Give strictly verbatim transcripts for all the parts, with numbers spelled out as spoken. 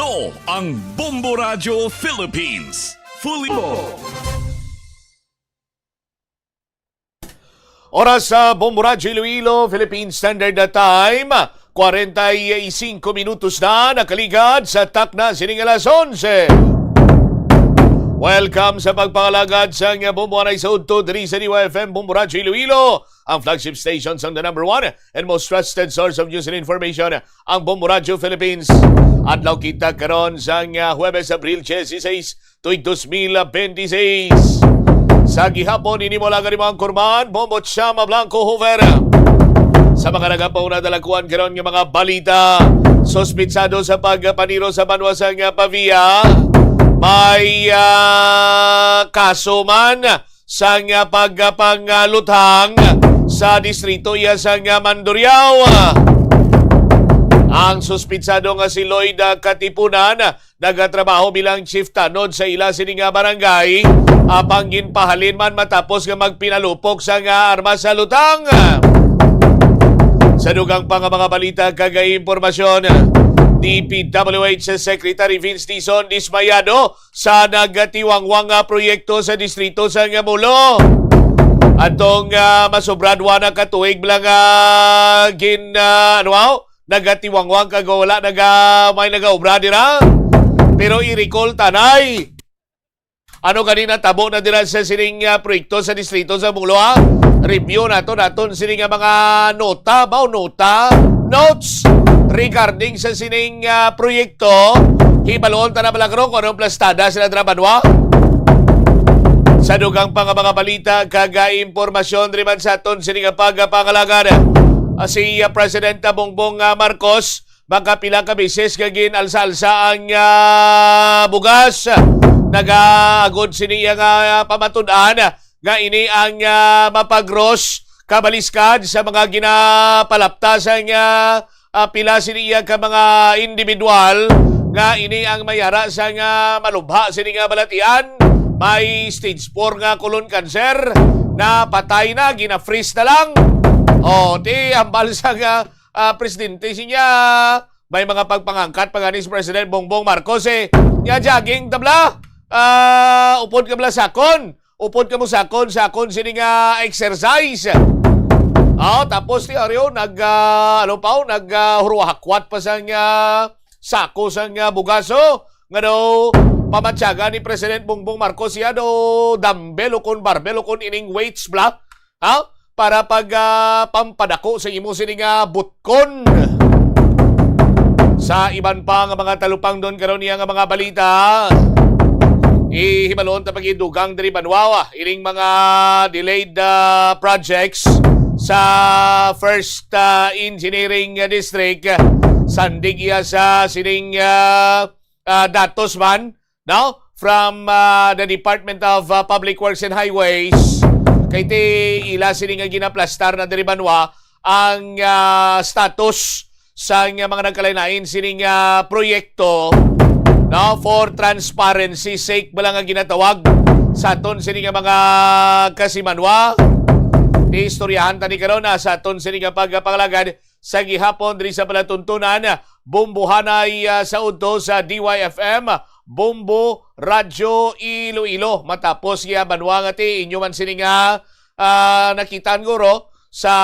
Ito ang Bombo Radyo Philippines. Fully Oras sa Bombo Radyo Iloilo, Philippine Standard Time, kwarenta y singko minutos na nakaligad sa takna sining alas onse. Welcome sa pagpangalagad sang Bombo Anay sa Udto diri sa D Y F M Bombo Radyo Iloilo, ang flagship station sang the number one and most trusted source of news and information, ang Bombo Radyo Philippines. Adlaw kita karon sang, ah, Huwebes, Abril diyesisais, tuig dos mil benti seis. Sa gihapon, ini mo lang ang imong kurman, Bombo Chama Blanco Hoover. Sa mga nagapauna, dala ko ang karon nga mga balita. Suspitsado sa pagpaniro sa banwa sang Pavia, may, ah, kaso man sang pagpangaluthang sa distrito iya sang Mandurriao. Ang suspitsado nga si Lloyd, ah, Katipunan, nagatrabaho bilang chief tanod sa ila sini nga barangay, apang ginpahalin man matapos nga magpinalupok sang armas sa lutang. Sa dugang pa nga mga balita kag impormasyon, D P W H Secretary Vince Dizon dismayado sa nagatiwangwang nga proyekto sa distrito sang Molo. Atong, ah, masobra duha na ka tuig lang, ah, gin, ah, ano, aw? Nagatiwangwang kag wala naga-, may nagaobra dira. Pero i-recall tanay. Ano gani natabo na dira sa sining, ah, proyekto sa distrito sang Molo, ha? Review nato naton sining nga mga nota, ba, nota, notes regarding sa sining, ah, proyekto. Hibaluon ta na bala karon kung anong plastada sila dira banwa. Sa dugang pa nga mga balita kag, ah, impormasyon diri man sa aton sining nga pagpangalagad, ah, si, ah, President Bongbong, ah, Marcos, magkapila ka beses nga gin-alsa-alsa ang, ah, bugas. Nagaagod sini iya nga, ah, pamatud-an nga ini ang, ah, mapagros kabaliskad sa mga ginapalapta sang, ah, ah, pila sini iya ka mga individual nga ini ang may ara sang, ah, malubha sini nga balatian. May stage four nga colon cancer, napatay na, gina-freeze na lang. O, ti, hambal sa nga, ah, presidente siya, may mga pagpangangkat pa gani si President Bongbong Marcos, eh. Nya, jogging ta bala. Ah, upod ka bala sakon. Upod ka mo sakon, sakon sini nga exercise. Ah, tapos ti Ario, nag, ah, ano pa, oh, nag, ah, huruhakwat pa sang, ah, sako sang, ah, bugaso. Nga daw, pamatyaga ni President Bongbong Marcos siya daw dumbbell o kon barbell o kon ining weights bala. Ha? Para pag, ah, pampadako sa imo sini nga butkon. Sa iban pa nga mga talupangdon karon niya nga mga balita, ihibalon ta pag-idugang diri banwa, ining mga delayed, ah, projects sa first, ah, engineering, ah, district. Sandig iya sa sining, ah, ah, datos man, no? From, ah, the Department of, ah, Public Works and Highways, kay ti ila sini nga ginaplastar na diri banwa ang, ah, status sa nga mga nagkalain-lain sining, ah, proyekto, no? For transparency sake bala nga ginatawag sa aton sini nga mga kasimanwa. Istoryahan ta ni karon, ah, sa aton sini nga pagpangalagad sa gihapon diri sa palatuntunan, Bombohanay, ah, sa udto sa D Y F M, Bombo Radyo Iloilo. Matapos iya banwa nga ti inyo man sini nga, ah, nakitaan guro sa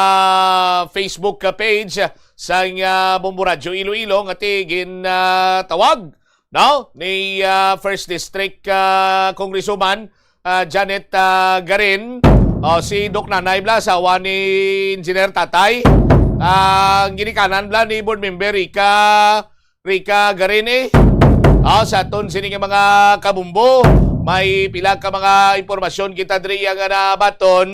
Facebook ka page sang, ah, Bombo Radyo Iloilo nga ti gin, ah, tawag, no, ni, ah, First District, ah, Congresswoman, ah, Janet, ah, Garin. O, si Doc Nanay bala, asawa ni Engineer Tatay. Ah, ang ginikanan bala ni Board Member Rica, Rica Garin, eh. O, sa aton sini nga mga kabumbo, may pila ka mga impormasyon kita diri nga nabaton.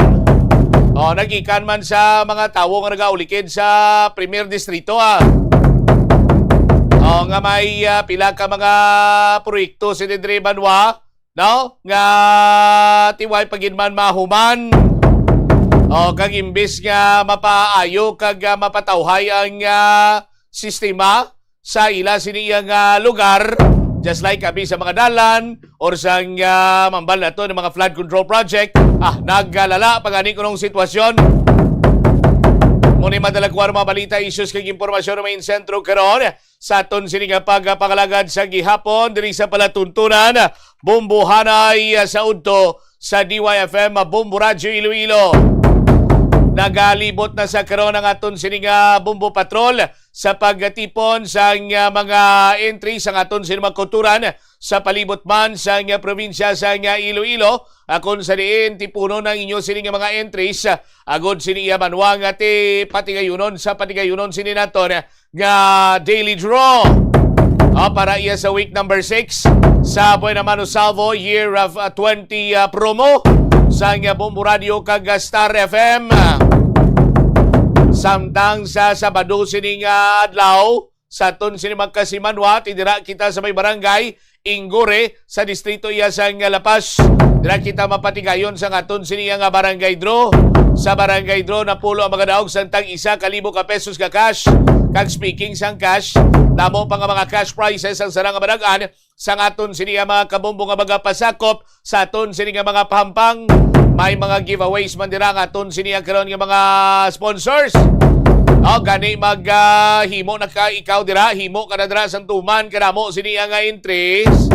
O, nagikan man sa mga tawo nga nagaulikid sa Premier Distrito, ah. O, nga may, ah, pila ka mga proyekto sini diri banwa, no? Nga ti way pa gid man mahuman. O, kag imbis nga mapaayo kag, ah, mapatawhay ang, ah, sistema sa ila sini iyang, ah, lugar, just like abi sa mga dalan or sa, ah, mambal nato ng mga flood control project, ah, nagkalala pa gani kunong sitwasyon. Mao ni madala ko ang mga balita, issues kag impormasyon nga may sentro karon sa aton sini nga pagpangalagad sa gihapon diri sa palatuntunan, Bombo Hanay, ah, sa udto sa D Y F M, ah, Bombo Radyo Iloilo. Nagalibot na sa karon ang aton sini nga Bombo Patrol sa pagtipon sang, ah, mga entry sang aton sini mga kauturan sa palibot man sang, ah, probinsya sang, ah, Iloilo. Akon sa diin tipunon ang inyo sini nga mga entries, ah, agod sini iya banwa nga ti patigayunon sa patigayunon sini naton nga daily draw. Ah, para iya sa week number six sa Buena Mano Salvo Year of, ah, twenty, ah, promo sa nga Bombo Radio kag, ah, Star F M. Samtang sa Sabado sining, ah, adlaw, sa aton sini magkasimanwa, ti dira kita sa may barangay Ingore sa distrito iya sang La Paz. Dira kita mapatigayon sa aton sini nga barangay draw. Sa barangay draw, napulo ang mga daog sang tag isa ka libo ka pesos ka cash. Kag speaking sang cash, damo pa nga mga cash prizes ang sarang nga madag-an sa aton sini nga mga kabombo nga magapasakop sa aton sini nga mga pahampang. May mga giveaways man dira nga aton sini ang karon nga mga sponsors. O, gani mag, ah, himo na ka ikaw dira, himo ka na dira sang tuman kadamo sini nga entries.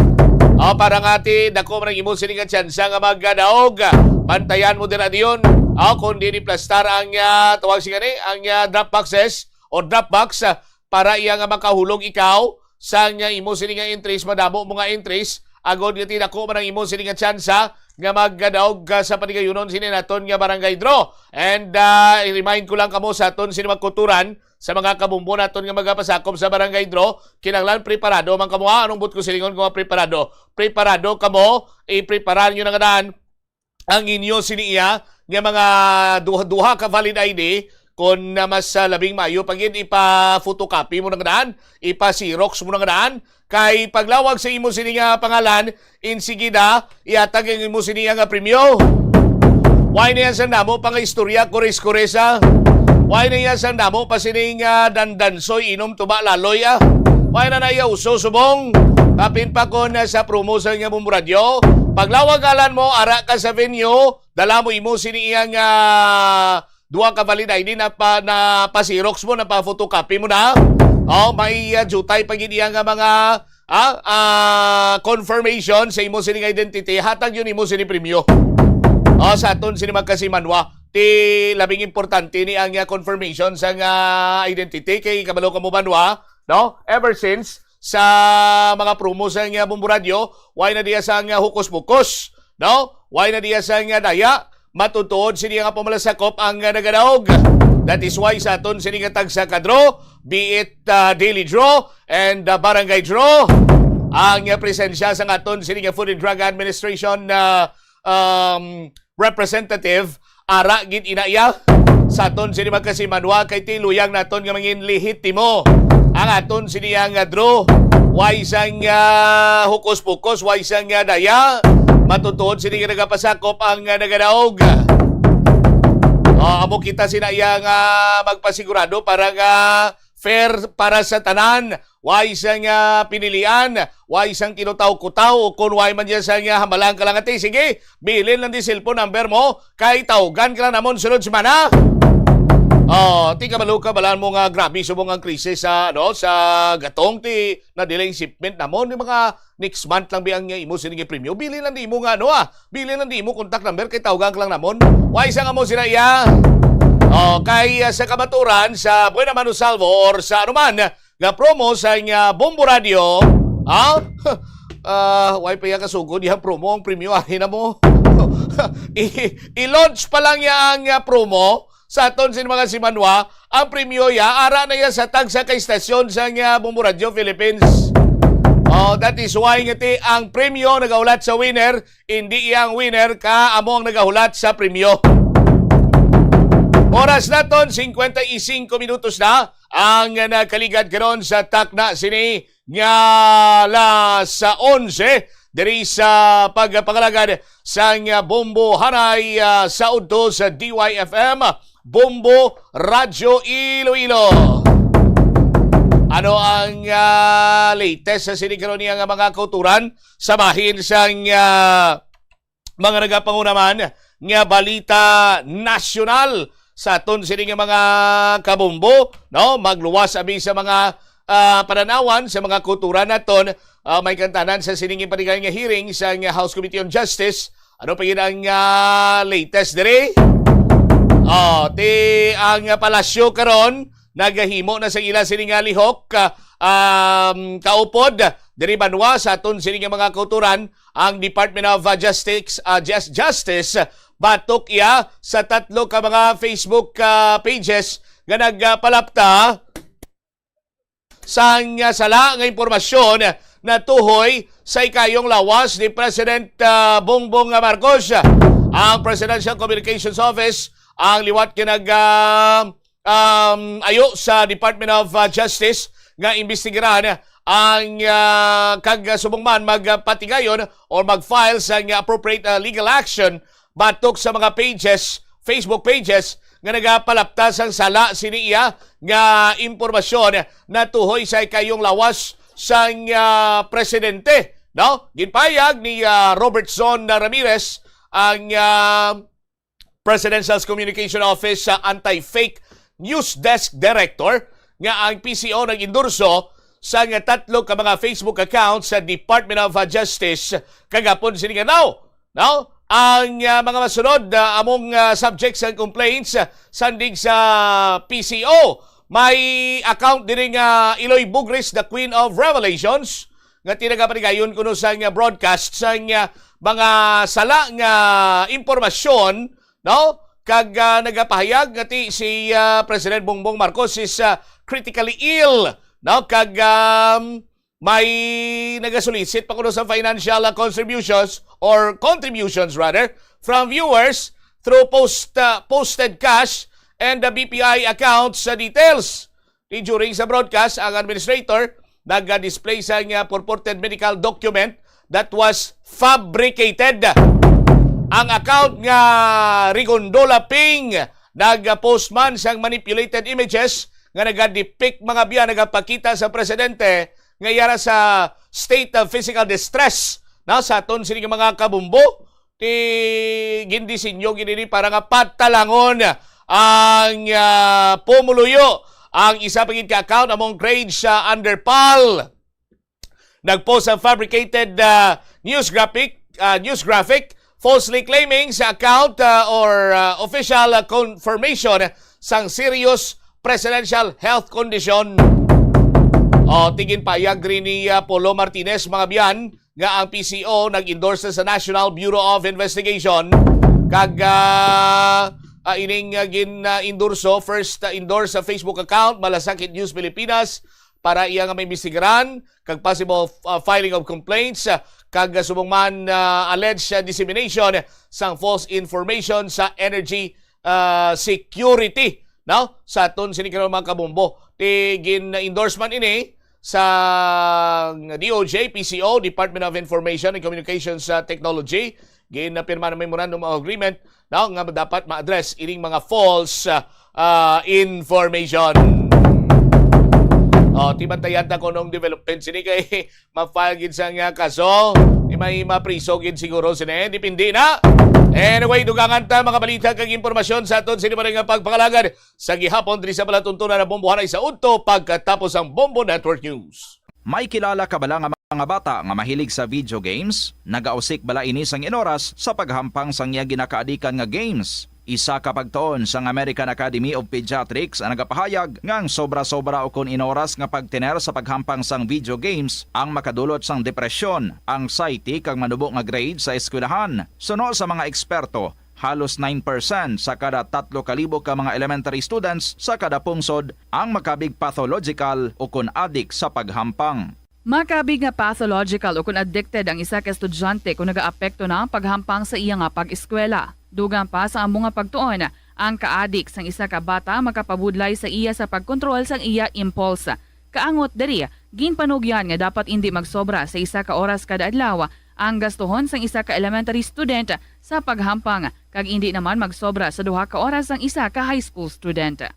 O, para nga ti dako man ang imo sini nga tsansa nga magadaog. Pantayan mo dira diyon. O, kung di ni plastar ang, ah, tawag sini gani, ang, ah, drop boxes o drop box, ah, para iya nga makahulog ikaw sa nga imo sini nga entries, madamo mo nga entries, agod nga ti dako man ang imo sini nga tsansa nga magadaog ka sa patigayunon sini naton nga barangay draw. And, ah, i-remind ko lang kamo sa aton sini magkuturan, sa mga kabombo naton nga magapasakop sa barangay draw, kinahanglan preparado man kamo, ha? Anong buot ko silingon ko nga preparado? Preparado kamo, i-prepara ninyo na nga daan ang inyo sini iya nga mga duha, duha ka valid I D, kon na mas, ah, labing maayo pa gid, ipa-photocopy mo na nga daan, ipa-xerox mo na nga daan, kay paglawag sa imo sini nga pangalan, insigida ihatag ang imo sini nga premyo. Why na yan sang damo pa nga istorya, kores-kores, ah? Why na yan sang damo pa sini nga dandansoy, inom tuba laloy, ah? Why na na iya uso subong? Kapin pa kon, ah, sa promo sa nga Bombo Radyo, paglawag alan mo, ara ka sa venue, dala mo imo sini iyang, ah, duha ka valid I D na pa, na pa-xerox mo, na pa-photocopy mo na. Oh, may, ah, jutay pa gid iya nga mga, ah, ah, confirmation sa imo sini nga identity. Hatag yun imo sini premyo. Oh, sa aton sini magkasimanwa, ti labing importante ni ang, ah, confirmation sa nga identity kay kabalo ka mo banwa, no? Ever since sa mga promo sa nga Bombo Radyo, why na diya sa nga hukus-pukus, no? Why na diya sa nga daya? Matutuod sini nga pamalasakop ang, ah, nagadaog. That is why sa aton sini nga tagsa ka draw, be it, ah, daily draw and, ah, barangay draw, ang, ah, presensya sa aton sini nga Food and Drug Administration, ah, um, representative, ara gid ina iya sa aton sini magkasimanwa kay ti luyag naton nga mangin lehitimo ang aton sini nga draw. Way sang, ah, hukus-pukus, way sang, ah, daya. Matutuod sini nga nagapasakop ang, ah, nagadaog. Oh, amo kita sina iya nga magpasigurado para nga fair para sa tanan. Way sang, ah, pinilian, way sang kinutaw-kutaw, o kon way man dyan sang, ah, hamalang kalangati. Sige, bilin lang di cellphone number mo, kay tawgan ka lang namon sunod semana. Oh, ti kabalo ka, balaan mo nga grabe subong ang krisis sa, ano, sa gatong, ti na-delay ang shipment namon, yung mga next month lang bi ang imo sini nga premyo. Bilin lang di imo nga, ano, ah, bilin lang di imo contact number kay tawgan ka lang namon. Way sang amo sila iya. Oh, kay, ah, sa kamaturan, sa Buena Mano Salvo or sa anuman nga promo sa nga Bombo Radio, ha? Ah, way pa iya kasugod yang promo, ang premyo ari na mo. I-, i-launch pa lang niya ang, ah, promo sa aton sin mga simanwa. Ang premyo ya, ara na ya sa tagsa ka istasyon sa nga Bombo Radio Philippines. Oh, that is why nga ti ang premyo nagahulat sa winner, hindi iya ang winner ka amo ang nagahulat sa premyo. Oras naton, cincuenta y cinco minutos na ang nakaligad karon sa takna sini nga alas onse diri sa pagpangalagad sang Bombo Hanay, ah, sa udto sa D Y F M, Bombo Radyo Iloilo. Ano ang, ah, latest sa sini karon niya nga mga kauturan sa bahin sang, ah, mga nagapangunaman nga balita nasyonal sa aton sini nga mga kabombo, no? Magluwas abi sa mga ah, panan-awan sa mga kultura naton, ah, may kantanan sa sining ipanigayon nga hearing sa nga House Committee on Justice. Ano pa gid ang, ah, latest diri? Oh, ti ang, ah, palasyo karon nagahimo na sa ila sini nga lihok, ah, um, kaupod diri banwa sa aton sini nga mga kauturan ang Department of, ah, Justice, ah, Jus-, Justice batok iya sa tatlo ka mga Facebook, ah, pages nga nagpalapta sang, ah, sala nga impormasyon natuhoy sa ikayong lawas ni President, ah, Bongbong Marcos. Ang Presidential Communications Office ang liwat nga nag, ah, um, ayo sa Department of, ah, Justice nga imbestigaran ang, ah, kag subong man magpatigayon or mag-file sa nga appropriate, ah, legal action batok sa mga pages, Facebook pages nga nagapalapta sang sala sini iya nga impormasyon natuhoy sa ikayong lawas sang, ah, presidente, no? Ginpahayag ni, ah, Robertson Ramirez ang, ah, Presidential Communication Office sa Anti-Fake News Desk Director nga ang P C O nag-endorso sa nga tatlo ka mga Facebook accounts sa Department of Justice kagapon sini nga adlaw. No? Ang, ah, mga masunod, ah, among, ah, subject sa complaints, ah, sandig sa P C O. May account diri nga Iloy Bugris, the Queen of Revelations, nga tinagapanigayon kuno sa nga broadcast sa nga mga sala nga impormasyon, no? Kag, ah, nagapahayag nga ti si, ah, President Bongbong Marcos is, ah, critically ill, no? Kag, um, may nagasulisit pa kuno sa financial, ah, contributions or contributions rather from viewers through post, ah, posted cash and the B P I accounts, ah, details. Di during sa broadcast, ang administrator nag-display sa nga purported medical document that was fabricated. Ang account nga Rigondola Ping nag-post man sang manipulated images nga nagadepict mga biya nagapakita sa presidente nga yara sa state of physical distress na sa aton sini nga mga kabumbo. Ti gindisenyo gid ini para nga patalangon ang, ah, pumuluyo. Ang isa pa gid ka account among Grade sa Underpal nagpost ang fabricated, ah, news graphic, ah, news graphic falsely claiming sa account, ah, or, ah, official, ah, confirmation sang serious presidential health condition. O, ti ginpahayag rin ni, ah, Polo Martinez, mga biyan, nga ang P C O nag-endorse sa National Bureau of Investigation kag, ah, ah, ining, ah, gin-endorso, first, ah, endorse sa Facebook account, Malasakit News Pilipinas, para iya nga maimbestigaran kag possible, ah, filing of complaints, ah, kag, ah, subong man, ah, alleged, ah, dissemination sang false information sa energy, ah, security, no? Sa aton sini karon, mga kabombo, ti gin-endorse man ini sa D O J, P C O, Department of Information and Communications, ah, Technology. Ginapirma na memorandum of agreement, no, nga dapat ma-address ining mga false, ah, ah, information. O, ti bantayan ta kung anong development sini kay ma-file gid sa nga kaso. Di may mapriso gid siguro sini. Depende na. Anyway, dugangan ta mga balita kag impormasyon sa aton sini nga pagpangalagad sa gihapon diri sa palatuntunan na Bombohanay sa udto pagkatapos ang Bombo Network News. May kilala ka bala nga mga bata nga mahilig sa video games? Nagausik bala ini sang inoras sa paghampang sang iya ginakaadikan nga games? Isa ka pagtuon sang American Academy of Pediatrics ang nagapahayag nga ang sobra-sobra ukon inoras nga pagtener sa paghampang sang video games ang makadulot sang depresyon, anxiety, kag manubo nga grade sa eskwelahan. Suno sa mga eksperto, halos nine percent sa kada tatlo ka libo ka mga elementary students sa kada pungsod ang makabig pathological ukon adik sa paghampang. Makabig nga pathological ukon addicted ang isa ka estudyante kon nagaapekto na ang paghampang sa iya nga pag-eskwela. Dugang pa sa amo nga pagtuon, ang kaadik sang isa ka bata makapabudlay sa iya sa pagkontrol sang iya impulse. Kaangot diri, ginpanugyan nga dapat indi magsobra sa isa ka oras kada adlaw ang gastuhon sang isa ka elementary student sa paghampang, kag indi naman magsobra sa duha ka oras ang isa ka high school student.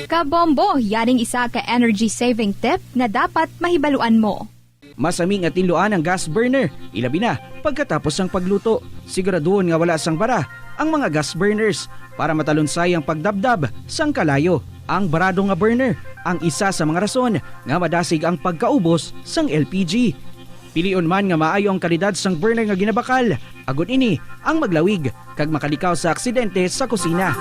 Kabombo, yaring isa ka energy saving tip nga dapat mahibaluan mo. Masami nga tinluan ang gas burner, ilabi na pagkatapos sang pagluto. Siguraduhon nga wala sang bara ang mga gas burners para matalunsay ang pagdabdab sang kalayo. Ang barado nga burner ang isa sa mga rason nga madasig ang pagkaubos sang L P G. Pilion man nga maayo ang kalidad sang burner nga ginabakal, agod ini ang maglawig kag makalikaw sa aksidente sa kusina.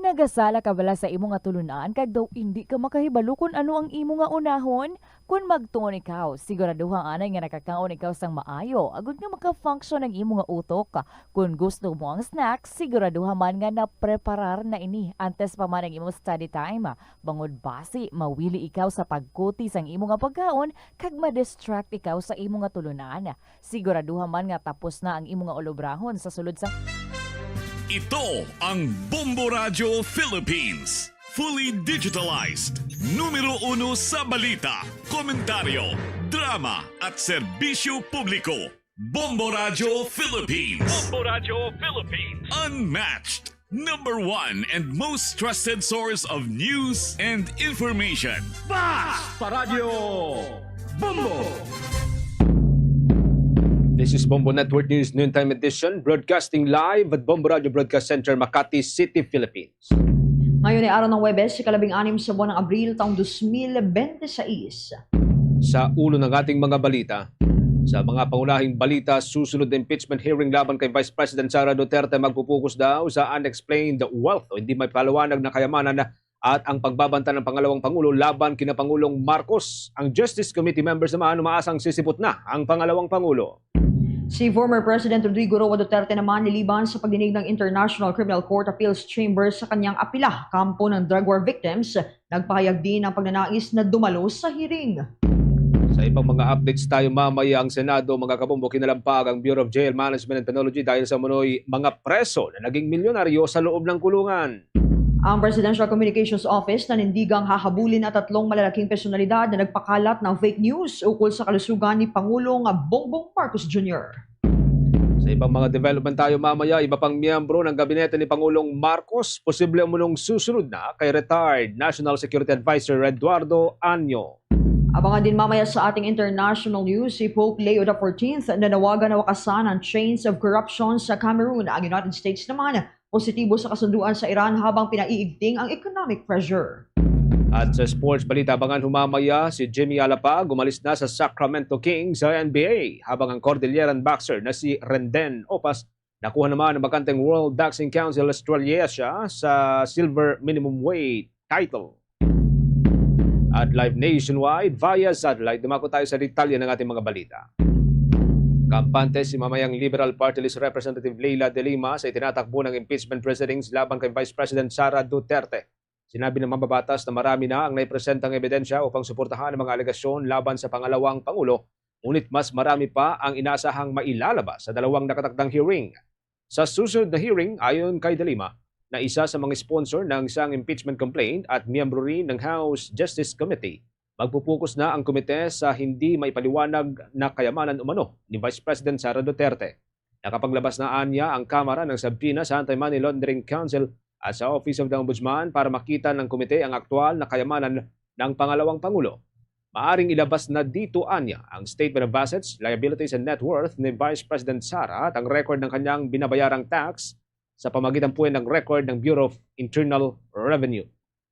Nagasala ka bala sa imo nga tulunan kag daw indi ka makahibalo kon ano ang imo nga unahon? Kon magtuon ikaw, siguraduha anay nga nakakaon ikaw sang maayo, agud nga maka-function ang imo nga utok. Kon gusto mo ang snacks, siguraduha man nga napreparar na ini antes pa man ang imo study time. Bangod basi, mawili ikaw sa pagkuti sang imo nga pagkaon kag ma-distract ikaw sa imo nga tulunan. Siguraduha man nga tapos na ang imo nga ulobrahon sa sulod sa Ito ang Bombo Radyo Philippines. Fully digitalized. Numero uno sa balita, komentaryo, drama, at serbisyo publiko. Bombo Radyo Philippines. Bombo Radyo Philippines. Unmatched. Number one and most trusted source of news and information. Basta Radyo Bombo! This is Bombo Network News Noontime Edition, broadcasting live at Bombo Radio Broadcast Center, Makati City, Philippines. Ngayon ay araw ng Huwebes, ikalabing-anim sa buwan ng Abril, taong dos mil bente seis. Sa ulo ng ating mga balita, sa mga pangunahing balita, susunod na impeachment hearing laban kay Vice President Sara Duterte magpupukus daw sa unexplained wealth o hindi may paliwanag na kayamanan at ang pagbabanta ng pangalawang pangulo laban kina Pangulong Marcos. Ang Justice Committee members naman umaasang sisipot na ang pangalawang pangulo. Si former President Rodrigo Roa Duterte naman niliban sa pagdinig ng International Criminal Court Appeals Chamber sa kanyang apila kampo ng drug war victims. Nagpahayag din ang pagnanais na dumalo sa hearing. Sa ibang mga updates tayo mamaya, ang Senado, mga kabombo, kinalampag ang Bureau of Jail Management and Penology dahil sa umano'y mga preso na naging milyonaryo sa loob ng kulungan. Ang Presidential Communications Office nanindigang hahabulin ang tatlong malalaking personalidad na nagpakalat ng fake news ukol sa kalusugan ni Pangulong Bongbong Marcos Junior. Sa ibang mga development tayo mamaya, iba pang miyembro ng gabinete ni Pangulong Marcos posible umunong susunod na kay retired National Security Advisor Eduardo Año. Abangan din mamaya sa ating international news si Pope Leo the fourteenth, nanawagan na wakasan ang chains of corruption sa Cameroon. Ang United States naman, positibo sa kasunduan sa Iran habang pinaiigting ang economic pressure. At sa sports balita, abangan humamaya si Jimmy Alapag umalis na sa Sacramento Kings sa N B A, habang ang Cordilleran boxer na si Renden Opas nakuha naman ang bakanteng World Boxing Council Australasia sa silver minimum weight title. At live nationwide via satellite, dumako tayo sa detalye ng ating mga balita. Kampante si mamayang Liberal Party List Representative Leila de Lima sa itinatakbo ng impeachment proceedings laban kay Vice President Sara Duterte. Sinabi ng mambabatas na marami na ang naipresentang ebidensya upang suportahan ang mga alegasyon laban sa pangalawang pangulo, ngunit mas marami pa ang inaasahang mailalabas sa dalawang nakatakdang hearing. Sa susunod na hearing, ayon kay De Lima, na isa sa mga sponsor ng isang impeachment complaint at miyembro rin ng House Justice Committee, magpupukus na ang komite sa hindi maipaliwanag na kayamanan umano ni Vice President Sara Duterte. Nakapaglabas na anya ang Kamara ng subpoena sa Anti-Money Laundering Council at sa Office of the Ombudsman para makita ng komite ang aktual na kayamanan ng pangalawang pangulo. Maaring ilabas na dito anya ang statement of assets, liabilities, and net worth ni Vice President Sara at ang record ng kanyang binabayarang tax sa pamagitan po ng record ng Bureau of Internal Revenue.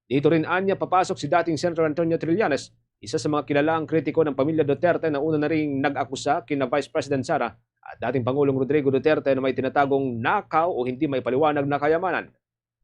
Dito rin anya papasok si dating Senator Antonio Trillanes, isa sa mga kilalang kritiko ng pamilya Duterte na una na ring nag-akusa kina Vice President Sara at dating Pangulong Rodrigo Duterte na may tinatagong nakaw o hindi maipaliwanag na kayamanan.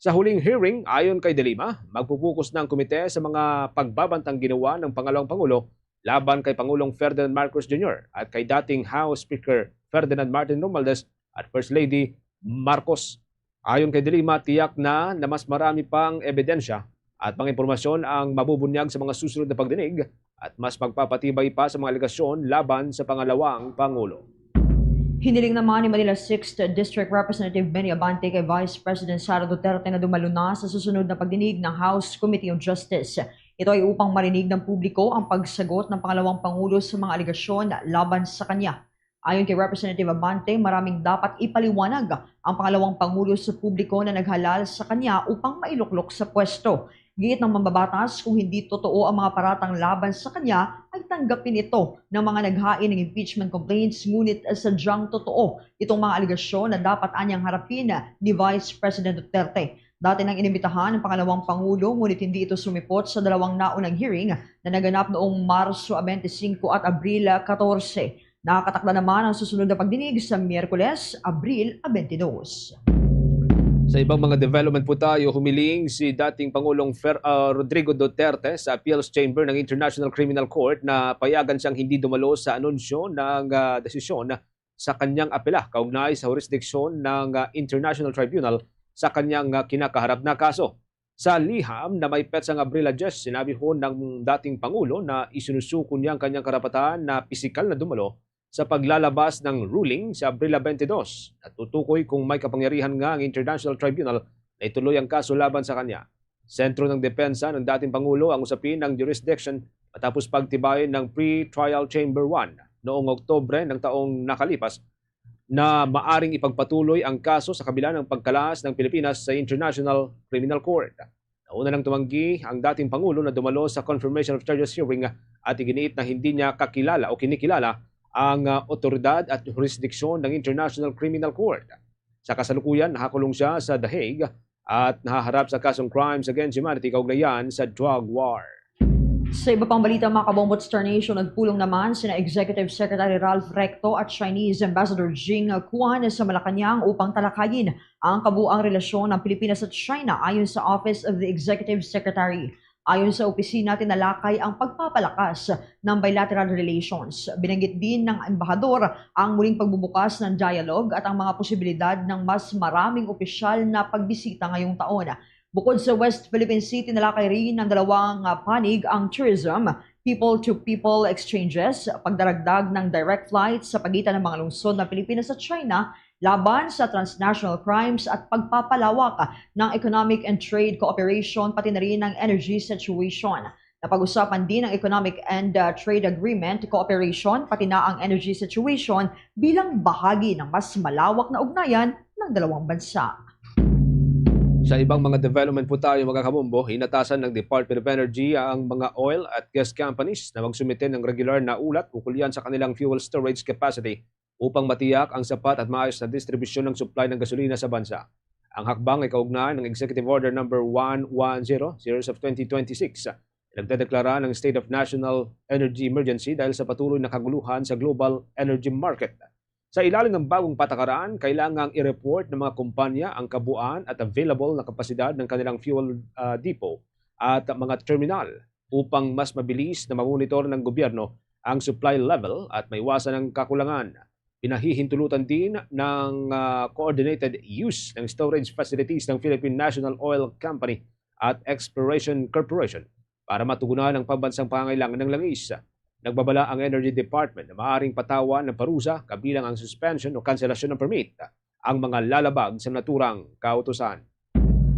Sa huling hearing, ayon kay De Lima, magpupukus na ang komite sa mga pagbabantang ginawa ng pangalawang pangulo laban kay Pangulong Ferdinand Marcos Junior at kay dating House Speaker Ferdinand Martin Romualdez at First Lady Marcos. Ayon kay De Lima, tiyak na na mas marami pang ebidensya at mga impormasyon ang mabubunyag sa mga susunod na pagdinig at mas magpapatibay pa sa mga alegasyon laban sa pangalawang pangulo. Hiniling naman ni Manila Sixth District Representative Benny Abante kay Vice President Sara Duterte na dumalo na sa susunod na pagdinig ng House Committee on Justice. Ito ay upang marinig ng publiko ang pagsagot ng pangalawang pangulo sa mga alegasyon laban sa kanya. Ayon kay Representative Abante, maraming dapat ipaliwanag ang pangalawang pangulo sa publiko na naghalal sa kanya upang mailuklok sa pwesto. Giit ng mambabatas, kung hindi totoo ang mga paratang laban sa kanya, ay tanggapin ito ng mga naghain ng impeachment complaints, ngunit sadyang totoo itong mga alegasyon na dapat anyang harapin ni Vice President Duterte. Dati nang inimbitahan ang pangalawang pangulo, ngunit hindi ito sumipot sa dalawang naunang hearing na naganap noong Marso twenty-five at Abril fourteen. Nakatakda naman ang susunod na pagdinig sa Miyerkules, Abril twenty-two. Sa ibang mga development po tayo, humiling si dating Pangulong Fer, ah, Rodrigo Duterte sa Appeals Chamber ng International Criminal Court na payagan siyang hindi dumalo sa anunsyo ng, ah, desisyon sa kanyang apela kaugnay sa jurisdiction ng, ah, International Tribunal sa kanyang, ah, kinakaharap na kaso. Sa liham na may petsa nga Abril diyes, sinabi ho ng dating Pangulo na isinusuko niya ang kanyang karapatan na pisikal na dumalo sa paglalabas ng ruling sa Abril twenty-two. Natutukoy kung may kapangyarihan nga ang International Tribunal na ituloy ang kaso laban sa kanya. Sentro ng depensa ng dating Pangulo ang usapin ng jurisdiction matapos pagtibayin ng pre-trial chamber one noong Oktubre ng taong nakalipas na maaring ipagpatuloy ang kaso sa kabila ng pagkalaas ng Pilipinas sa International Criminal Court. Nauna nang tumanggi ang dating Pangulo na dumalo sa confirmation of charges hearing at iginiit na hindi niya kakilala o kinikilala ang, ah, otoridad at jurisdiksyon ng International Criminal Court. Sa kasalukuyan, nakakulong siya sa The Hague at nahaharap sa kasong crimes against humanity kaugnayan sa drug war. Sa iba pang balita, mga kabombo at Star Nation, nagpulong naman sina Executive Secretary Ralph Recto at Chinese Ambassador Jing Kuan sa Malacañang upang talakayin ang kabuang relasyon ng Pilipinas at China, ayon sa Office of the Executive Secretary. Ayon sa opisina, tinalakay ang pagpapalakas ng bilateral relations. Binanggit din ng embahador ang muling pagbubukas ng dialogue at ang mga posibilidad ng mas maraming opisyal na pagbisita ngayong taon. Bukod sa West Philippine Sea, tinalakay rin ng dalawang, ah, panig ang tourism, people-to-people exchanges, pagdaragdag ng direct flights sa pagitan ng mga lungsod ng Pilipinas at China laban sa transnational crimes at pagpapalawak ng economic and trade cooperation, pati na rin ang energy situation. Napag-usapan din ang economic and, ah, trade agreement, cooperation, pati na ang energy situation bilang bahagi ng mas malawak na ugnayan ng dalawang bansa. Sa ibang mga development po tayo, mga kabombo, hinatasan ng Department of Energy ang mga oil at gas companies na magsumite ng regular na ulat ukol yan sa kanilang fuel storage capacity upang matiyak ang sapat at maayos na distribusyon ng supply ng gasolina sa bansa. Ang hakbang ay kaugnay ng Executive Order number one one zero, series of twenty twenty-six, na nagdedeklara ng State of National Energy Emergency dahil sa patuloy na kaguluhan sa global energy market. Sa ilalim ng bagong patakaran, kailangang i-report ng mga kumpanya ang kabuuan at available na kapasidad ng kanilang fuel, ah, depot at mga terminal upang mas mabilis na mamonitor ng gobyerno ang supply level at maiwasan ang kakulangan. Pinahihintulutan din ng, ah, coordinated use ng storage facilities ng Philippine National Oil Company at Exploration Corporation para matugunan ang pambansang pangangailangan ng langis. Nagbabala ang Energy Department na maaaring patawan ng parusa kabilang ang suspension o kanselasyon ng permit ang mga lalabag sa naturang kautusan.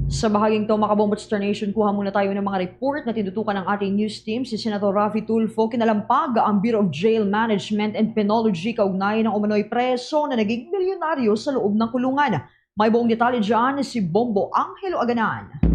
Sa bahaging to, mga kabombo at Star Nation, kuha muna tayo ng mga report na tinutukan ng ating news team. Si Senator Raffy Tulfo, kinalampag ang Bureau of Jail Management and Penology kaugnay ng umano'y preso na naging milyonaryo sa loob ng kulungan. May buong detalye dyan si Bombo Angelo Aganan.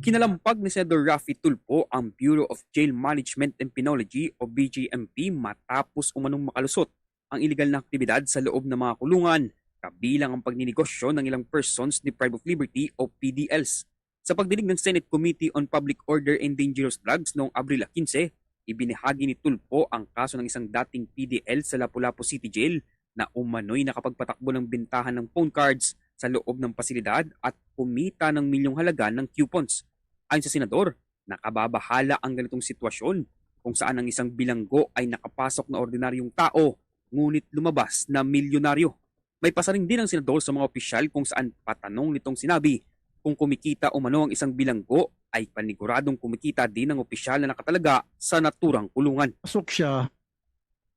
Kinalampag ni Senador Raffy Tulfo ang Bureau of Jail Management and Penology o B J M P matapos umanong makalusot ang iligal na aktibidad sa loob ng mga kulungan, kabilang ang pagninegosyo ng ilang persons deprived of liberty o P D Ls. Sa pagdinig ng Senate Committee on Public Order and Dangerous Drugs noong Abril quince, ibinahagi ni Tulfo ang kaso ng isang dating P D L sa Lapu-Lapu City Jail na umano'y nakapagpatakbo ng bentahan ng phone cards sa loob ng pasilidad at kumita ng milyong halaga ng coupons. Ayon sa senador, nakababahala ang ganitong sitwasyon kung saan ang isang bilanggo ay nakapasok na ordinaryong tao ngunit lumabas na milyonaryo. May pasaring din ang senador sa mga opisyal kung saan patanong nitong sinabi kung kumikita umano ang isang bilanggo ay paniguradong kumikita din ang opisyal na nakatalaga sa naturang kulungan. Pasok siya,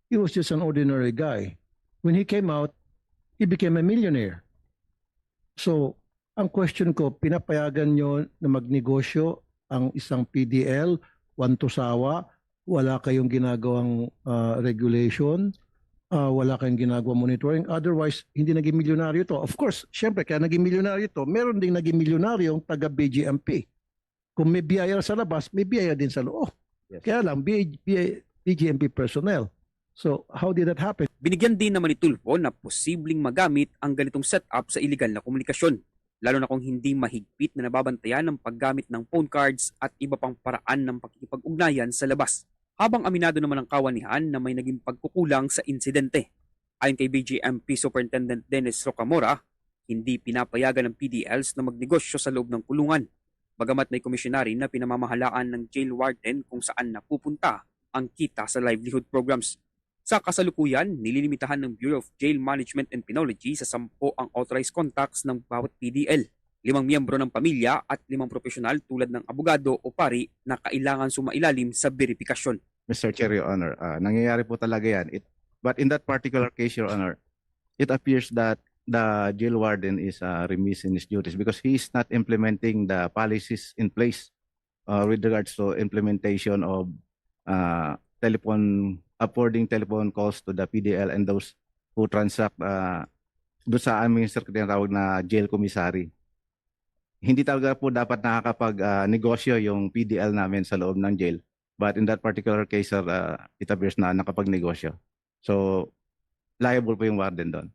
he was just an ordinary guy. When he came out, he became a millionaire. So, ang question ko, pinapayagan nyo na magnegosyo ang isang P D L, Juan Tusawa, wala kayong ginagawang ah, regulation, ah, wala kayong ginagawa monitoring. Otherwise, hindi naging milyonaryo to. Of course, syempre, kaya naging milyonaryo to, meron ding naging milyonaryo ang taga B J M P. kung may biyaya sa labas, may biyaya din sa loob. Yes. Kaya lang, B J M P personnel. So, how did that happen? Binigyan din naman ni Tulfo na posibleng magamit ang ganitong setup sa iligal na komunikasyon, lalo na kung hindi mahigpit na nababantayan ang paggamit ng phone cards at iba pang paraan ng pakikipag-ugnayan sa labas. Habang aminado naman ang kawanihan na may naging pagkukulang sa insidente. Ayon kay B J M P Superintendent Dennis Rocamora, hindi pinapayagan ng P D Ls na magnegosyo sa loob ng kulungan. Bagamat may komisyonaryo na pinamamahalaan ng jail warden kung saan napupunta ang kita sa livelihood programs. Sa kasalukuyan, nililimitahan ng Bureau of Jail Management and Penology sa sampo ang authorized contacts ng bawat P D L, limang miyembro ng pamilya at limang profesional tulad ng abogado o pari na kailangan sumailalim sa beripikasyon. Mister Chair, Your Honor, ah, nangyayari po talaga yan. It, but in that particular case, Your Honor, it appears that the jail warden is uh, remiss in his duties because he is not implementing the policies in place uh, with regards to implementation of uh, telephone, affording telephone calls to the P D L and those who transact uh, do sa aming, sir, tinatawag na jail commissary. Hindi talaga po dapat nakakapag-negosyo yung P D L namin sa loob ng jail. But in that particular case, sir, uh, it appears na nakapagnegosyo. So, liable po yung warden doon.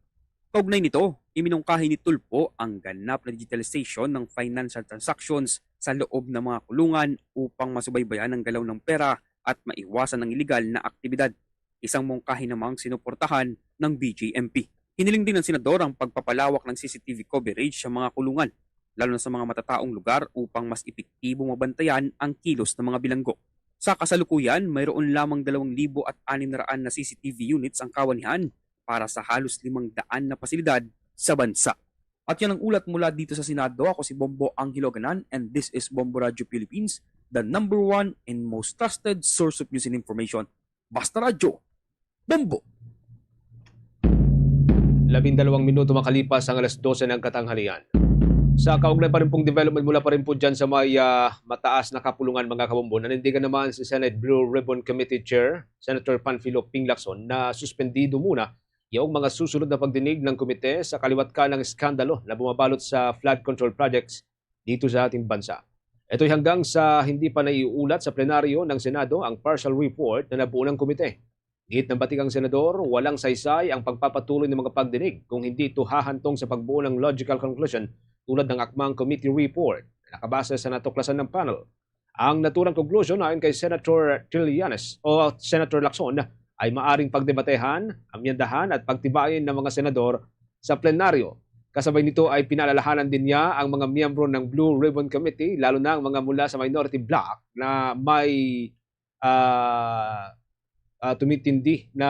Kaugnay nito, iminungkahi ni Tulfo ang ganap na digitalization ng financial transactions sa loob ng mga kulungan upang masubaybayan ang galaw ng pera at maiwasan ang iligal na aktibidad, isang mungkahi namang sinuportahan ng B J M P. Hiniling din ng senador ang pagpapalawak ng C C T V coverage sa mga kulungan, lalo na sa mga matataong lugar, upang mas epektibong mabantayan ang kilos ng mga bilanggo. Sa kasalukuyan, mayroon lamang dalawang libo at anim na raan na C C T V units ang kawanihan para sa halos limang daan na pasilidad sa bansa. At yan ang ulat mula dito sa Senado. Ako si Bombo Angelo Ganan, and this is Bombo Radio Philippines, the number one and most trusted source of news and information. Basta Radyo, Bombo! Labing dalawang minuto makalipas ang alas dose ng katanghalian. Sa kaugnay pa rin pong development mula pa rin po dyan sa may ah, mataas na kapulungan, mga kabombo, nanindigan naman si Senate Blue Ribbon Committee Chair Senator Panfilo Ping Lacson na suspendido muna yung mga susunod na pagdinig ng komite sa kaliwat ka ng eskandalo na bumabalot sa flood control projects dito sa ating bansa. Ito'y hanggang sa hindi pa naiulat sa plenaryo ng Senado ang partial report na nabuo ng komite. Git ng batikang senador, walang saysay ang pagpapatuloy ng mga pagdinig kung hindi ito hahantong sa pagbuo ng logical conclusion tulad ng akmang committee report na nakabase sa natuklasan ng panel. Ang naturang conclusion, ayon kay Senator Trillanes o Senator Lacson, ay maaring pagdebatehan, amyendahan at pagtibayin ng mga senador sa plenaryo. Kasabay nito ay pinaalalahanan din niya ang mga miyembro ng Blue Ribbon Committee, lalo na ang mga mula sa minority bloc na may ah, ah, tumitindi na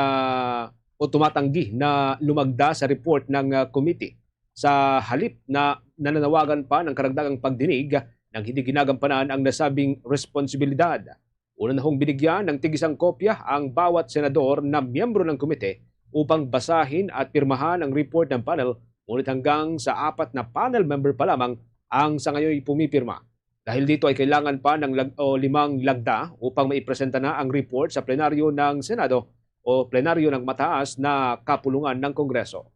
o tumatanggi na lumagda sa report ng ah, committee. Sa halip na nananawagan pa ng karagdagang pagdinig nang hindi ginagampanan ang nasabing responsibilidad. Una na hong binigyan ng tigisang kopya ang bawat senador na miyembro ng komite upang basahin at pirmahan ang report ng panel, ngunit hanggang sa apat na panel member pa lamang ang sa ngayon pumipirma. Dahil dito ay kailangan pa ng lag- o limang lagda upang maipresenta na ang report sa plenaryo ng Senado o plenaryo ng mataas na kapulungan ng Kongreso.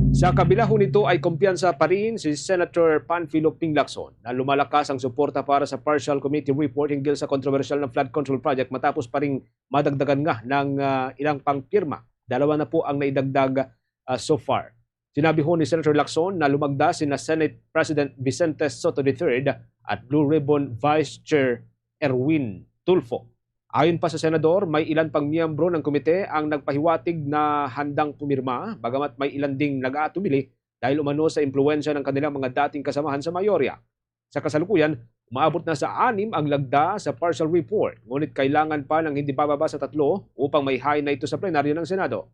Sa kabilang nito ay kumpiyansa pa rin si Senator Panfilo Ping Lacson na lumalakas ang suporta para sa partial committee report hinggil sa kontrobersyal na flood control project matapos pa rin madagdagan nga ng ah, ilang pang pirma. Dalawa na po ang naidagdag ah, so far. Sinabi ho ni Senator Lacson na lumagda sina Senate President Vicente Sotto the third at Blue Ribbon Vice Chair Erwin Tulfo. Ayon pa sa senador, may ilan pang miyembro ng komite ang nagpahiwatig na handang pumirma, bagamat may ilan ding nag-aatubili dahil umano sa impluwensya ng kanilang mga dating kasamahan sa mayorya. Sa kasalukuyan, umaabot na sa anim ang lagda sa partial report, ngunit kailangan pa ng hindi bababa sa tatlo upang maihain na ito sa plenaryo ng Senado.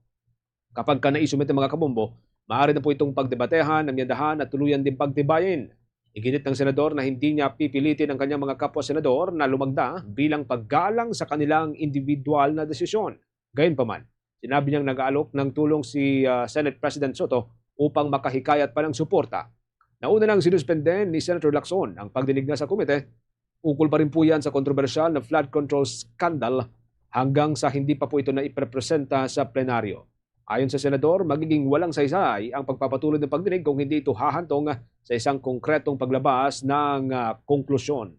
Kapag ka naisumit ang mga kabombo, maaari na po itong pagdebatehan, amyendahan at tuluyan din pagtibayin. Iginit ng senador na hindi niya pipilitin ang kanyang mga kapwa-senador na lumagda bilang paggalang sa kanilang individual na desisyon. Gayunpaman, sinabi niyang nag-aalok ng tulong si ah, Senate President Sotto upang makahikayat pa ng suporta. Nauna nang sinuspende ni Senator Lacson ang pagdinig na sa komite. Ukol pa rin po yan sa kontrobersyal na flood control scandal hanggang sa hindi pa po ito naiprepresenta sa plenaryo. Ayon sa senador, magiging walang saysay ang pagpapatuloy ng pagdinig kung hindi ito hahantong sa isang konkretong paglabas ng ah, konklusyon.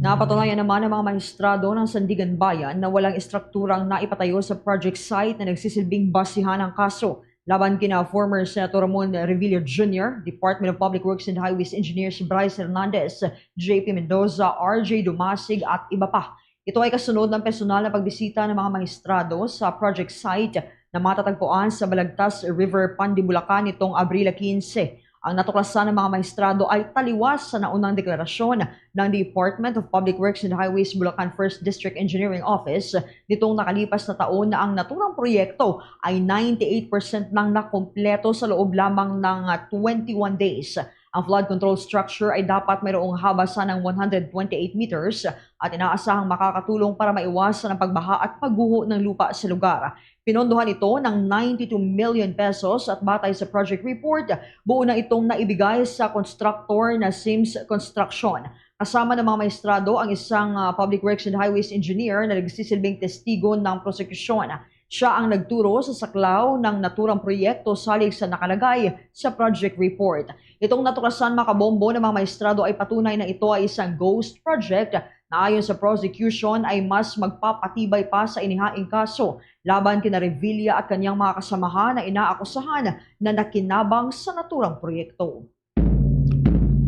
Napatunayan naman ng mga mahistrado ng Sandiganbayan na walang estrukturang naipatayo sa project site na nagsisilbing basihan ang kaso laban kina former Senator Ramon Revilla Junior, Department of Public Works and Highways Engineers Bryce Hernandez, J P Mendoza, R J Dumasig at iba pa. Ito ay kasunod ng personal na pagbisita ng mga mahistrado sa project site na matatagpuan sa Balagtas River, Pandi, Bulacan nitong Abril quince. Ang natuklasan ng mga mahistrado ay taliwas sa naunang deklarasyon ng Department of Public Works and Highways Bulacan First District Engineering Office nitong nakalipas na taon na ang naturang proyekto ay ninety-eight percent nang nakompleto sa loob lamang ng ah, twenty-one days. Ang flood control structure ay dapat mayroong haba sana ng one hundred twenty-eight meters at inaasahang makakatulong para maiwasan ang pagbaha at pagguho ng lupa sa lugar. Pinondohan ito ng ninety-two million pesos at batay sa project report, buo na itong naibigay sa constructor na Sims Construction. Kasama ng mga maestrado ang isang ah, Public Works and Highways Engineer na nagsisilbing testigo ng prosekusyon. Siya ang nagturo sa saklaw ng naturang proyekto salig sa nakalagay sa project report. Itong natuklasan, mga kabombo, ng mga maestrado ay patunay na ito ay isang ghost project na ayon sa prosecution ay mas magpapatibay pa sa inihaing kaso laban kina Revilla at kanyang mga kasamahan na inaakusahan na nakinabang sa naturang proyekto.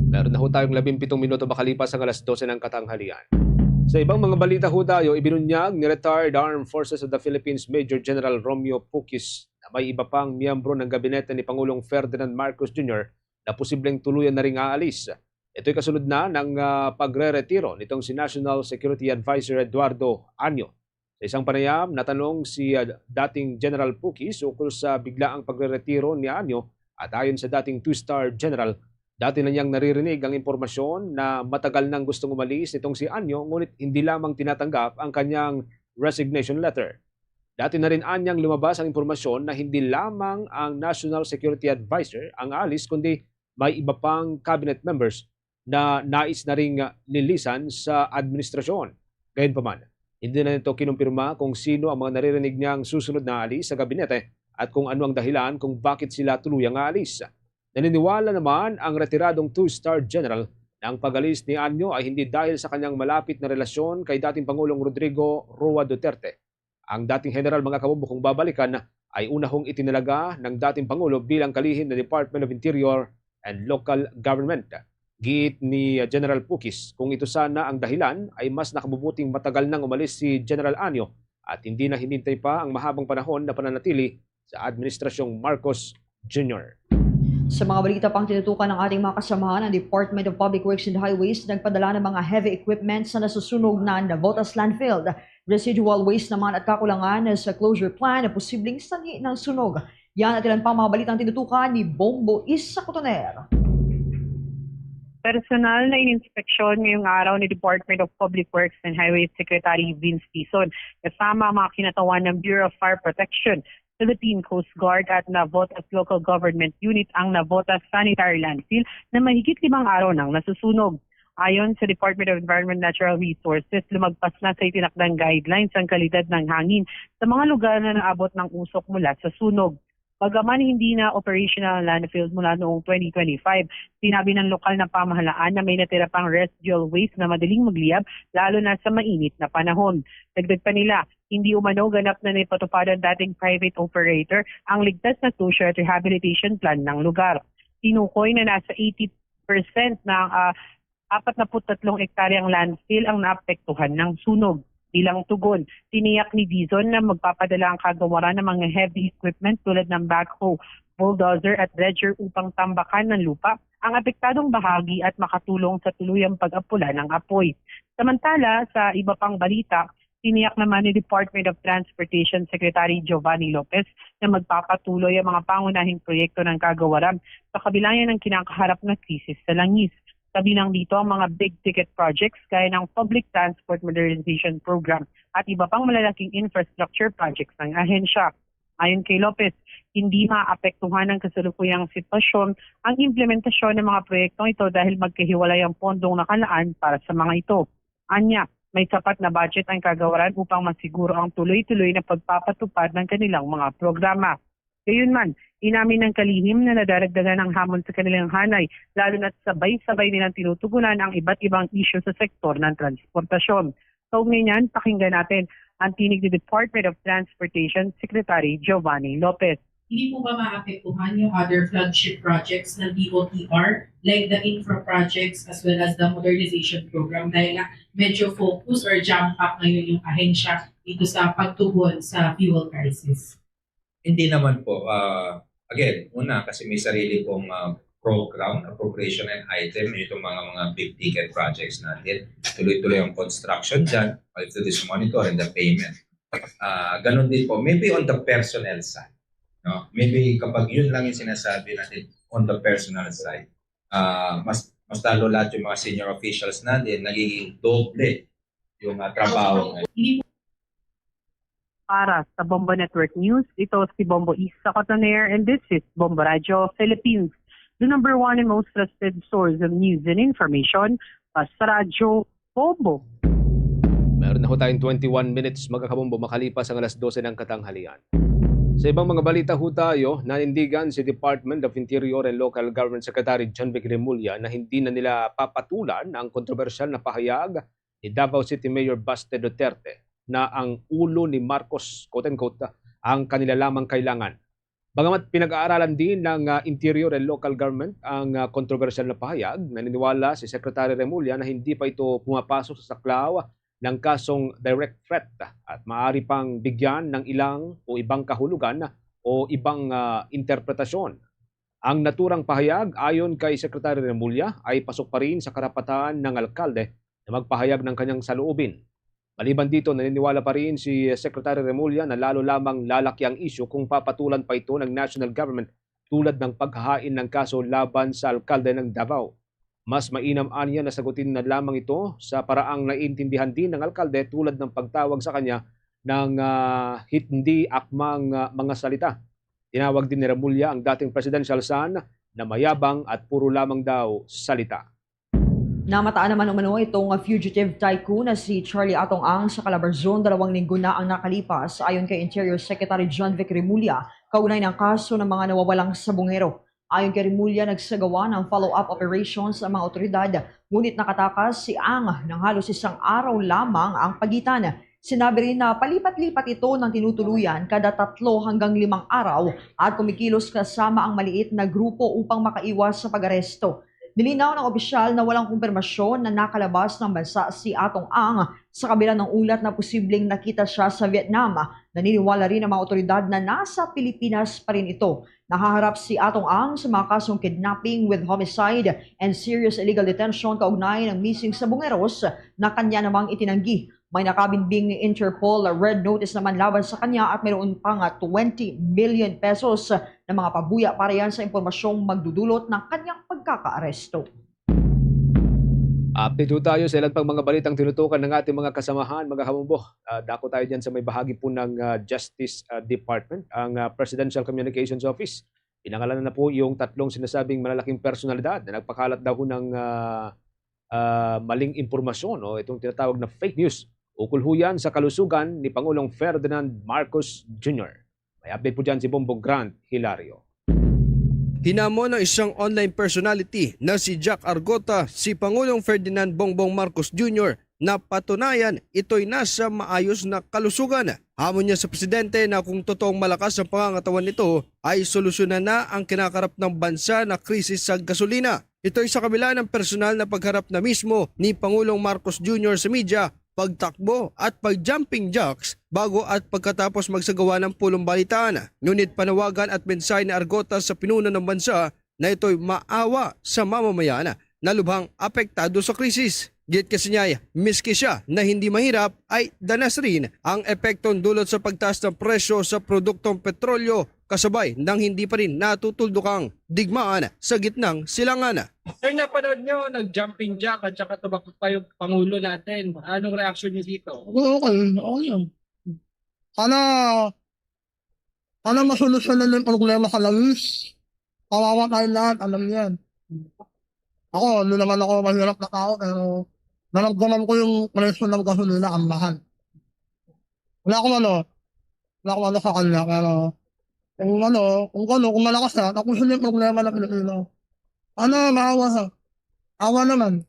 Meron na ho tayong labing pitong minuto makalipas ang alas dose ng katanghalian. Sa ibang mga balita ho tayo, ibinunyag ni retired Armed Forces of the Philippines Major General Romeo Puquis na may iba pang miyembro ng gabinete ni Pangulong Ferdinand Marcos Junior na posibleng tuluyan na ring aalis. Ito'y kasunod na ng ah, pagreretiro nitong si National Security Advisor Eduardo Año. Sa isang panayam, natanong si ah, dating General Puquis ukol sa biglaang pagreretiro ni Año at ayon sa dating two-star general, dati na niyang naririnig ang impormasyon na matagal nang gustong umalis itong si Año, ngunit hindi lamang tinatanggap ang kanyang resignation letter. Dati na rin anyang lumabas ang impormasyon na hindi lamang ang National Security Advisor ang alis, kundi may iba pang cabinet members na nais na ring lilisan sa administrasyon. Gayunpaman, hindi na nito kinumpirma kung sino ang mga naririnig niyang susunod na alis sa gabinete at kung ano ang dahilan kung bakit sila tuluyang aalis. Naniniwala naman ang retiradong two-star general na ang pag-alis ni Anyo ay hindi dahil sa kanyang malapit na relasyon kay dating Pangulong Rodrigo Roa Duterte. Ang dating general, mga kabombo, kung babalikan, ay una hong itinalaga ng dating Pangulo bilang kalihim na Department of Interior and Local Government. Giit ni General Puquis, kung ito sana ang dahilan, ay mas nakabubuting matagal nang umalis si General Anyo at hindi na hinintay pa ang mahabang panahon na pananatili sa Administrasyong Marcos Junior. Sa mga balita pang tinutukan ng ating mga kasamahan, ang Department of Public Works and Highways nagpadala ng mga heavy equipment sa nasusunog na Navotas landfill. Residual waste naman at kakulangan sa closure plan na posibleng sanhi ng sunog. Yan at ilan pa mga balitang tinutukan ni Bombo Isa Cotoner. Personal na ininspeksyon ngayong araw ni Department of Public Works and Highways Secretary Vince Dizon kasama ang mga kinatawan ng Bureau of Fire Protection, Philippine Coast Guard at Navotas Local Government Unit ang Navotas Sanitary Landfill na mahigit limang araw nang nasusunog. Ayon sa Department of Environment and Natural Resources, lumagpas na sa itinakdang guidelines ang kalidad ng hangin sa mga lugar na naabot ng usok mula sa sunog. Bagaman hindi na operational ang landfill mula noong twenty twenty-five, sinabi ng lokal na pamahalaan na may natira pang residual waste na madaling magliyab, lalo na sa mainit na panahon. Dagdag pa nila, hindi umano ganap na naipatupad ang dating private operator ang ligtas na closure at rehabilitation plan ng lugar. Tinukoy na nasa eighty percent ng ah, apat na put tatlong ektaryang landfill ang naapektuhan ng sunog. Bilang tugon, tiniyak ni Dizon na magpapadala ang kagawaran ng mga heavy equipment tulad ng backhoe, bulldozer at dredger upang tambakan ng lupa ang apektadong bahagi at makatulong sa tuluyang pag-apula ng apoy. Samantala, sa iba pang balita, tiniyak naman ni Department of Transportation Secretary Giovanni Lopez na magpapatuloy ang mga pangunahing proyekto ng kagawaran sa kabila ng kinakaharap na krisis sa langis. Kabilang dito ang mga big-ticket projects gaya ng Public Transport Modernization Program at iba pang malalaking infrastructure projects ng ahensya. Ayon kay Lopez, hindi maapektuhan ng kasalukuyang sitwasyon ang implementasyon ng mga proyektong ito dahil magkahiwalay ang pondong nakalaan para sa mga ito. Anya, may sapat na budget ang kagawaran upang masiguro ang tuloy-tuloy na pagpapatupad ng kanilang mga programa. Gayunman, inamin ng kalihim na nadaragdagan ang hamon sa kanilang hanay, lalo na't sabay-sabay nilang tinutugunan ang iba't ibang isyu sa sektor ng transportasyon. Kaugnay niyan, pakinggan natin ang tinig ni Department of Transportation Secretary Giovanni Lopez. Hindi po ba maapektuhan yung other flagship projects ng D O T R, like the infra projects as well as the modernization program, dahil nga medyo focus or jam-pack ngayon yung ahensya dito sa pagtugon sa fuel crisis? Hindi naman po. Ah, again, una, kasi may sarili pong, ah, program, appropriation and item, itong mga, mga big ticket projects natin. Tuloy-tuloy ang construction dyan. All you have to do is monitor and the payment. Ah, ganun din po. Maybe on the personnel side, no? Maybe kapag yun lang yung sinasabi natin on the personnel side, ah, mas, mas lalo lahat yung mga senior officials natin, nagiging doble yung, ah, trabaho. Okay. Para sa Bombo Network News, ito si Bombo Isa Cotoner, and this is Bombo Radyo Philippines, the number one and most trusted source of news and information, basta Radyo Bombo. Meron na ho tayong twenty-one minutes, mga kabombo, makalipas ang alas dose ng katanghalian. Sa ibang mga balita ho tayo, nanindigan si Department of Interior and Local Government Secretary John Vic Remulla na hindi na nila papatulan ang kontrobersyal na pahayag ni Davao City Mayor Baste Duterte na ang ulo ni Marcos, quote-unquote, ang kanila lamang kailangan. Bagamat pinag-aaralan din ng, ah, Interior and Local Government ang, ah, kontrobersyal na pahayag, naniniwala si Secretary Remulla na hindi pa ito pumapasok sa saklaw ng kasong direct threat at maaari pang bigyan ng ilang o ibang kahulugan o ibang, ah, interpretasyon. Ang naturang pahayag, ayon kay Secretary Remulla, ay pasok pa rin sa karapatan ng alkalde na magpahayag ng kanyang saloobin. Maliban dito, naniniwala pa rin si Secretary Remulla na lalo lamang lalaki ang isyu kung papatulan pa ito ng national government, tulad ng paghahain ng kaso laban sa alkalde ng Davao. Mas mainam anya na sagutin na lamang ito sa paraang naiintindihan din ng alkalde, tulad ng pagtawag sa kanya ng, ah, hindi akmang, ah, mga salita. Tinawag din ni Remulla ang dating presidential son na mayabang at puro lamang daw salita. Namataan naman umano itong fugitive tycoon na si Charlie Atong Ang sa Calabarzon dalawang linggo na ang nakalipas, ayon kay Interior Secretary John Vic Remulla, kaugnay ng kaso ng mga nawawalang sabongero. Ayon kay Remulla, nagsagawa ng follow-up operations ang mga otoridad, ngunit nakatakas si Ang ng halos isang araw lamang ang pagitan. Sinabi rin na palipat-lipat ito ng tinutuluyan kada tatlo hanggang limang araw at kumikilos kasama ang maliit na grupo upang makaiwas sa pag-aresto. Nilinaw ng opisyal na walang kumpirmasyon na nakalabas ng bansa si Atong Ang, sa kabila ng ulat na posibleng nakita siya sa Vietnam. Naniniwala rin ang mga otoridad na nasa Pilipinas pa rin ito. Nahaharap si Atong Ang sa mga kasong kidnapping with homicide and serious illegal detention kaugnay ng missing sabongeros na kanya namang itinanggi. May nakabinbing Interpol red notice naman laban sa kanya at mayroon pang twenty million pesos na mga pabuya para yan sa impormasyong magdudulot ng kanyang pagkakaaresto. Update ho tayo sa ilan pang mga balitang tinutukan ng ating mga kasamahan, mga kabombo. Ah, dako tayo dyan sa may bahagi po ng, ah, Justice, ah, Department, ang, ah, Presidential Communications Office. Pinangalanan na po yung tatlong sinasabing malalaking personalidad na nagpakalat daw ho ng, ah, ah, maling impormasyon o itong tinatawag na fake news ukol ho yan sa kalusugan ni Pangulong Ferdinand Marcos Junior. May update po dyan si Bombo Grant Hilario. Hinamon ng isang online personality na si Jack Argota si Pangulong Ferdinand Bongbong Marcos Junior na patunayan ito'y nasa maayos na kalusugan. Hamon niya sa presidente na kung totoong malakas ang pangangatawan nito, ay solusyonan na ang kinakarap ng bansa na krisis sa gasolina. Ito'y sa kabila ng personal na pagharap na mismo ni Pangulong Marcos Junior sa media, pagtakbo at pag-jumping jacks bago at pagkatapos magsagawa ng pulong balitaan. Ngunit panawagan at mensahe ni Argota sa pinuno ng bansa na ito'y maawa sa mamamayan na lubhang apektado sa krisis. Giit kasi niya, miski siya na hindi mahirap, ay danas rin ang epektong dulot sa pagtaas ng presyo sa produktong petrolyo kasabay ng hindi pa rin natutuldok ang digmaan sa gitnang silangan. Sir, napanood nyo, nag-jumping jack at saka tumakbo pa yung Pangulo natin. Anong reaction nyo dito? Okay, okay lang. Sana, sana masolusyonan yung problema sa langis. Kawawa tayo lahat, alam niyo yan. Ako, hindi naman ako mahirap na tao, pero naramdaman ko yung presyo ng gasolina, ang mahal. Wala akong ano, wala akong ano sa kanya, pero Kung ano, kung ano, kung malakas na, tapos yun yung problema ng Pilipino. Ano, maawa sa. Awa naman.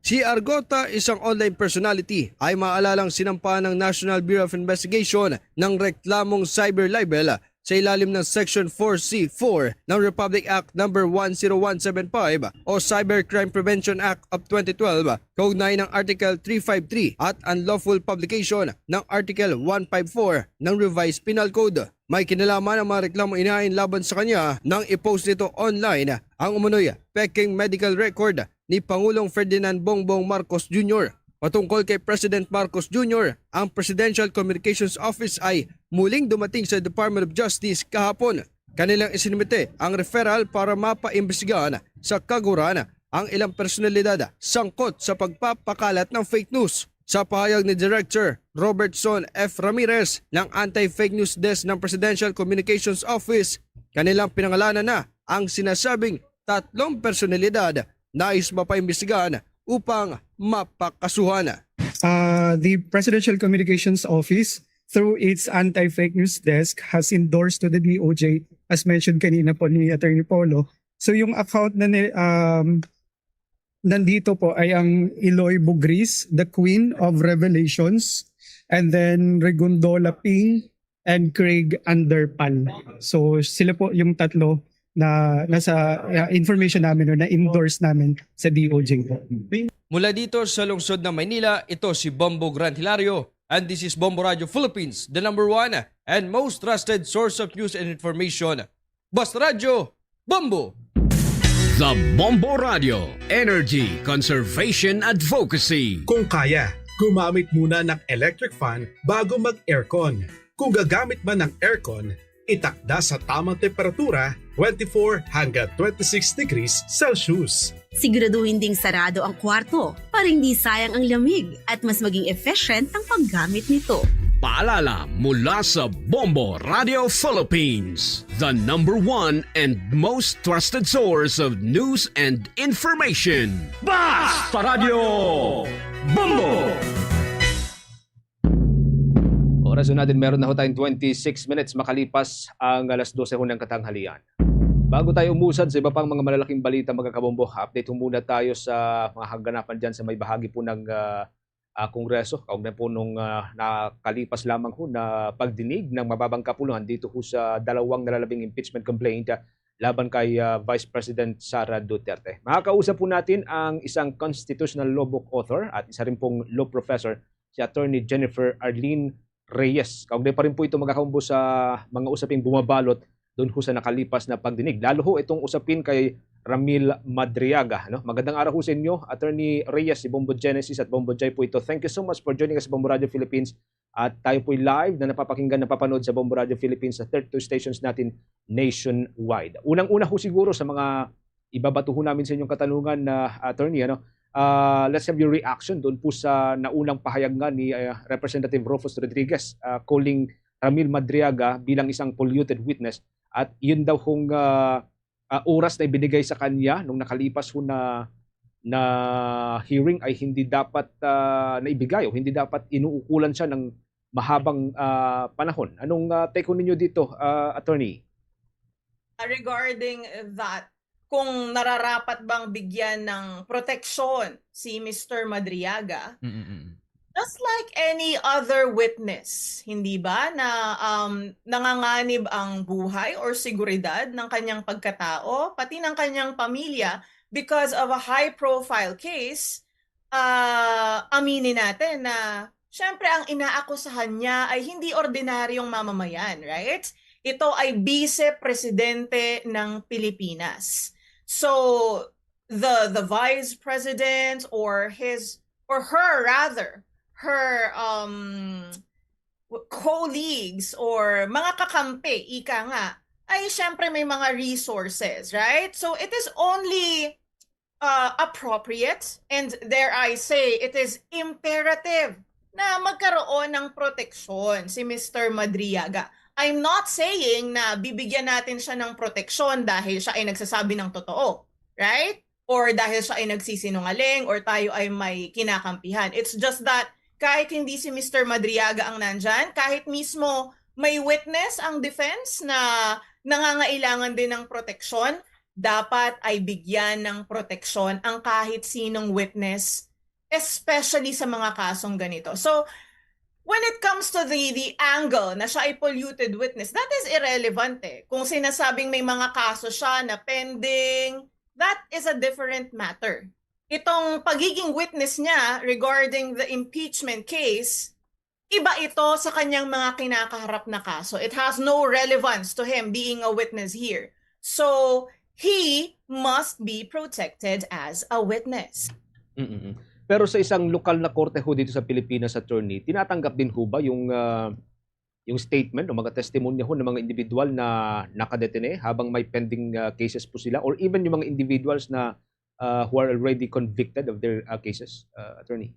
Si Argota, isang online personality, ay maalalang sinampa ng National Bureau of Investigation ng reklamong cyber libel sa ilalim ng Section four C four ng Republic Act Number one zero one seven five o Cybercrime Prevention Act of twenty twelve, kaugnay ng Article three five three at unlawful publication ng Article one five four ng Revised Penal Code. May kinalaman ang mga reklamo inain laban sa kanya nang i-post nito online ang umunoy peking medical record ni Pangulong Ferdinand Bongbong Marcos Junior. Patungkol kay President Marcos Junior, ang Presidential Communications Office ay muling dumating sa Department of Justice kahapon. Kanilang isinumite ang referral para mapaimbestigahan sa kaguran ang ilang personalidad sangkot sa pagpapakalat ng fake news. Sa pahayag ni Director Robertson F. Ramirez ng Anti-Fake News Desk ng Presidential Communications Office, kanilang pinangalanan na ang sinasabing tatlong personalidad nais mapaimbestigahan upang mapakasuhan. Uh, the Presidential Communications Office, through its Anti-Fake News Desk, has endorsed to the D O J, as mentioned kanina po ni Attorney Polo. So yung account na ni, um, nandito po ay ang Eloy Bugris, the Queen of Revelations, and then Regundola Ping and Craig Anderpan. So sila po yung tatlo na nasa uh, information namin or na-endorse namin sa D O J po. Mula dito sa lungsod ng Maynila, ito si Bombo Grant Hilario, and this is Bombo Radio Philippines, the number one and most trusted source of news and information. Basta Radyo, Bombo! The Bombo Radio, Energy Conservation Advocacy. Kung kaya, gumamit muna ng electric fan bago mag-aircon. Kung gagamit man ng aircon, itakda sa tamang temperatura, twenty-four hanggang twenty-six degrees Celsius. Siguraduhin ding sarado ang kwarto para hindi sayang ang lamig at mas maging efficient ang paggamit nito. Paalala mula sa Bombo Radio Philippines, the number one and most trusted source of news and information. Basta Radio Bombo! Oras na natin, meron na ho tayong twenty-six minutes makalipas ang alas dose ho ng katanghalian. Bago tayo umusad sa iba pang mga malalaking balita, mga kabombo, update ho muna tayo sa mga kaganapan dyan sa may bahagi po ng ah, ah, Kongreso. Kaugnay po nung ah, nakalipas lamang ho na pagdinig ng mababang kapuluhan dito ho sa dalawang nalalabing impeachment complaint ah, laban kay ah, Vice President Sara Duterte. Makakausap po natin ang isang constitutional law book author at isa rin pong law professor, si Attorney Jennifer Arlene Reyes. Kaugnay pa rin po ito, mga kaumbo, sa mga usaping bumabalot doon ho sa nakalipas na pagdinig. Lalo ho itong usapin kay Ramil Madriaga. No? Magandang araw ho sa inyo, Attorney Reyes, si Bombo Genesis at Bombo Jai po ito. Thank you so much for joining us sa Bombo Radio Philippines. At tayo po'y live na napapakinggan, napapanood sa Bombo Radio Philippines sa thirty-two stations natin nationwide. Unang-una ho siguro sa mga ibabato ho namin sa inyong katanungan, na Attorney, ano, ah, let's have your reaction doon po sa naunang pahayag nga ni ah, Representative Rufus Rodriguez, ah, calling Ramil Madriaga bilang isang polluted witness, at yun daw hong ah, ah, oras na ibinigay sa kanya nung nakalipas ho na na hearing ay hindi dapat ah, naibigay o hindi dapat inuukulan siya ng mahabang ah, panahon. Anong ah, take ho ninyo dito, ah, Attorney? Regarding that, kung nararapat bang bigyan ng proteksyon si Mister Madriaga, Mm-mm. just like any other witness, hindi ba, na um, nanganganib ang buhay or seguridad ng kanyang pagkatao, pati ng kanyang pamilya, because of a high-profile case, ah, aminin natin na, syempre, ang inaakusahan niya ay hindi ordinaryong mamamayan, right? Ito ay bise-presidente ng Pilipinas. So, the the vice president or his or her rather, her um colleagues or mga kakampi, ika nga, ay syempre may mga resources, right? So it is only uh, appropriate and, dare I say, it is imperative na magkaroon ng proteksyon si Mister Madriaga. I'm not saying na bibigyan natin siya ng proteksyon dahil siya ay nagsasabi ng totoo, right? Or dahil siya ay nagsisinungaling or tayo ay may kinakampihan. It's just that kahit hindi si Mister Madriaga ang nandyan, kahit mismo may witness ang defense na nangangailangan din ng proteksyon, dapat ay bigyan ng proteksyon ang kahit sinong witness, especially sa mga kasong ganito. So, when it comes to the the angle na siya ay polluted witness, that is irrelevant eh. Kung sinasabing may mga kaso siya na pending, that is a different matter. Itong pagiging witness niya regarding the impeachment case, iba ito sa kanyang mga kinakaharap na kaso. It has no relevance to him being a witness here. So, he must be protected as a witness. Mm-mm. Pero sa isang lokal na korte ho dito sa Pilipinas, attorney, tinatanggap din ho ba yung ah, yung statement o mga testimonya ho ng mga individual na nakadetene habang may pending ah, cases po sila, or even yung mga individuals na ah, who are already convicted of their ah, cases, ah, attorney?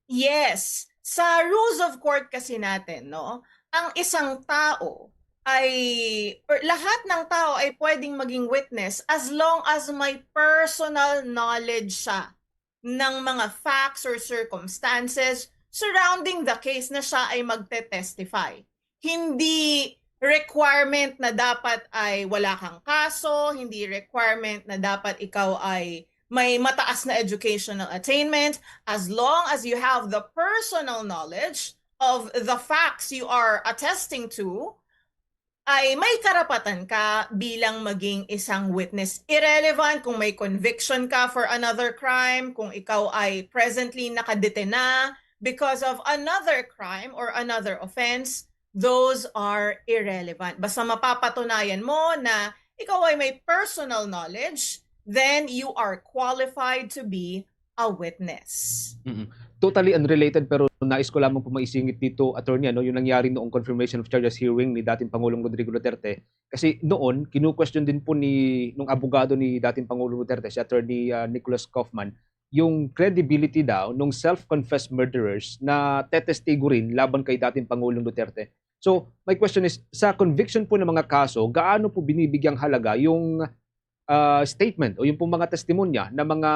Yes. Sa rules of court kasi natin, no, ang isang tao ay, or lahat ng tao ay pwedeng maging witness as long as may personal knowledge siya ng mga facts or circumstances surrounding the case na siya ay magte-testify. Hindi requirement na dapat ay wala kang kaso, hindi requirement na dapat ikaw ay may mataas na educational attainment. As long as you have the personal knowledge of the facts you are attesting to, ay may karapatan ka bilang maging isang witness. Irrelevant kung may conviction ka for another crime, kung ikaw ay presently nakadetena because of another crime or another offense, those are irrelevant. Basta mapapatunayan mo na ikaw ay may personal knowledge, then you are qualified to be a witness. Mm-mm. Totally unrelated, pero nais ko lamang po maisingit dito, attorney, ano, yung nangyari noong confirmation of charges hearing ni dating Pangulong Rodrigo Duterte. Kasi noon, kinu-question din po ni nung abogado ni dating Pangulong Duterte, si Attorney ah, Nicholas Kaufman, yung credibility daw nung self-confessed murderers na tetestigo rin laban kay dating Pangulong Duterte. So, my question is, sa conviction po ng mga kaso, gaano po binibigyang halaga yung ah, statement o yung pong mga testimonya ng mga,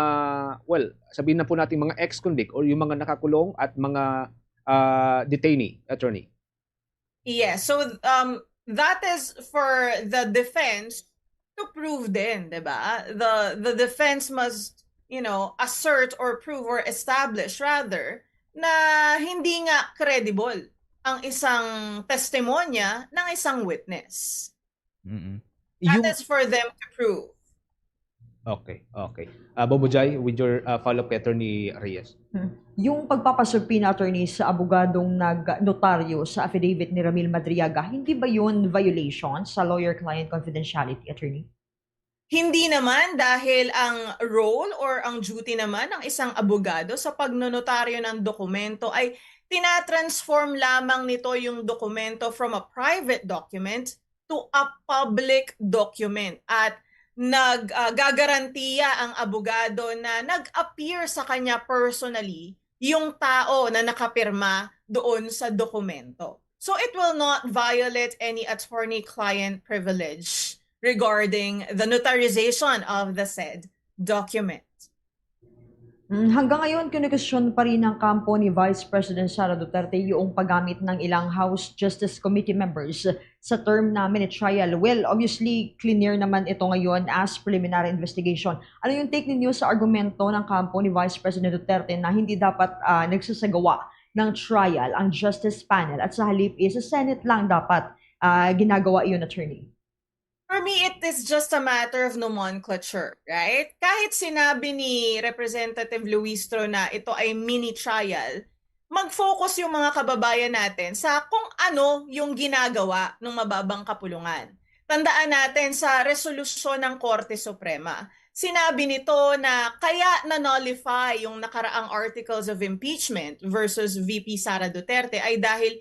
well, sabihin na po natin mga ex-convict or yung mga nakakulong at mga ah, detainee, attorney? Yes. So um that is for the defense to prove din, 'di ba? The the defense must, you know, assert or prove or establish rather na hindi nga credible ang isang testimonya ng isang witness. Mm-mm. That Yung, is for them to prove. okay, okay. Uh, Bobo Jai, with your uh, follow-up kay Attorney Reyes. Hmm. Yung pagpapasubpoena, attorney, sa abogadong nag-notaryo sa affidavit ni Ramil Madriaga, hindi ba yun violation sa lawyer-client confidentiality, attorney? Hindi naman, dahil ang role or ang duty naman ng isang abogado sa pagnonotaryo ng dokumento ay tinatransform lamang nito yung dokumento from a private document to a public document. At nag, ah, gagarantiya ang abogado na nag-appear sa kanya personally yung tao na nakapirma doon sa dokumento. So it will not violate any attorney-client privilege regarding the notarization of the said document. Mm, hanggang ngayon, kinukwestiyon pa rin ng kampo ni Vice President Sara Duterte yung paggamit ng ilang House Justice Committee members sa term na mini-trial. Well, obviously, clear naman ito ngayon as preliminary investigation. Ano yung take ninyo sa argumento ng kampo ni Vice President Duterte na hindi dapat ah, nagsasagawa ng trial ang Justice Panel at sa halip is sa Senate lang dapat ah, ginagawa yun, attorney? For me, it is just a matter of nomenclature, right? Kahit sinabi ni Representative Luistro na ito ay mini-trial, mag-focus yung mga kababayan natin sa kung ano yung ginagawa ng mababang kapulungan. Tandaan natin sa resolusyon ng Korte Suprema, sinabi nito na kaya na-nullify yung nakaraang articles of impeachment versus V P Sara Duterte ay dahil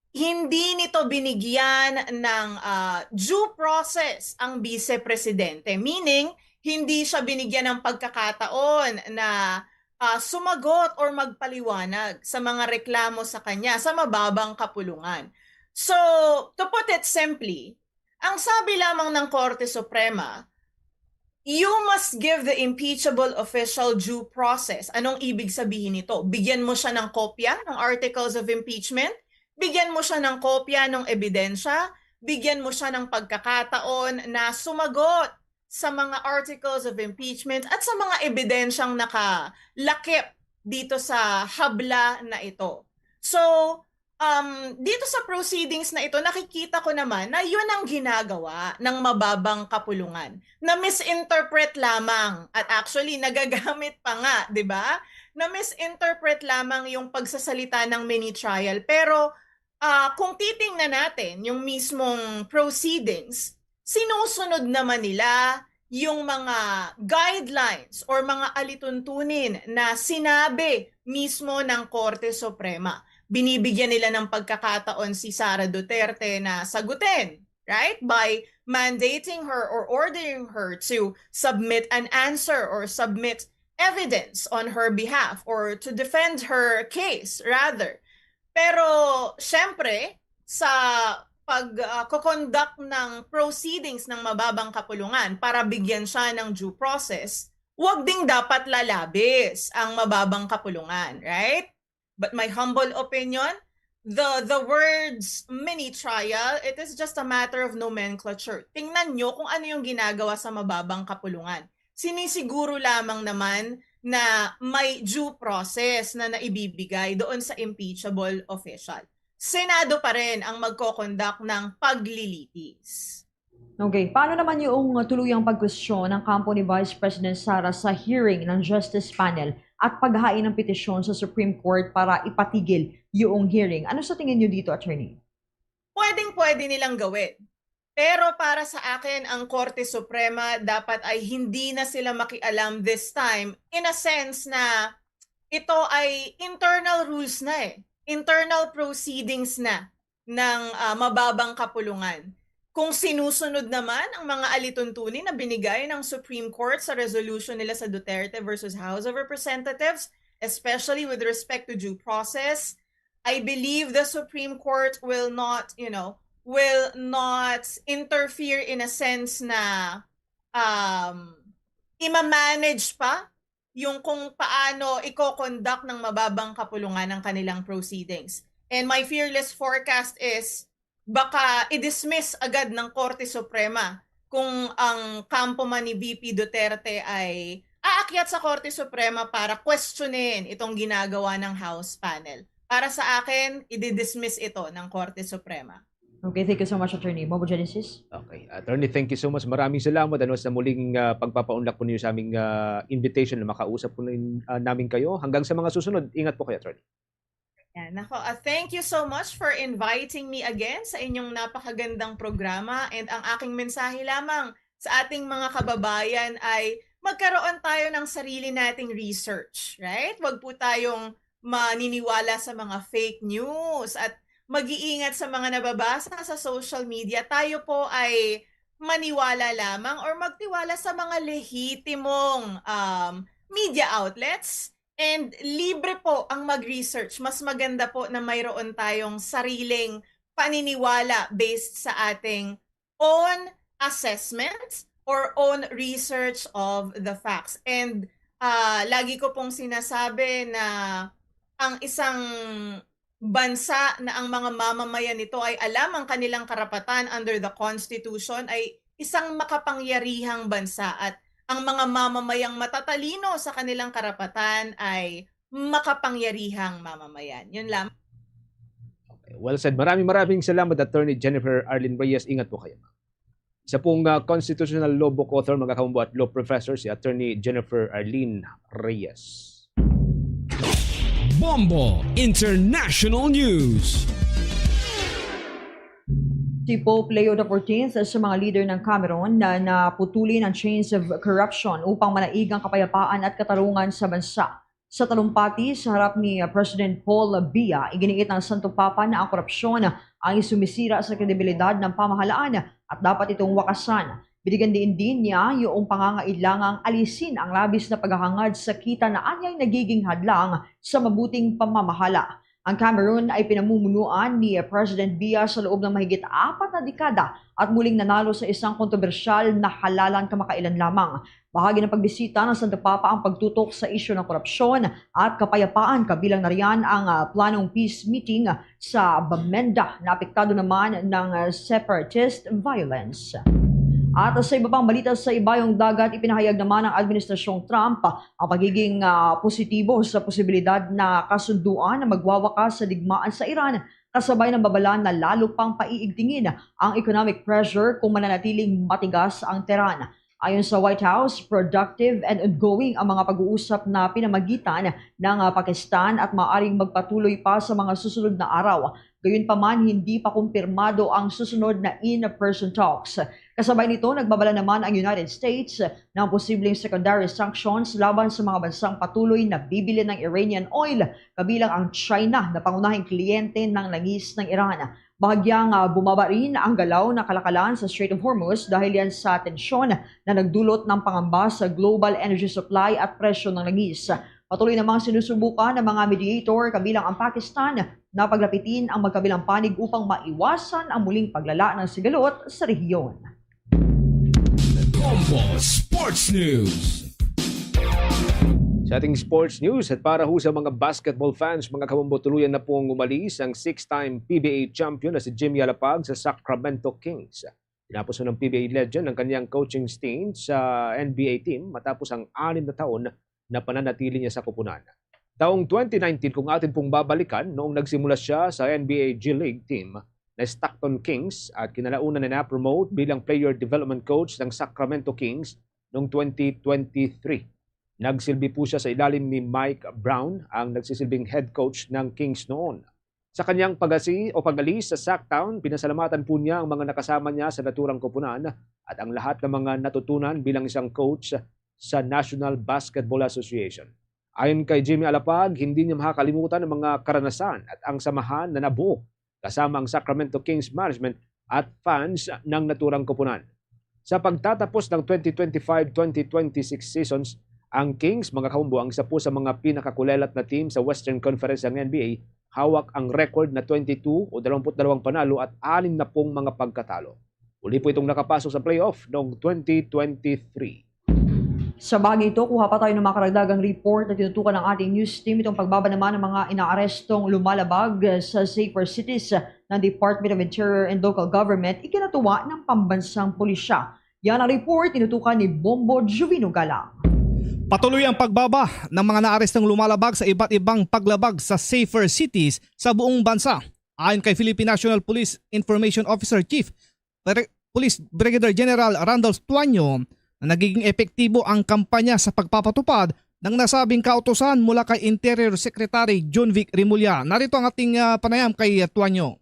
hindi nito binigyan ng ah, due process ang Vice Presidente. Meaning, hindi siya binigyan ng pagkakataon na ah, sumagot or magpaliwanag sa mga reklamo sa kanya sa mababang kapulungan. So, to put it simply, ang sabi lamang ng Korte Suprema, you must give the impeachable official due process. Anong ibig sabihin nito? Bigyan mo siya ng kopya ng articles of impeachment, bigyan mo siya ng kopya ng ebidensya, bigyan mo siya ng pagkakataon na sumagot sa mga articles of impeachment at sa mga ebidensyang nakalakip dito sa habla na ito. So, um, dito sa proceedings na ito, nakikita ko naman na yun ang ginagawa ng mababang kapulungan, na misinterpret lamang, at actually nagagamit pa nga, 'di ba? Na misinterpret lamang yung pagsasalita ng mini trial, pero, ah, kung titingnan natin yung mismong proceedings, sinusunod naman nila yung mga guidelines or mga alituntunin na sinabi mismo ng Korte Suprema. Binibigyan nila ng pagkakataon si Sara Duterte na sagutin, right? By mandating her or ordering her to submit an answer or submit evidence on her behalf or to defend her case, rather. Pero, syempre, sa pag, ah, ko-conduct ng proceedings ng mababang kapulungan para bigyan siya ng due process, wag ding dapat lalabis ang mababang kapulungan, right? But my humble opinion, the the words mini trial, it is just a matter of nomenclature. Tingnan nyo kung ano yung ginagawa sa mababang kapulungan. Sinisiguro lamang naman na may due process na naibibigay doon sa impeachable official. Senado pa rin ang magko-conduct ng paglilitis. Okay, paano naman yung tuluyang pagkwestiyon ng kampo ni Vice President Sara sa hearing ng Justice Panel at paghain ng petisyon sa Supreme Court para ipatigil yung hearing? Ano sa tingin niyo dito, Attorney? Pwedeng-pwede nilang gawin. Pero para sa akin, ang Korte Suprema dapat ay hindi na sila makialam this time, in a sense na ito ay internal rules na eh. Internal proceedings na ng, ah, mababang kapulungan. Kung sinusunod naman ang mga alituntunin na binigay ng Supreme Court sa resolution nila sa Duterte versus House of Representatives, especially with respect to due process, I believe the Supreme Court will not, you know, will not interfere in a sense na, um, ima-manage pa yung kung paano iko-conduct ng mababang kapulungan ang kanilang proceedings. And my fearless forecast is baka i-dismiss agad ng Korte Suprema kung ang kampo man ni V P Duterte ay aakyat sa Korte Suprema para questionin itong ginagawa ng House panel. Para sa akin, i-dismiss ito ng Korte Suprema. Okay, thank you so much, Attorney. Bobo Genesis? Okay. Attorney, thank you so much. Maraming salamat ano, sa muling ah, pagpapaunlak po ninyo sa aming ah, invitation na makausap po nin- ah, namin kayo. Hanggang sa mga susunod, ingat po kayo, Attorney. Yan. Nako, ah, thank you so much for inviting me again sa inyong napakagandang programa. And ang aking mensahe lamang sa ating mga kababayan ay magkaroon tayo ng sarili nating research, right? Wag po tayong maniniwala sa mga fake news at mag-iingat sa mga nababasa sa social media. Tayo po ay maniwala lamang or magtiwala sa mga lehitimong um, media outlets. And libre po ang mag-research. Mas maganda po na mayroon tayong sariling paniniwala based sa ating own assessments or own research of the facts. And ah, lagi ko pong sinasabi na ang isang bansa na ang mga mamamayan nito ay alam ang kanilang karapatan under the Constitution ay isang makapangyarihang bansa at ang mga mamamayang matatalino sa kanilang karapatan ay makapangyarihang mamamayan. Yun lang. Okay. Well said. Maraming maraming salamat, Attorney Jennifer Arlene Reyes. Ingat po kayo. Isa pong ah, constitutional law book author, mga kaumbo, at law professor, si Attorney Jennifer Arlene Reyes. Bombo International News. Si Pope Leo the fourteenth sa mga leader ng Cameroon na naputulin ang chains of corruption upang manaig ang kapayapaan at katarungan sa bansa. Sa talumpati, sa harap ni President Paul Biya, iginiit ng Santo Papa na ang korupsyon ang sumisira sa kredibilidad ng pamahalaan at dapat itong wakasan. Binigyan din din niya yung pangangailangang alisin ang labis na paghahangad sa kita na anyay nagiging hadlang sa mabuting pamamahala. Ang Cameroon ay pinamumunuan ni President Biya sa loob ng mahigit apat na dekada at muling nanalo sa isang kontrobersyal na halalan kamakailan lamang. Bahagi ng pagbisita ng Santo Papa ang pagtutok sa isyu ng korupsyon at kapayapaan, kabilang na riyan ang, ah, planong peace meeting sa Bamenda na apektado naman ng, ah, separatist violence. At sa iba pang balita sa Ibayong Dagat, ipinahayag naman ng Administrasyong Trump ang pagiging, ah, positibo sa posibilidad na kasunduan na magwawakas sa digmaan sa Iran, kasabay ng babala na lalo pang paiigtingin ang economic pressure kung mananatiling matigas ang Tehran. Ayon sa White House, productive and ongoing ang mga pag-uusap na pinamagitan ng, ah, Pakistan at maaring magpatuloy pa sa mga susunod na araw. Gayunpaman, hindi pa kumpirmado ang susunod na in-person talks. Kasabay nito, nagbabala naman ang United States ng posibleng secondary sanctions laban sa mga bansang patuloy na bibili ng Iranian oil, kabilang ang China na pangunahing kliyente ng langis ng Iran. Bahagyang, ah, bumaba rin ang galaw na kalakalan sa Strait of Hormuz dahil yan sa tensyon na nagdulot ng pangamba sa global energy supply at presyo ng langis. Patuloy namang sinusubukan ng mga mediator, kabilang ang Pakistan, na paglapitin ang magkabilang panig upang maiwasan ang muling paglala ng sigalot sa rehiyon. Bombo Sports News. Sa ating sports news, at para ho sa mga basketball fans, mga kabombo, tuluyan na pong umalis ang six-time P B A champion na si Jimmy Alapag sa Sacramento Kings. Tinapos ho ng P B A legend ang kanyang coaching stint sa N B A team matapos ang anim na taon na pananatili niya sa koponan. Taong twenty nineteen, kung atin pong babalikan, noong nagsimula siya sa N B A G League team na Stockton Kings at kinalaunan na na-promote bilang player development coach ng Sacramento Kings noong twenty twenty-three. Nagsilbi po siya sa ilalim ni Mike Brown, ang nagsisilbing head coach ng Kings noon. Sa kanyang pagasi o pag-alis sa Sacktown, pinasalamatan po niya ang mga nakasama niya sa naturang koponan at ang lahat ng mga natutunan bilang isang coach sa National Basketball Association. Ayon kay Jimmy Alapag, hindi niya makakalimutan ang mga karanasan at ang samahan na nabuo kasama ang Sacramento Kings management at fans ng naturang koponan. Sa pagtatapos ng twenty twenty-five twenty twenty-six seasons, ang Kings, mga kabombo, ang isa po sa mga pinakakulelat na team sa Western Conference ng N B A, hawak ang record na twenty-two o dalawampu't dalawang panalo at anim na pong mga pagkatalo. Uli po itong nakapasok sa playoff noong twenty twenty-three. Sa bagay ito, kuha pa tayo ng mga karagdagang report na tinutukan ng ating news team. Itong pagbaba naman ng mga inaarestong lumalabag sa Safer Cities ng Department of Interior and Local Government, ikinatuwa ng pambansang pulisya. Yan ang report tinutukan ni Bombo Juvino Galang. Patuloy ang pagbaba ng mga naarestong lumalabag sa iba't ibang paglabag sa Safer Cities sa buong bansa. Ayon kay Philippine National Police Information Officer Chief Police Brigadier General Randolph Tuanyo, na nagiging epektibo ang kampanya sa pagpapatupad ng nasabing kautusan mula kay Interior Secretary John Vic Remulla. Narito ang ating uh, panayam kay uh, Tuanyo.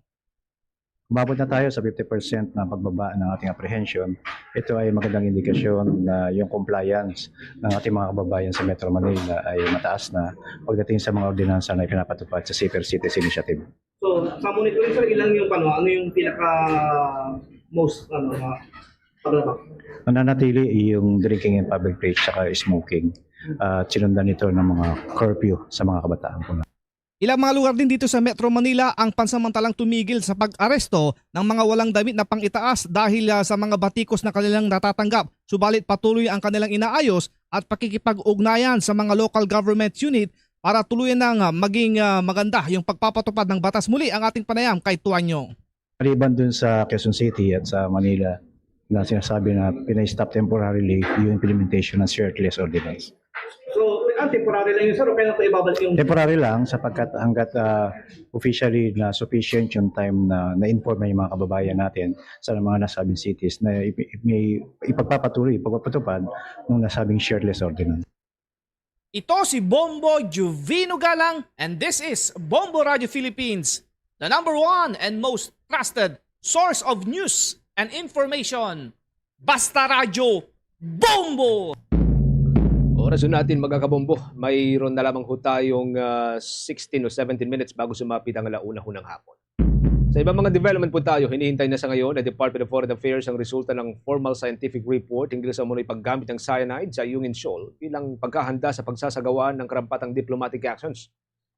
Umabot na tayo sa fifty percent na pagbaba ng ating apprehension. Ito ay magandang indikasyon na yung compliance ng ating mga kababayan sa Metro Manila ay mataas na pagdating sa mga ordinansa na ipinapatupad sa Safer Cities Initiative. So, sa monitoring, sir, ilang yung ano, ano yung pinaka most ano, uh, paglabag? Nananatili yung drinking in public place saka smoking. At sinundan nito ng mga curfew sa mga kabataan po. Ilang mga lugar din dito sa Metro Manila ang pansamantalang tumigil sa pag-aresto ng mga walang damit na pang-itaas dahil uh, sa mga batikos na kanilang natatanggap. Subalit patuloy ang kanilang inaayos at pakikipag-ugnayan sa mga local government unit para tuluyan nang uh, maging uh, maganda yung pagpapatupad ng batas. Muli ang ating panayam kay Tuanyo. Maliban dun sa Quezon City at sa Manila na sinasabi na pina-stop temporarily yung implementation ng shirtless ordinance. So, ang temporary lang yun, sir, o kaya na ito ibabalik yung... Temporary lang sapagkat hanggat uh, officially na sufficient yung time na na-inform na yung mga kababayan natin sa mga nasabing cities na may ipagpapatuloy, ipagpapatupad ng nasabing shirtless ordinance. Ito si Bombo Juvino Galang and this is Bombo Radio Philippines, the number one and most trusted source of news and information. Basta Radyo, Bombo! Oras natin, mga kabombo, mayroon na lamang ho tayong uh, sixteen o seventeen minutes bago sumapit ang alauna ho ng hapon. Sa ibang mga development po tayo, hinihintay na sa ngayon ng Department of Foreign Affairs ang resulta ng formal scientific report hinggil sa umano'y paggamit ng cyanide sa Ayungin Shoal bilang paghahanda sa pagsasagawa ng karampatang diplomatic actions.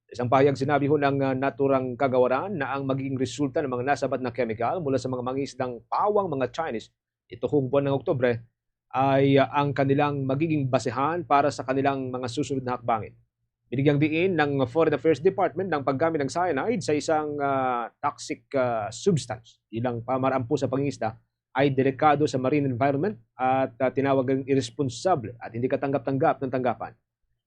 Sa isang pahayag, sinabi ho ng, ah, naturang kagawaran na ang magiging resulta ng mga nasabat na kemikal mula sa mga mangisdang pawang mga Chinese nitong buwan ng Oktubre ay, ah, ang kanilang magiging basehan para sa kanilang mga susunod na hakbangin. Binigyang diin ng Foreign Affairs Department ng paggamit ng cyanide sa isang, ah, toxic, ah, substance bilang pamaraampo sa pangingisda ay delikado sa marine environment at, ah, tinawagang irresponsable at hindi katanggap-tanggap ng tanggapan.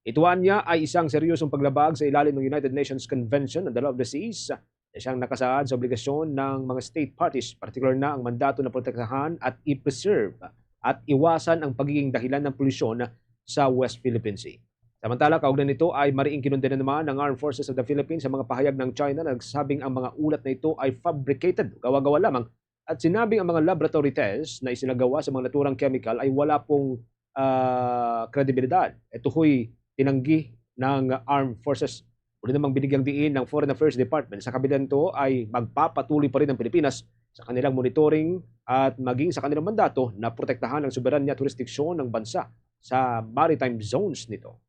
Ito anya ay isang seryosong paglabag sa ilalim ng United Nations Convention on the Law of the Seas na siyang nakasaad sa obligasyon ng mga state parties, partikular na ang mandato na protektahan at i-preserve at iwasan ang pagiging dahilan ng polusyon sa West Philippine Sea. Samantala, kaugnay nito ay mariing kinundena naman ng Armed Forces of the Philippines sa mga pahayag ng China na nagsasabing ang mga ulat na ito ay fabricated, gawa-gawa lamang, at sinabing ang mga laboratory tests na isinagawa sa mga naturang chemical ay wala pong, ah, kredibilidad. Ito ho'y tinanggi ng Armed Forces. Muli namang binigyang diin ng Foreign Affairs Department sa kabila nito ay magpapatuloy pa rin ang Pilipinas sa kanilang monitoring at maging sa kanilang mandato na protektahan ang soberanya at jurisdiksyon ng bansa sa maritime zones nito.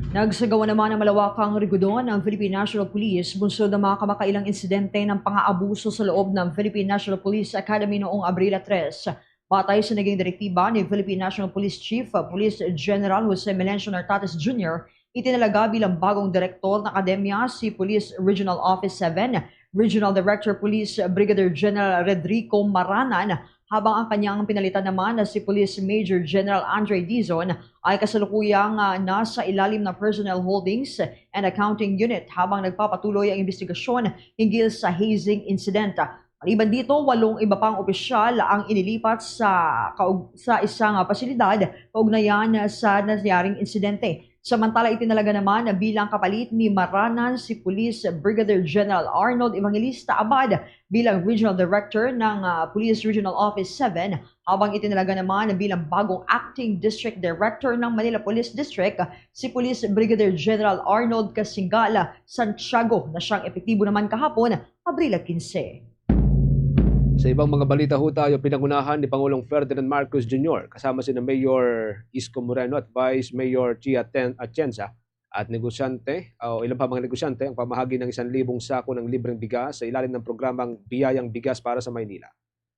Nagsagawa naman ng malawakang rigudon ang Philippine National Police bunsod ng mga kamakailang insidente ng pang-aabuso sa loob ng Philippine National Police Academy noong Abril tres. Batay sa naging direktiba ni Philippine National Police Chief, Police General Jose Melencio Nartates Junior, itinalaga bilang bagong direktor ng akademya si Police Regional Office seven, Regional Director Police Brigadier General Redrico Maranan, habang ang kanyang pinalitan naman na si Police Major General Andre Dizon ay kasalukuyang, ah, nasa ilalim ng Personnel Holdings and Accounting Unit habang nagpapatuloy ang investigasyon hinggil sa hazing incident. Maliban dito, walong iba pang opisyal ang inilipat sa kaug-, sa isang, ah, pasilidad kaugnayan sa nangyaring insidente. Samantala, itinalaga naman bilang kapalit ni Maranan si Police Brigadier General Arnold Evangelista Abad bilang Regional Director ng, ah, Police Regional Office seven, habang itinalaga naman bilang bagong Acting District Director ng Manila Police District si Police Brigadier General Arnold Kasingal Santiago, na siyang epektibo naman kahapon, Abril quince. Sa ibang mga balita ho tayo, pinangunahan ni Pangulong Ferdinand Marcos Junior kasama sina Mayor Isko Moreno at Vice Mayor Chia Ten-, Atienza at negosyante, o ilan pa mga negosyante, ang pamahagi ng isang libong sako ng libreng bigas sa ilalim ng programang Biyayang Bigas para sa Maynila.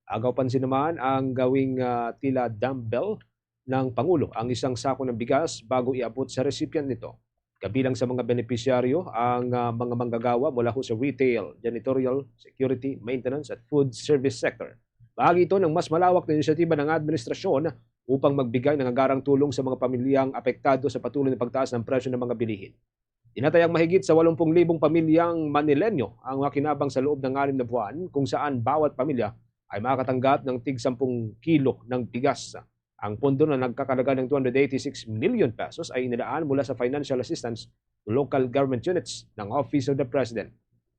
Agaw pansin naman ang gawing, ah, tila dumbbell ng Pangulo ang isang sako ng bigas bago iabot sa recipient nito. Kabilang sa mga benepisyaryo ang, ah, mga manggagawa mula ho sa retail, janitorial, security, maintenance at food service sector. Bahagi ito ng mas malawak na inisyatiba ng administrasyon upang magbigay ng agarang tulong sa mga pamilyang apektado sa patuloy na pagtaas ng presyo ng mga bilihin. Tinatayang mahigit sa walumpung libong pamilyang Manileño ang makinabang sa loob ng anim na buwan, kung saan bawat pamilya ay makakatanggap ng tig sampung kilo ng bigas. Ang pondo na nagkakalaga ng two hundred eighty-six million pesos ay inilaan mula sa financial assistance to local government units ng Office of the President.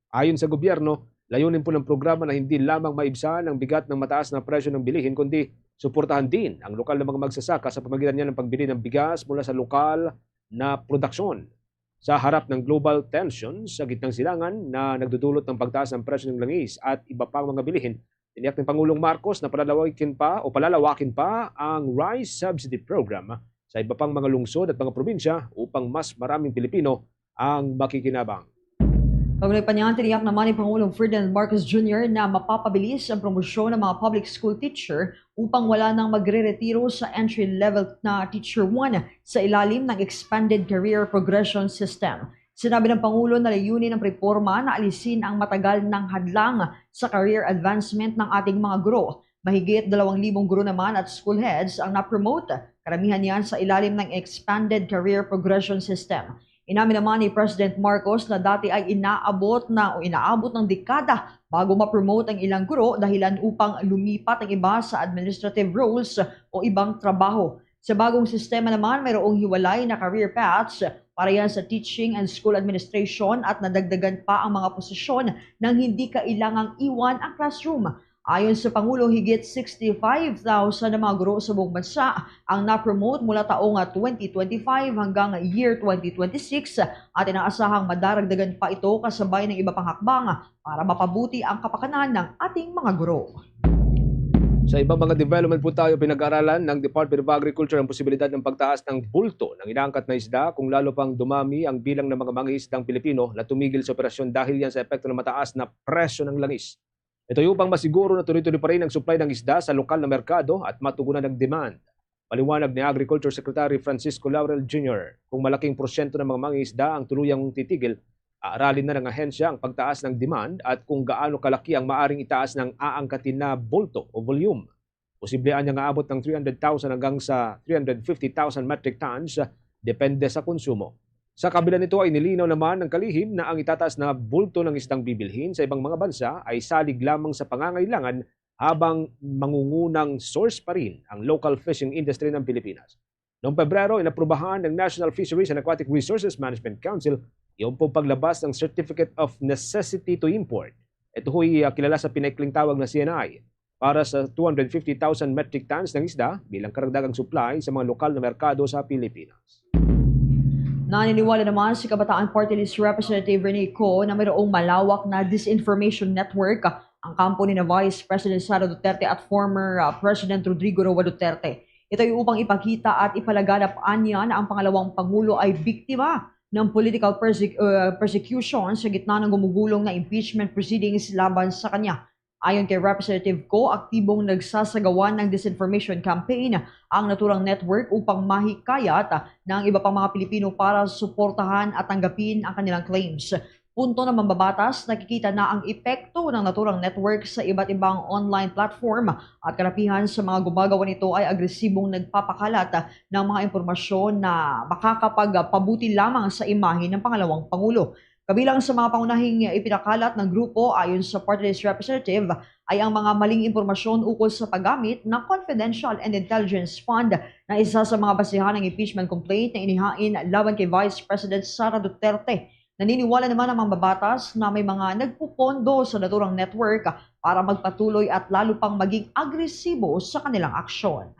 Ayon sa gobyerno, layunin po ng programa na hindi lamang maibsan ang bigat ng mataas na presyo ng bilihin, kundi suportahan din ang lokal na mga magsasaka sa pamagitan niya ng pagbili ng bigas mula sa lokal na produksyon. Sa harap ng global tension sa gitnang silangan na nagdudulot ng pagtaas ng presyo ng langis at iba pang mga bilihin, tiniyak ni Pangulong Marcos na palalawakin pa o palalawakin pa ang rice subsidy program sa iba pang mga lungsod at mga probinsya upang mas maraming Pilipino ang makikinabang. Kaugnay pa niya, tiniyak naman ni Pangulong Ferdinand Marcos Junior na mapapabilis ang promosyon ng mga public school teacher upang wala nang magre-retiro sa entry-level na Teacher one sa ilalim ng Expanded Career Progression System. Sinabi ng Pangulo na layunin ng reforma na alisin ang matagal nang hadlang sa career advancement ng ating mga guro. Mahigit dalawang libong guro naman at school heads ang na-promote, karamihan niyan sa ilalim ng Expanded Career Progression System. Inamin naman ni President Marcos na dati ay inaabot na o inaabot ng dekada bago ma-promote ang ilang guro, dahilan upang lumipat ang iba sa administrative roles o ibang trabaho. Sa bagong sistema naman, mayroong hiwalay na career paths para yan sa teaching and school administration, at nadagdagan pa ang mga posisyon nang hindi kailangang iwan ang classroom. Ayon sa Pangulo, higit sixty-five thousand na mga guro sa buong bansa ang na-promote mula taong twenty twenty-five hanggang year twenty twenty-six, at inaasahang madaragdagan pa ito kasabay ng iba pang hakbang para mapabuti ang kapakanan ng ating mga guro. Sa ibang mga development po tayo, pinag-aralan ng Department of Agriculture ang posibilidad ng pagtaas ng bulto ng inaangkat na isda kung lalo pang dumami ang bilang ng mga mangingisdang Pilipino na tumigil sa operasyon dahil yan sa epekto ng mataas na presyo ng langis. Ito upang masiguro na tuloy-tuloy pa rin ang supply ng isda sa lokal na merkado at matugunan ang demand. Paliwanag ni Agriculture Secretary Francisco Laurel Junior, kung malaking porsyento ng mga mangingisda ang tuluyang titigil, aaralin na ng ahensya ang pagtaas ng demand at kung gaano kalaki ang maaring itaas ng aangkatin na bulto o volume. Posible anya nga abot ng three hundred thousand hanggang sa three hundred fifty thousand metric tons, depende sa konsumo. Sa kabila nito ay nilinaw naman ng kalihim na ang itataas na bulto ng isdang bibilhin sa ibang mga bansa ay salig lamang sa pangangailangan, habang mangungunang source pa rin ang local fishing industry ng Pilipinas. Noong Pebrero, inaprubahan ng National Fisheries and Aquatic Resources Management Council yung pong paglabas ng Certificate of Necessity to Import. Ito ho'y, ah, kilala sa pinaikling tawag na C N I, para sa two hundred fifty thousand metric tons ng isda bilang karagdagang supply sa mga lokal na merkado sa Pilipinas. Naniniwala naman si Kabataan Party List Representative Rene Co na mayroong malawak na disinformation network ang kampo ni na Vice President Sara Duterte at former, ah, President Rodrigo Roa Duterte. Ito ay upang ipakita at ipalaganap anya na ang pangalawang pangulo ay biktima ng political persec- uh, persecution sa gitna ng gumugulong na impeachment proceedings laban sa kanya. Ayon kay Representative Co, aktibong nagsasagawa ng disinformation campaign ang naturang network upang mahikayat ng iba pang mga Pilipino para suportahan at tanggapin ang kanilang claims. Punto ng mambabatas, nakikita na ang epekto ng naturang network sa iba't ibang online platform at kalapihan sa mga gumagawa nito ay agresibong nagpapakalat ng mga impormasyon na makakapagpabuti lamang sa imahe ng pangalawang pangulo. Kabilang sa mga pangunahing ipinakalat ng grupo, ayon sa Party List Representative, ay ang mga maling impormasyon ukol sa paggamit ng confidential and intelligence fund na isa sa mga basihan ng impeachment complaint na inihain laban kay Vice President Sara Duterte. Naniniwala naman ang mambabatas na may mga nagpupondo sa naturang network para magpatuloy at lalo pang maging agresibo sa kanilang aksyon.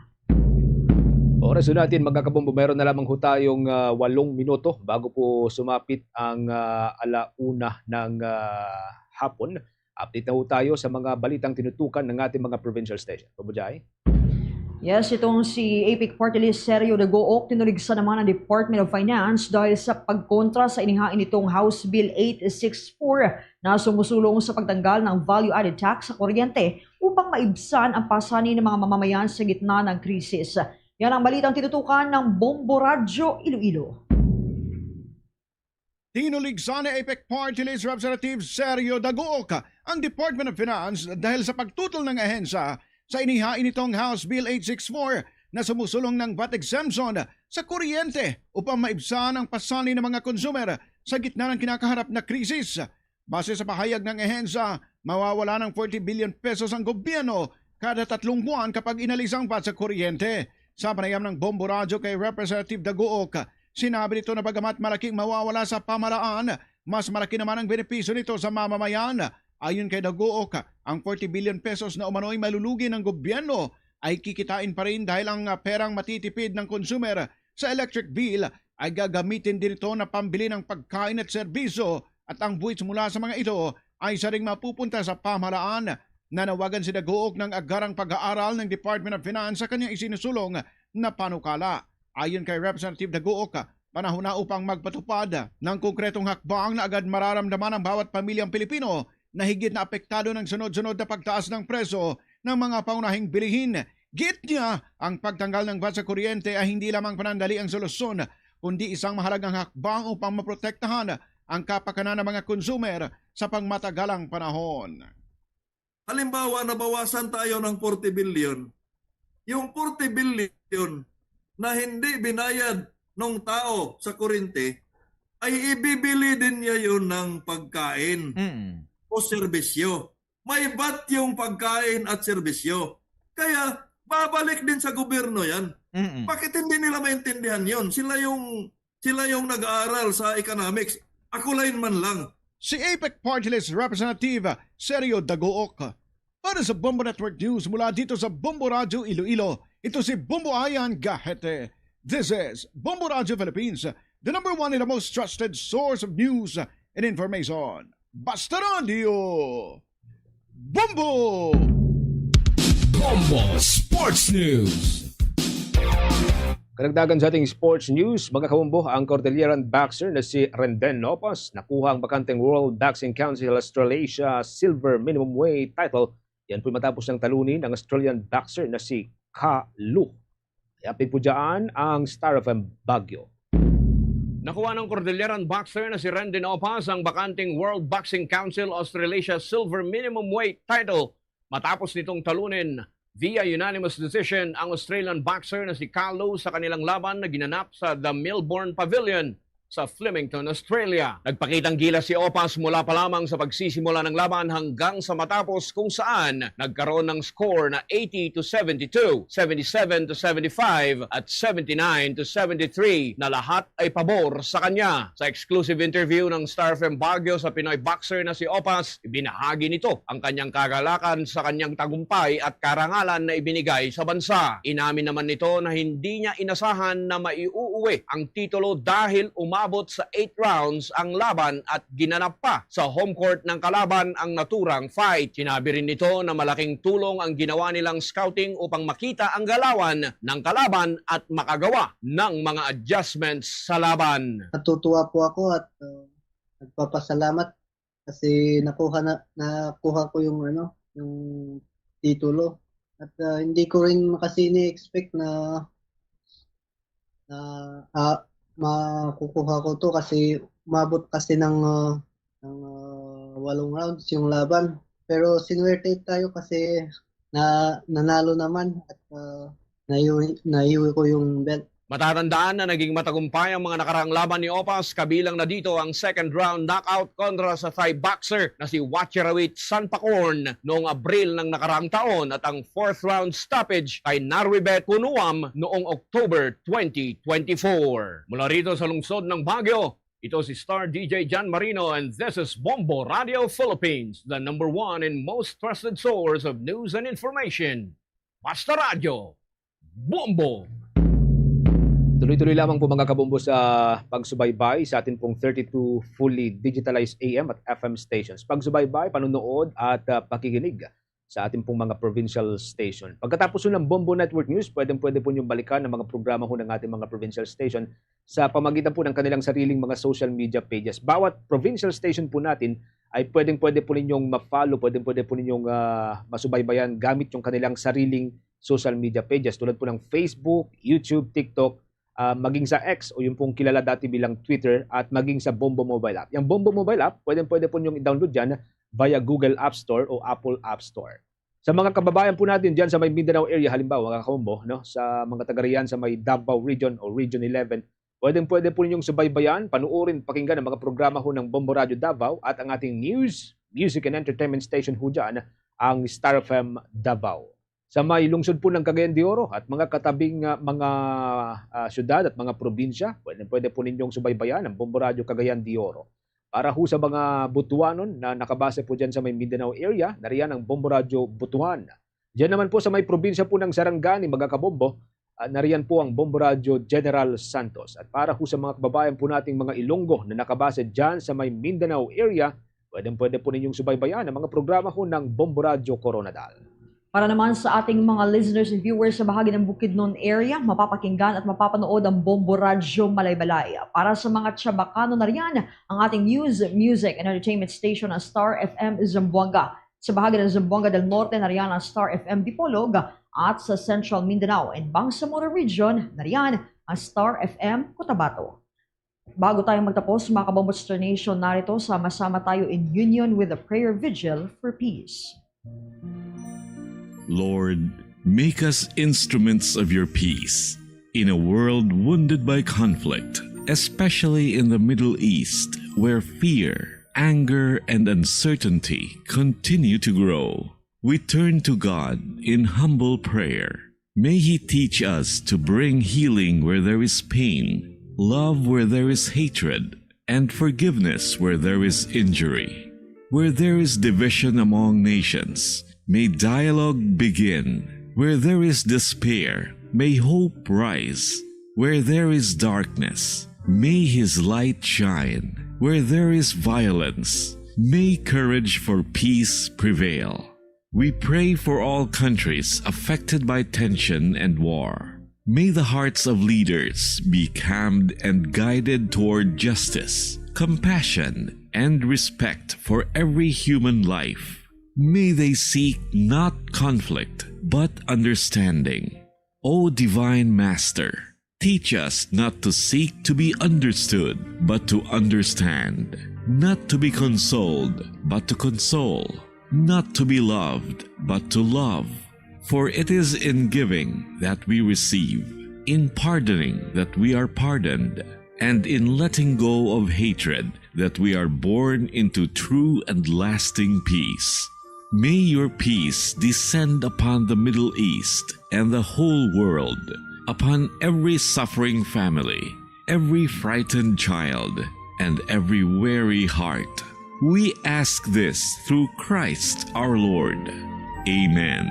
Oras na natin, mga kabombo, meron na lamang ho tayong ah, walong minuto bago po sumapit ang ah, alauna ng ah, hapon. Update na ho tayo sa mga balitang tinutukan ng ating mga provincial station. Bubujay? Yes, itong si APEC Party List Sergio Dagook, tinuligsa naman ang Department of Finance dahil sa pagkontra sa inihain nitong House Bill eight six four na sumusulong sa pagtanggal ng value-added tax sa kuryente upang maibsan ang pasanin ng mga mamamayan sa gitna ng krisis. Yan ang balitang tinutukan ng Bombo Radyo Iloilo. Tinuligsa ni APEC Party List Representative Sergio Dagook ang Department of Finance dahil sa pagtutol ng ahensya sa inihain nitong House Bill eight six four na sumusulong ng VAT exemption sa kuryente upang maibsan ang pasanin ng mga consumer sa gitna ng kinakaharap na krisis. Base sa pahayag ng ahensya, mawawala ng forty billion pesos ang gobyerno kada tatlong buwan kapag inalis ang VAT sa kuryente. Sa panayam ng Bombo Radyo kay Representative Dagook, sinabi nito na bagamat malaking mawawala sa pamahalaan, mas malaki naman ang benepisyo nito sa mamamayan. Ayon kay Dagook, ang forty billion pesos na umano'y malulugi ng gobyerno ay kikitain pa rin dahil ang ah, perang matitipid ng consumer sa electric bill ay gagamitin din ito na pambili ng pagkain at serbisyo at ang buwis mula sa mga ito ay isa ring mapupunta sa pamahalaan. Nanawagan si Dagook ng agarang pag-aaral ng Department of Finance sa kanyang isinusulong na panukala. Ayon kay Representative Dagook, panahon na upang magpatupad ng konkretong hakbang na agad mararamdaman ng bawat pamilyang Pilipino na higit na apektado ng sunod-sunod na pagtaas ng presyo ng mga pangunahing bilihin. Giit niya, ang pagtanggal ng VAT sa kuryente ay hindi lamang panandali ang solusyon, kundi isang mahalagang hakbang upang maprotektahan ang kapakanan ng mga consumer sa pangmatagalang panahon. Halimbawa, nabawasan tayo ng forty billion. Yung forty billion na hindi binayad ng tao sa kuryente, ay ibibili din niya yun ng pagkain Mm. o serbisyo. May VAT yung pagkain at serbisyo. Kaya babalik din sa gobyerno yan. Mm. Bakit hindi nila maintindihan yun? Sila yung sila yung nag-aaral sa economics. Ako line man lang. Si APEC Party List Representative Sergio Dagook. Para sa Bombo Network News mula dito sa Bombo Radyo Iloilo, ito si Bombo Ayan Gahete. This is Bombo Radyo Philippines, the number one and the most trusted source of news and information. Basta Radio Bombo! Bombo Sports News. Karagdagan sa ating sports news, mga kabombo, ang Cordilleran boxer na si Renden Nopas nakuha ang bakanteng World Boxing Council Australasia Silver Minimum Weight title. Yan po'y matapos ng talunin ang Australian boxer na si Ka Lu. May update po dyan ang Star F M Baguio. Nakuha ng Cordilleran boxer na si Renden Opas ang bakanteng World Boxing Council Australasia Silver Minimum Weight title matapos nitong talunin via unanimous decision ang Australian boxer na si Ka Lu sa kanilang laban na ginanap sa The Milbourne Pavilion sa Flemington, Australia. Nagpakitang gilas si Opas mula pa lamang sa pagsisimula ng laban hanggang sa matapos, kung saan nagkaroon ng score na eighty to seventy-two, seventy-seven to seventy-five, at seventy-nine to seventy-three, na lahat ay pabor sa kanya. Sa exclusive interview ng Star F M Baguio sa Pinoy boxer na si Opas, ibinahagi nito ang kanyang kagalakan sa kanyang tagumpay at karangalan na ibinigay sa bansa. Inamin naman nito na hindi niya inasahan na maiuuwi ang titulo dahil umabot sa eight rounds ang laban at ginanap pa sa home court ng kalaban ang naturang fight. Sinabi rin nito na malaking tulong ang ginawa nilang scouting upang makita ang galawan ng kalaban at makagawa ng mga adjustments sa laban. Natutuwa po ako at uh, nagpapasalamat kasi nakuha na nakuha ko yung ano, yung titulo. At uh, hindi ko rin kasi ini-expect na na uh, makukuha ko to kasi umabot kasi ng uh, ng uh, walong rounds yung laban. Pero sinuwerte tayo kasi na nanalo naman at uh, naiwi, naiwi ko yung belt. Matatandaan na naging matagumpay ang mga nakaraang laban ni Opas, kabilang na dito ang second round knockout kontra sa Thai boxer na si Wachirawit Sanpakorn noong Abril ng nakaraang taon at ang fourth round stoppage kay Narwibet Kunuam noong October twenty twenty-four. Mula rito sa lungsod ng Baguio, ito si Star D J Jan Marino and this is Bombo Radio Philippines, the number one and most trusted source of news and information. Basta Radyo, Bombo! Tuloy-tuloy lamang po, mga kabombo, sa pagsubaybay sa atin pong thirty-two fully digitalized A M at F M stations. Pagsubaybay, panonood at uh, pakikinig sa atin pong mga provincial station. Pagkatapos ng Bombo Network News, pwedeng-pwede po niyong balikan ang mga programa ho ng ating mga provincial station sa pamagitan po ng kanilang sariling mga social media pages. Bawat provincial station po natin ay pwedeng-pwede po ninyong ma-follow, pwedeng-pwede po ninyong uh, masubaybayan gamit yung kanilang sariling social media pages tulad po ng Facebook, YouTube, TikTok, uh, maging sa X o yung pong kilala dati bilang Twitter at maging sa Bombo Mobile App. Yung Bombo Mobile App, pwedeng-pwede po ninyong i-download dyan via Google App Store o Apple App Store. Sa mga kababayan po natin dyan sa may Mindanao area, halimbawa, mga kabombo, no, sa mga taga riyan sa may Davao Region o Region eleven, pwedeng-pwede po ninyong subaybayan, panuorin, pakinggan ang mga programa ho ng Bombo Radio Davao at ang ating news, music and entertainment station ho dyan, ang Star F M Davao. Sa may lungsod po ng Cagayan de Oro at mga katabing uh, mga uh, syudad at mga probinsya, pwedeng-pwede po ninyong subaybayan ang Bombo Radio Cagayan de Oro. Para ho sa mga Butuanon na nakabase po dyan sa may Mindanao area, nariyan ang Bombo Radyo Butuan. Diyan naman po sa may probinsya po ng Sarangani, mga kabombo, uh, nariyan po ang Bombo Radyo General Santos. At para ho sa mga kababayan po nating mga Ilonggo na nakabase dyan sa may Mindanao area, pwedeng-pwede po ninyong subaybayan ang mga programa ho ng Bombo Radyo Coronadal. Para naman sa ating mga listeners and viewers sa bahagi ng Bukidnon area, mapapakinggan at mapapanood ang Bombo Radyo Malaybalay. Para sa mga Chabacano na riyan, ang ating news, music, and entertainment station ang Star F M Zamboanga. Sa bahagi ng Zamboanga del Norte na riyan ang Star F M Dipolog at sa Central Mindanao and Bangsamoro Region na riyan ang Star F M Cotabato. Bago tayo magtapos, mga kabombo, Star Nation, narito sa Masama Tayo in Union with a Prayer Vigil for Peace. Lord, make us instruments of your peace. In a world wounded by conflict, especially in the Middle East, where fear, anger, and uncertainty continue to grow, we turn to God in humble prayer. May He teach us to bring healing where there is pain, love where there is hatred, and forgiveness where there is injury. Where there is division among nations, may dialogue begin. Where there is despair, may hope rise. Where there is darkness, may His light shine. Where there is violence, may courage for peace prevail. We pray for all countries affected by tension and war. May the hearts of leaders be calmed and guided toward justice, compassion, and respect for every human life. May they seek not conflict, but understanding. O Divine Master, teach us not to seek to be understood, but to understand, not to be consoled, but to console, not to be loved, but to love. For it is in giving that we receive, in pardoning that we are pardoned, and in letting go of hatred that we are born into true and lasting peace. May your peace descend upon the Middle East and the whole world, upon every suffering family, every frightened child, and every weary heart. We ask this through Christ our Lord. Amen.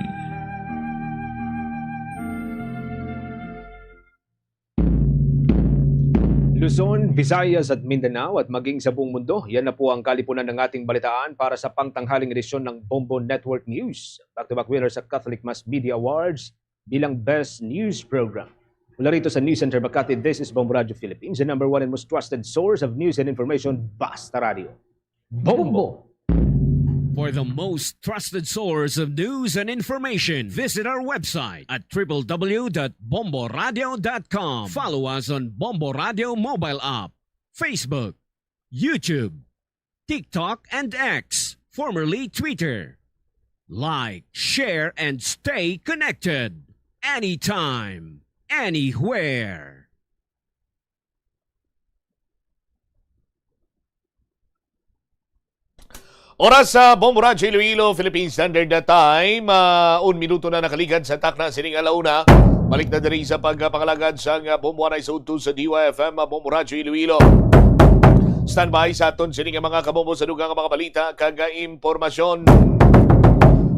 Luzon, Visayas at Mindanao at maging sa buong mundo, yan na po ang kalipunan ng ating balitaan para sa pangtanghaling edisyon ng Bombo Network News. Back-to-back winner sa Catholic Mass Media Awards bilang Best News Program. Mula rito sa News Center Makati, this is Bombo Radio Philippines, the number one and most trusted source of news and information, Basta Radio. Bombo! For the most trusted source of news and information, visit our website at triple w dot bomboradio dot com. Follow us on Bombo Radio mobile app, Facebook, YouTube, TikTok, and X, formerly Twitter. Like, share, and stay connected. Anytime, anywhere. Oras sa Bombo Radyo Iloilo, Philippine Standard Time. Ah, un minuto na nakaligad sa takna sining alauna. Balik na diri sa pagpangalagad sang, ah, Bombo Anay sa udto sa D Y F M, ah, Bombo Radyo Iloilo. Standby sa aton sining mga kabombo sa dugang nga mga balita kag, ah, impormasyon.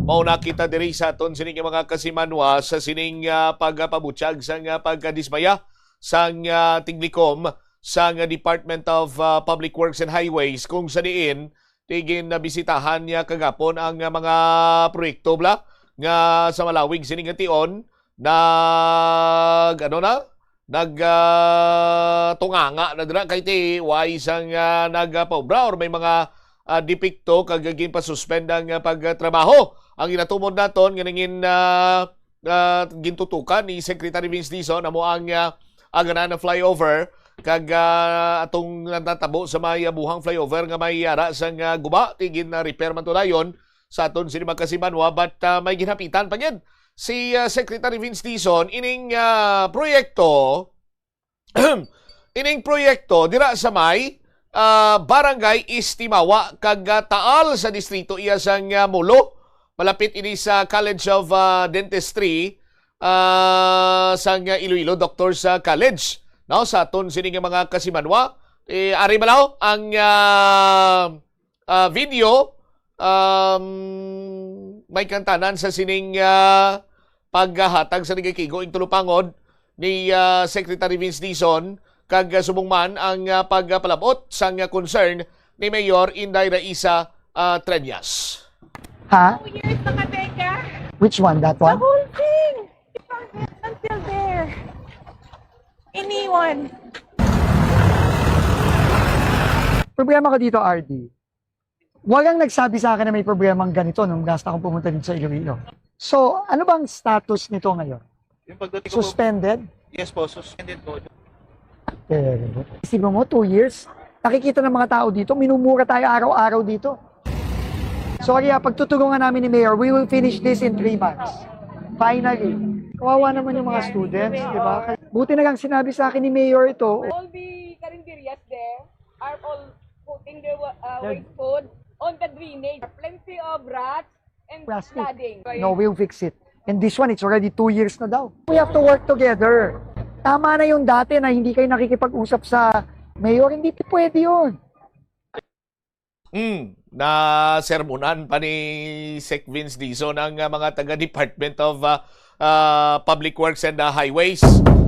Mauna kita diri sa aton sining mga kasimanwa sa sining, ah, pagpabutyag sang, ah, pagkadismaya sang, ah, tiglikom sang Department of, ah, Public Works and Highways, kung sa diin tigin nabisitahan niya kagapon ang, ah, mga proyekto bala nga sa malawig sini nga tion nag, ano na, nag, ah, tunganga na dira kay ti way sang, ah, nagapaobra or may mga, ah, depekto kag ginpasuspend ang, ah, pagtrabaho. Ang ginatumod naton nga nangin, ah, ah, gintutukan ni Secretary Vince Dizon amo ang, ah, Aganan na flyover kag, ah, atong natatabo sa may, ah, buhang flyover nga may yara sang, ah, guba, tigin na repair man to dayon sa aton sini magkasimanwa, but, ah, may ginhapitan pa gid si, ah, Secretary Vince Dizon ining, ah, proyekto ining proyekto dira sa may, ah, Barangay Istimawa kag, ah, Taal sa distrito iya sang, ah, Molo. Malapit ini sa College of, ah, Dentistry, ah, sang, ah, Iloilo Doctors, ah, College. No, sa aton sini nga mga kasimanwa, eh, ari malaw ang, ah, ah, video, um, may kantanan sa sining, ah, paghatag sa nagakigo ing tulupangod ni, ah, Secretary Vince Dizon, kag, ah, subong man ang, ah, pagpalabot sang, ah, concern ni Mayor Inday Raisa, ah, Treñas. Ha? Two years na ka, Teka. Which one? That The one? Whole thing. Until there. Iniwan. Problema ko dito, R D. Walang nagsabi sa akin na may problemang ganito nung last akong pumunta dito sa Iloilo. So, ano bang status nito ngayon? Yung pagdating ko po, Suspended? Yes po, suspended po. Pero, isipin mo, two years, nakikita ng mga tao dito, minumura tayo araw-araw dito. So, kaya pagtutulungan namin ni Mayor, we will finish this in three months. Finally. Kawawa naman yung mga students, di ba? Buti na lang sinabi sa akin ni Mayor ito. All the carinderias there are all putting their wa-, uh, They're waste food on the drainage. Plenty of rats and Plastic. Flooding. No, we'll fix it. And this one, it's already two years na daw. We have to work together. Tama na yung dati na hindi kayo nakikipag-usap sa mayor. Hindi pwede yun. Mm, na sermonan pa ni Sec Vince Dizon ang, ah, mga taga Department of, ah, ah, Public Works and, ah, Highways.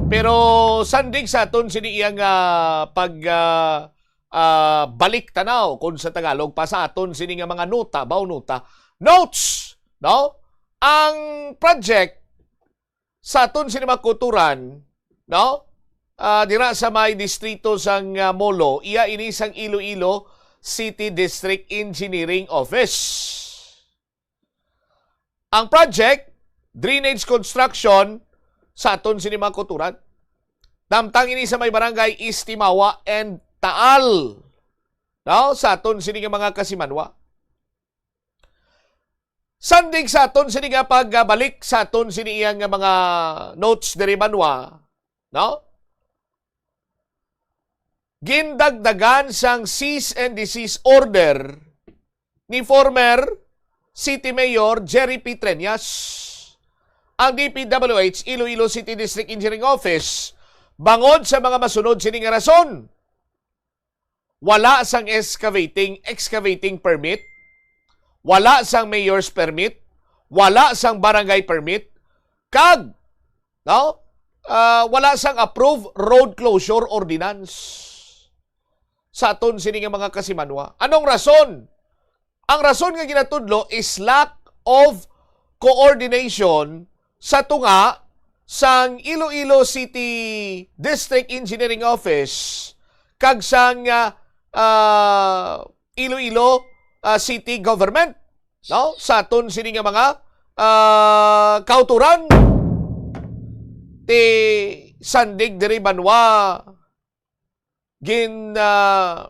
Pero sandig sa aton sini iyang, ah, pag, ah, ah, balik tanaw, kung sa Tagalog pa, sa aton sini nga mga nota, baw nota, notes! No? Ang project sa aton sini mga kauturan, no? Ah, dira sa may distrito sang, ah, Molo, iya ini sang Iloilo City District Engineering Office. Ang project, drainage construction sa aton sini mga kauturan. Namtang ini sa may barangay Istimawa and Taal. No? Sa aton sini nga mga kasimanwa. Sandig sa aton sini nga pagbalik sa aton sini iya nga mga notes diri banwa, no? Gindagdagan sang cease and desist order ni former City Mayor Jerry P. Treñas ang D P W H, Iloilo City District Engineering Office bangod sa mga masunod sini nga rason. Wala sang excavating, excavating permit, wala sang mayor's permit, wala sang barangay permit, kag, no? Ah, wala sang approved road closure ordinance sa aton sini nga mga kasimanwa. Anong rason? Ang rason nga ginatudlo is lack of coordination sa tunga sang Iloilo City District Engineering Office kag sang, ah, ah, Iloilo, ah, City Government, no? Sa aton sini nga mga, ah, kauturan, ti sandig diri banwa gin, ah,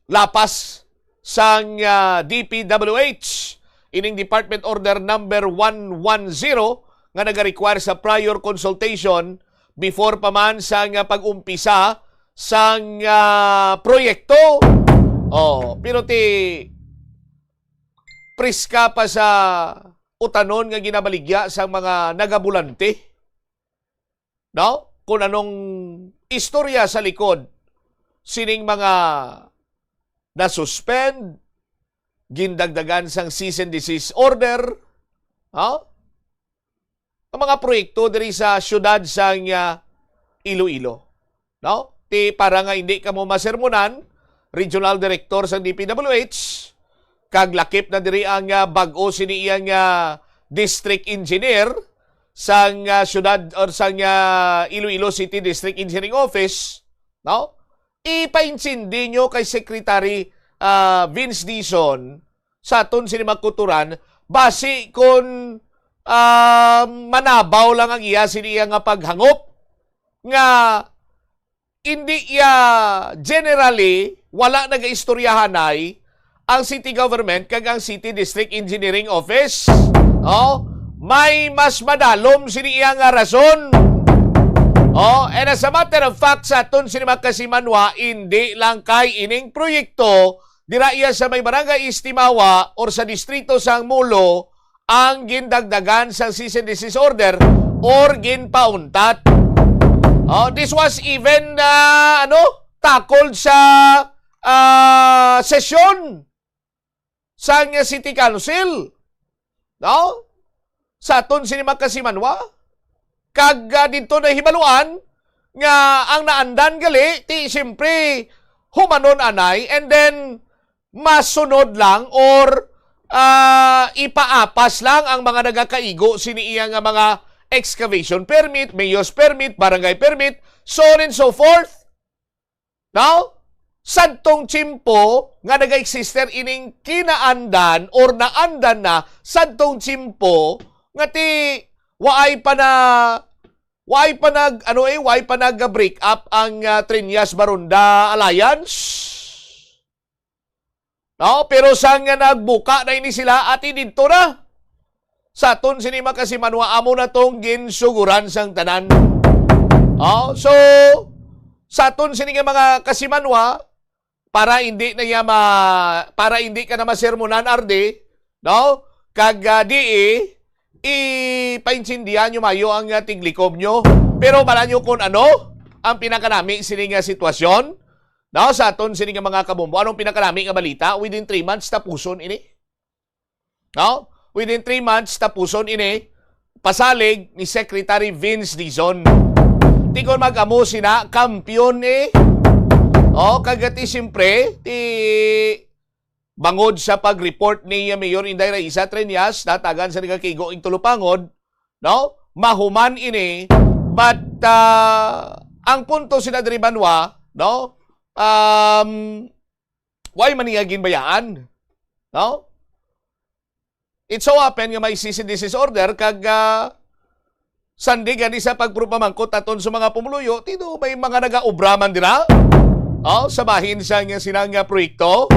lapas sang, ah, D P W H ining Department Order Number One One Zero nga nagarequire sa prior consultation before pa man sang, ah, pag-umpisa sang, ah, proyekto. Oh, pero ti priska pa sa utanon nga ginabaligya sang mga nagabulante, no? Kung anong istorya sa likod sining mga nasuspend, gindagdagan sang cease and desist order, ha? Ang mga proyekto diri sa siyudad sang, ah, Iloilo, no? Ti para nga hindi kamo masermonan, Regional Director sang D P W H, kag lakip na diri ang, ah, bag-o sini iyang, ah, district engineer sang, ah, siyudad or sang, ah, Iloilo City District Engineering Office, no? Ipaintindi nyo kay Secretary, ah, Vince Dizon sa aton sini mga kauturan, basi kun, ah, manabaw lang ang iya sini iya nga paghangop nga hindi iya generally wala nagaistoryahanay ang city government kag ang City District Engineering Office. Oh, may mas madalom sini iya nga rason. Oh, and as a matter of fact, sa aton sini mga kasimanwa, hindi lang kay ining proyekto dira iya sa may barangay Istimawa or sa distrito sang Molo ang gindagdagan sang cease and desist order or ginpauntat. Oh, this was even, ah, ano, tackled sa, ah, sesyon sang City Council, no? Sa aton sini mga kasimanwa. Kag, ah, didto nahibaluan nga ang naandan gali, ti siyempre humanon anay, and then masunod lang or, ah, ipaapas lang ang mga nagakaigo sini iya nga mga excavation permit, mayor's permit, barangay permit, so on and so forth. Now, sadtong tiyempo nga nag-existe ining kinaandan or naandan na sadtong tiyempo nga ti waay pa na, waay pa nag, ano eh, waay pa nag-break up ang, ah, Treñas Baronda Alliance. No? Pero sang nga nagbuka na ini sila, ati didto na. Sa aton sini mga kasimanwa, amo na tong ginsuguran sang tanan. Oh, so, sa aton sini nga mga kasimanwa, para hindi na iya ma-, para hindi ka na masermonan, R D, no? Kag, ah, di, eh, ipaintindihan nyo mayo ang, ah, tiglikob nyo. Pero bala nyo kung ano ang pinakanami sini nga sitwasyon? No, sa aton sini nga mga kabombo, anong pinakanami nga balita? Within three months, tapuson ini. No? Within three months, tapuson ini. Pasalig ni Secretary Vince Dizon. Ti kon mag-amo sina, kampiyon eh. Oh, kag ti siyempre, ti bangod sa pag-report ni Mayor Inday Raisa Treñas, nahatagan sa nagakigo ing Tulupangod, no? Mahuman ini, but, ah, ang punto sina diri, Banwa, no? Um, why man niya ginbayaan, no? It so happen nga may cease and desist order kag, ah, sandig gani sa pagpamangkot aton sa mga pumuluyo, ti daw may mga nagaobra man dira, oh, sa bahin sa nga sina nga proyekto.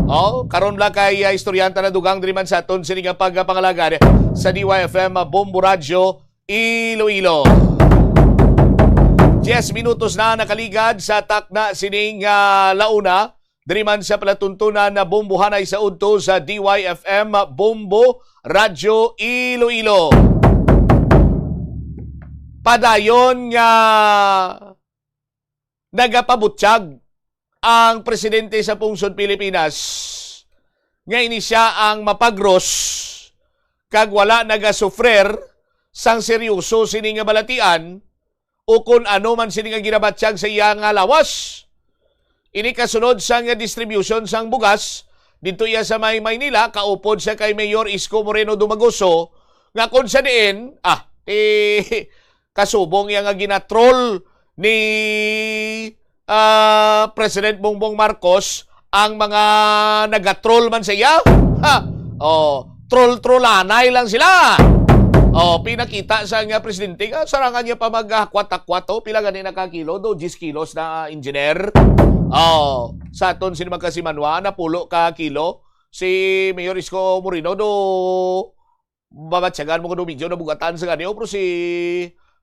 Oh, karon lang kay, ah, istoryahan ta na dugang diri man sa aton sini nga pagpangalagad sa D Y F M Bombo Radyo Iloilo. Diyes minutos na nakaligad sa takna sining, ah, launa. Diri man sa palatuntunan na Bombo Hanay sa udto sa D Y F M Bombo Radyo Iloilo. Padayon nga nagapabutyag ang presidente sa pungsod Pilipinas nga ini siya ang mapagros kag wala nagasufrer sang seryoso sini nga balatian o kun ano man sini nga ginabatyag sa iya nga lawas. Ini kasunod sang distribution sang bugas didto iya sa may Maynila, kaupod sa kay Mayor Isko Moreno Dumagoso, nga kon sa diin, ah, eh, kasubong iya nga ginatroll ni, ah, President Bongbong Marcos ang mga nagatroll man sa iya. Ha? Oh, troll-trollanay lang sila. Oh, pinakita sa nga presidente nga sarangan niya pa maghakwat-hakwat, oh, pila gani na ka kilo do, diyes kilos na, ah, engineer. Oh, sa aton sini magkasimanwa, napulo ka kilo si Mayor Isko Moreno do, babatyagan mo kuno medyo nabugatan sa gani, oh, pero si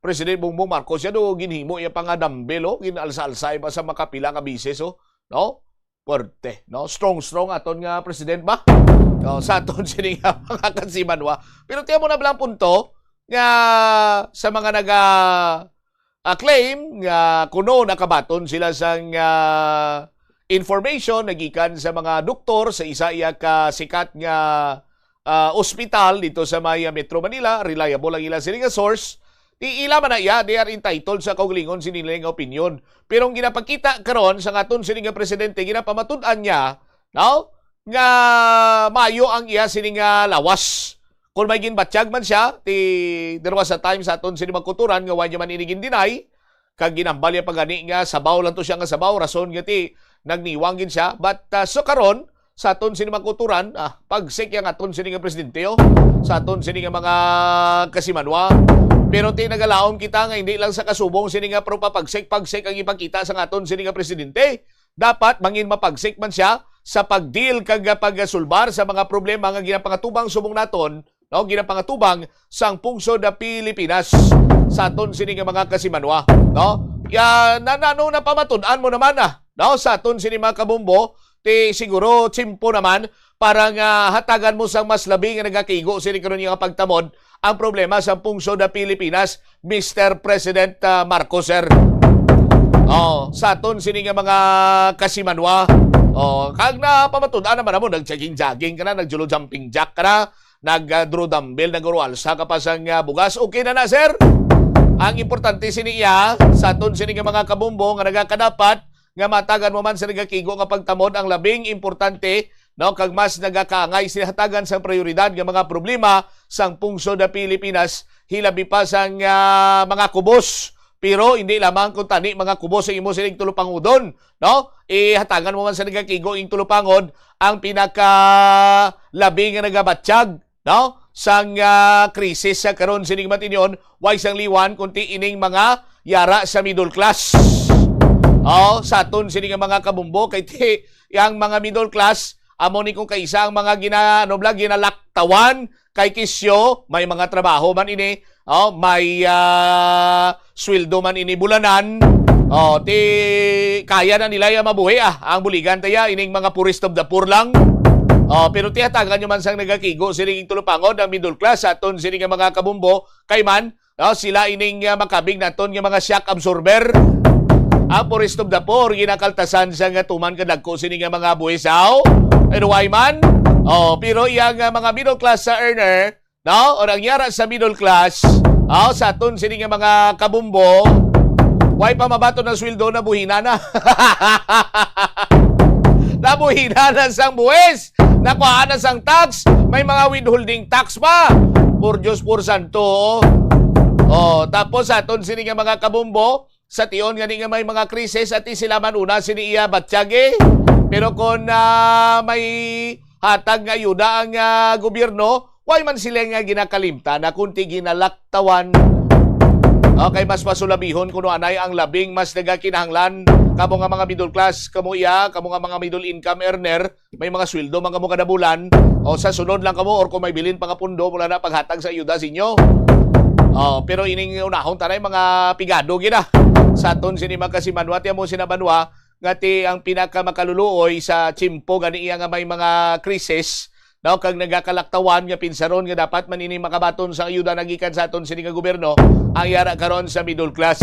President Bongbong Marcos siya do ginhimo iya pa nga dumbbell, oh, ginalsa-alsa pa sa makapila ka bisis, oh, no? Puwerte, no? Strong, strong aton nga president ba? Oh, sa aton sini nga mga kasimanwa. Pero tiyan mo na bala ang punto nga sa mga naga, ah, claim nga kuno nakabaton sila sang, ah, information nagikan sa mga doktor sa isa iya ka sikat nga, ah, ospital dito sa may, ah, Metro Manila, reliable ang ila sini nga source. Di ila man na iya, they are entitled sa kaugalingon sini nila nga opinion. Pero ang ginapakita karon sa aton sini nga presidente, ginapamatud-an niya, no, nga maayo ang iya sini nga lawas. Kung may ginbatyag man siya, ti, there was a time sa aton sini magkuturan nga wa niya man ini gin-deny, kag ginhambal niya pa gani nga sabaw lang to siya nga sabaw, rason nga ti nagniwang gid siya. But, ah, so karon, sa aton sini magkuturan, ah, pagsik yang aton sini nga presidente, oh, sa aton sini nga mga kasimanwa. Pero ti nagalaom kita nga hindi lang sa kasubong sini nga, pero papagsik-pagsik ang ipakita sa aton sini nga presidente. Dapat mangin mapagsik man siya sa pag-deal kag pagsulbar sa mga problema nga ginapangatubang subong naton, no, ginapangatubang sang pungsod na Pilipinas sa aton sini nga mga kasimanwa, no? Ya, na, na, ano, napamatud-an mo naman na, no, sa aton sini mga kabumbo, ti siguro tsimpo naman para nga hatagan mo sang mas labi nga nagakigo sini karon nga pagtamod ang problema sa pungsod na Pilipinas, Mister President, ah, Marcos, sir. Oh, sa aton sini nga mga kasimanwa. Oh, kag napamatud-an naman mo, nag-jogging-jogging ka na, nag-julo jumping jack ka na, nag, ah, draw dumbbell, nag-urualsa ka pa sang, ah, bugas. Okay na na, sir. Ang importante sini iya, sa aton sini nga mga kabumbo nga nagakadapat, nga matagan mo man sa nagakigo nga pagtamod ang labing importante, no, kag mas nagakaangay sila hatagan sang prioridad nga mga problema sang pungsod na Pilipinas, hilabi pa sang, ah, mga kubos. Pero hindi lamang kung tani mga kubos ang imo sining tulupangudon, no? Ihatagan mo man sa nagakigo ing tulupangod ang pinaka labi nga nagabatyag, no, sang, ah, krisis sa karon sining matinyon, way sang liwan, kundi ining mga yara sa middle class. Oh, sa aton sini nga mga kabumbo, kay ti, ang mga middle class, amo ni kung kaisa ang mga gina-, ano bala, ginalaktawan kay kisyo, may mga trabaho man ini, oh, may, ah, sweldo man ini bulanan. Oh, ti, kaya na nila ya mabuhi, ah. Ang buligan ta ya, ining mga poorest of the poor lang. Oh, pero tihatagan nyo man sang nagakigo sining tulupangod ang middle class sa aton sini nga mga kabumbo, kay man, no, sila ining, ah, makabig naton nga mga shock absorber. Ang poorest of the poor, ginakaltasan sa nga tuman kadagko sini nga mga buhisaw. And why man? Oh, pero iyang, ah, mga middle class sa earner, no, or ang yara sa middle class, oh, sa aton sini nga mga kabumbo, way pa mabaton ang sweldo, nabuhina na. Nabuhina na sang buhis. Nakuhaan na sang tax, may mga withholding tax pa. Por Diyos, por santo. Oh, tapos sa aton sini nga mga kabombo, sa tion gani nga may mga krisis, ati sila man una sini iya batyagi. Pero kon, ah, may hatag nga ayuda ang, ah, gobyerno, way man sila nga ginakalimtan na kun ti ginalaktawan. Okay, mas pasulabihon kuno anay ang labing mas nagakinahanglan, kamo nga mga middle class, kamo iya, kamo nga mga middle income earner, may mga sweldo man kamo kada bulan, o sa sunod lang kamo, or kung may bilin pa nga pundo, mula na paghatag sa ayuda sa inyo. Oh, pero ining unahon tanay mga pigado gina sa aton sini mga kasimanwa, ti amo sina banwa nga ti ang pinakamakaluluoy sa tiyempo gani iya nga may mga krisis, no, kag nagakalaktawan nga pinsaron nga dapat man ini makabaton sa ayuda nagikan sa aton sini nga gobyerno, ang yara karon sa middle class.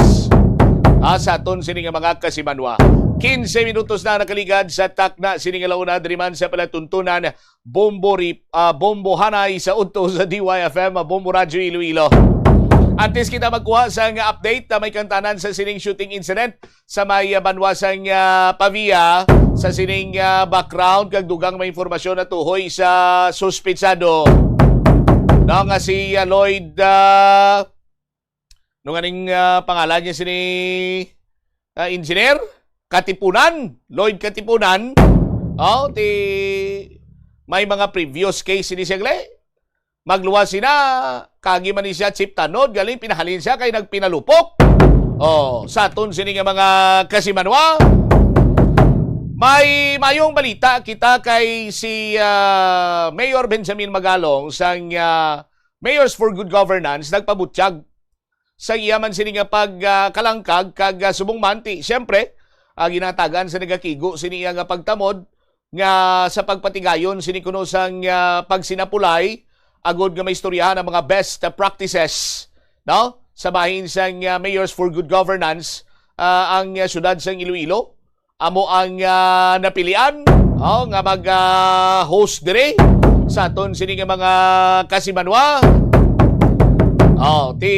Ah, sa aton sini nga mga kasimanwa. Quince minutos na nakaligad sa takna sini nga launa diri man sa palatuntunan Bombo Rip-, ah, Bombo Hanay sa udto sa D Y F M, Bombo Radyo Iloilo. Antes kita magkuha sa nga update, ah, may kantanan sa sining shooting incident sa may, ah, banwa sang, ah, Pavia, sa sining, ah, background kag dugang may impormasyon na tuhoy sa suspitsado, no, nga si, ah, Lloyd, ah, no, nga ning, ah, pangalan niya sini, ah, engineer Katipunan, Lloyd Katipunan. Oh, ti may mga previous case ni siya gali. Magluwas sina, kagi man ni siya chief tanod, galing pinahalin siya kay nagpinalupok. Oh, sa aton sini nga mga kasimanwa, may mayong balita kita kay si, ah, Mayor Benjamin Magalong sang, ah, Mayors for Good Governance nagpabutyag sa iya man sini nga pag, ah, kalangkag kag, ah, subong man ti, siyempre, ah, ginatagan sa nagakigo sini iya nga pagtamod nga sa pagpatigayon sini kuno sang, ah, pagsinapulay agud nga maistoryahan ang mga best, ah, practices, no? Sa bahin sang, ah, Mayors for Good Governance, ah, ang, ah, siyudad sang Iloilo amo ang, ah, napilian, oh, nga mag, ah, host diri sa aton sini nga mga kasimanwa. Oh, ti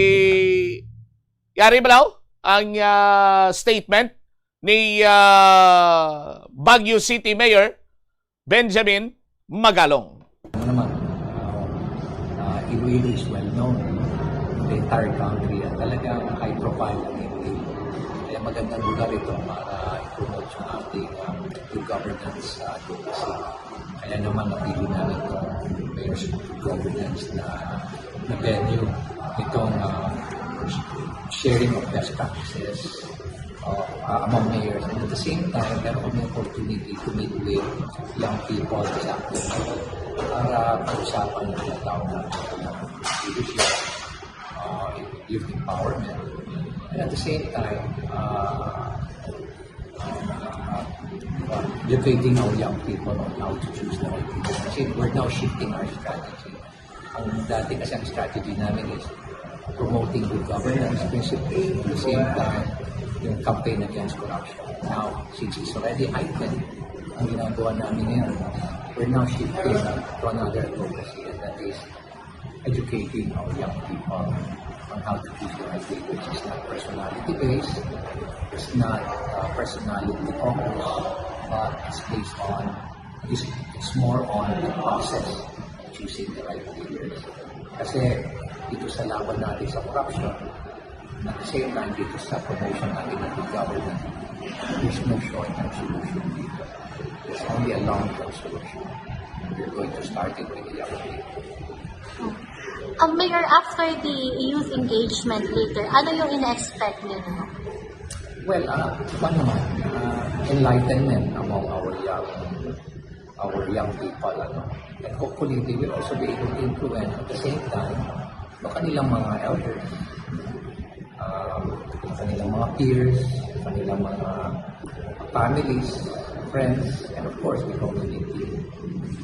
yari ba daw ang, ah, statement ni, ah, Baguio City Mayor Benjamin Magalong? Ano naman, uh, uh, Iloilo is well known in the entire country at talagang high profile ang Iloilo. Kaya magandang lugar ito para i-promote yung ating, um, good governance sa advocacy. Kaya naman napili namin itong Mayor's Good Governance na, na venue. Itong, uh, sharing of best practices, uh, uh, among mayors. And at the same time, meron kami opportunity to meet with young people this afternoon para pag-usapan yung tinatawag natin na leadership, uh, youth empowerment. And at the same time, uh, uh, educating our young people on how to choose the right leaders. Kasi we're now shifting our strategy. Ang dati kasi ang strategy namin is promoting good governance principles, at the same time, yung campaign against corruption. Now, since it's already heightened, ang ginagawa namin ngayon, we're now shifting to another advocacy, and that is educating our young people on how to choose the right leaders. It's not personality-based, it's not, uh, personality focused, but it's based on, it's, it's more on the process of choosing the right leaders. Kasi dito sa laban natin sa corruption, at the same time, dito sa promotion natin ng good governance, there's no short-term solution dito. There's only a long-term solution. We're going to start it with the young people. Um, Mayor, after the youth engagement later, ano yung ina-expect ninyo? Well, uh, ano naman, uh, enlightenment among our young, our young people, ano. And hopefully, they will also be able to influence at the same time, yung kanilang mga elders, um, yung kanilang mga peers, yung kanilang mga families, friends, and of course, the community.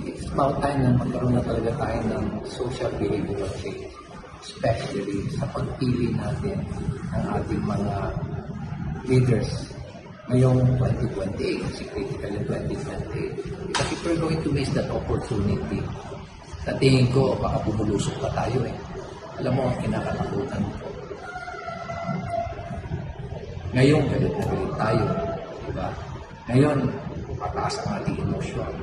It's about time na magkaroon na talaga tayo ng social behavioral change, especially sa pagpili natin ng ating mga leaders ngayong twenty twenty-eight, kasi critical yung twenty twenty-eight. But if we're going to miss that opportunity, sa tingin ko, baka bumulusok pa tayo eh. Alam mo, ang kinakatakutan ko, ngayon, galit na galit tayo. Diba? Ngayon, mataas ang ating emosyon.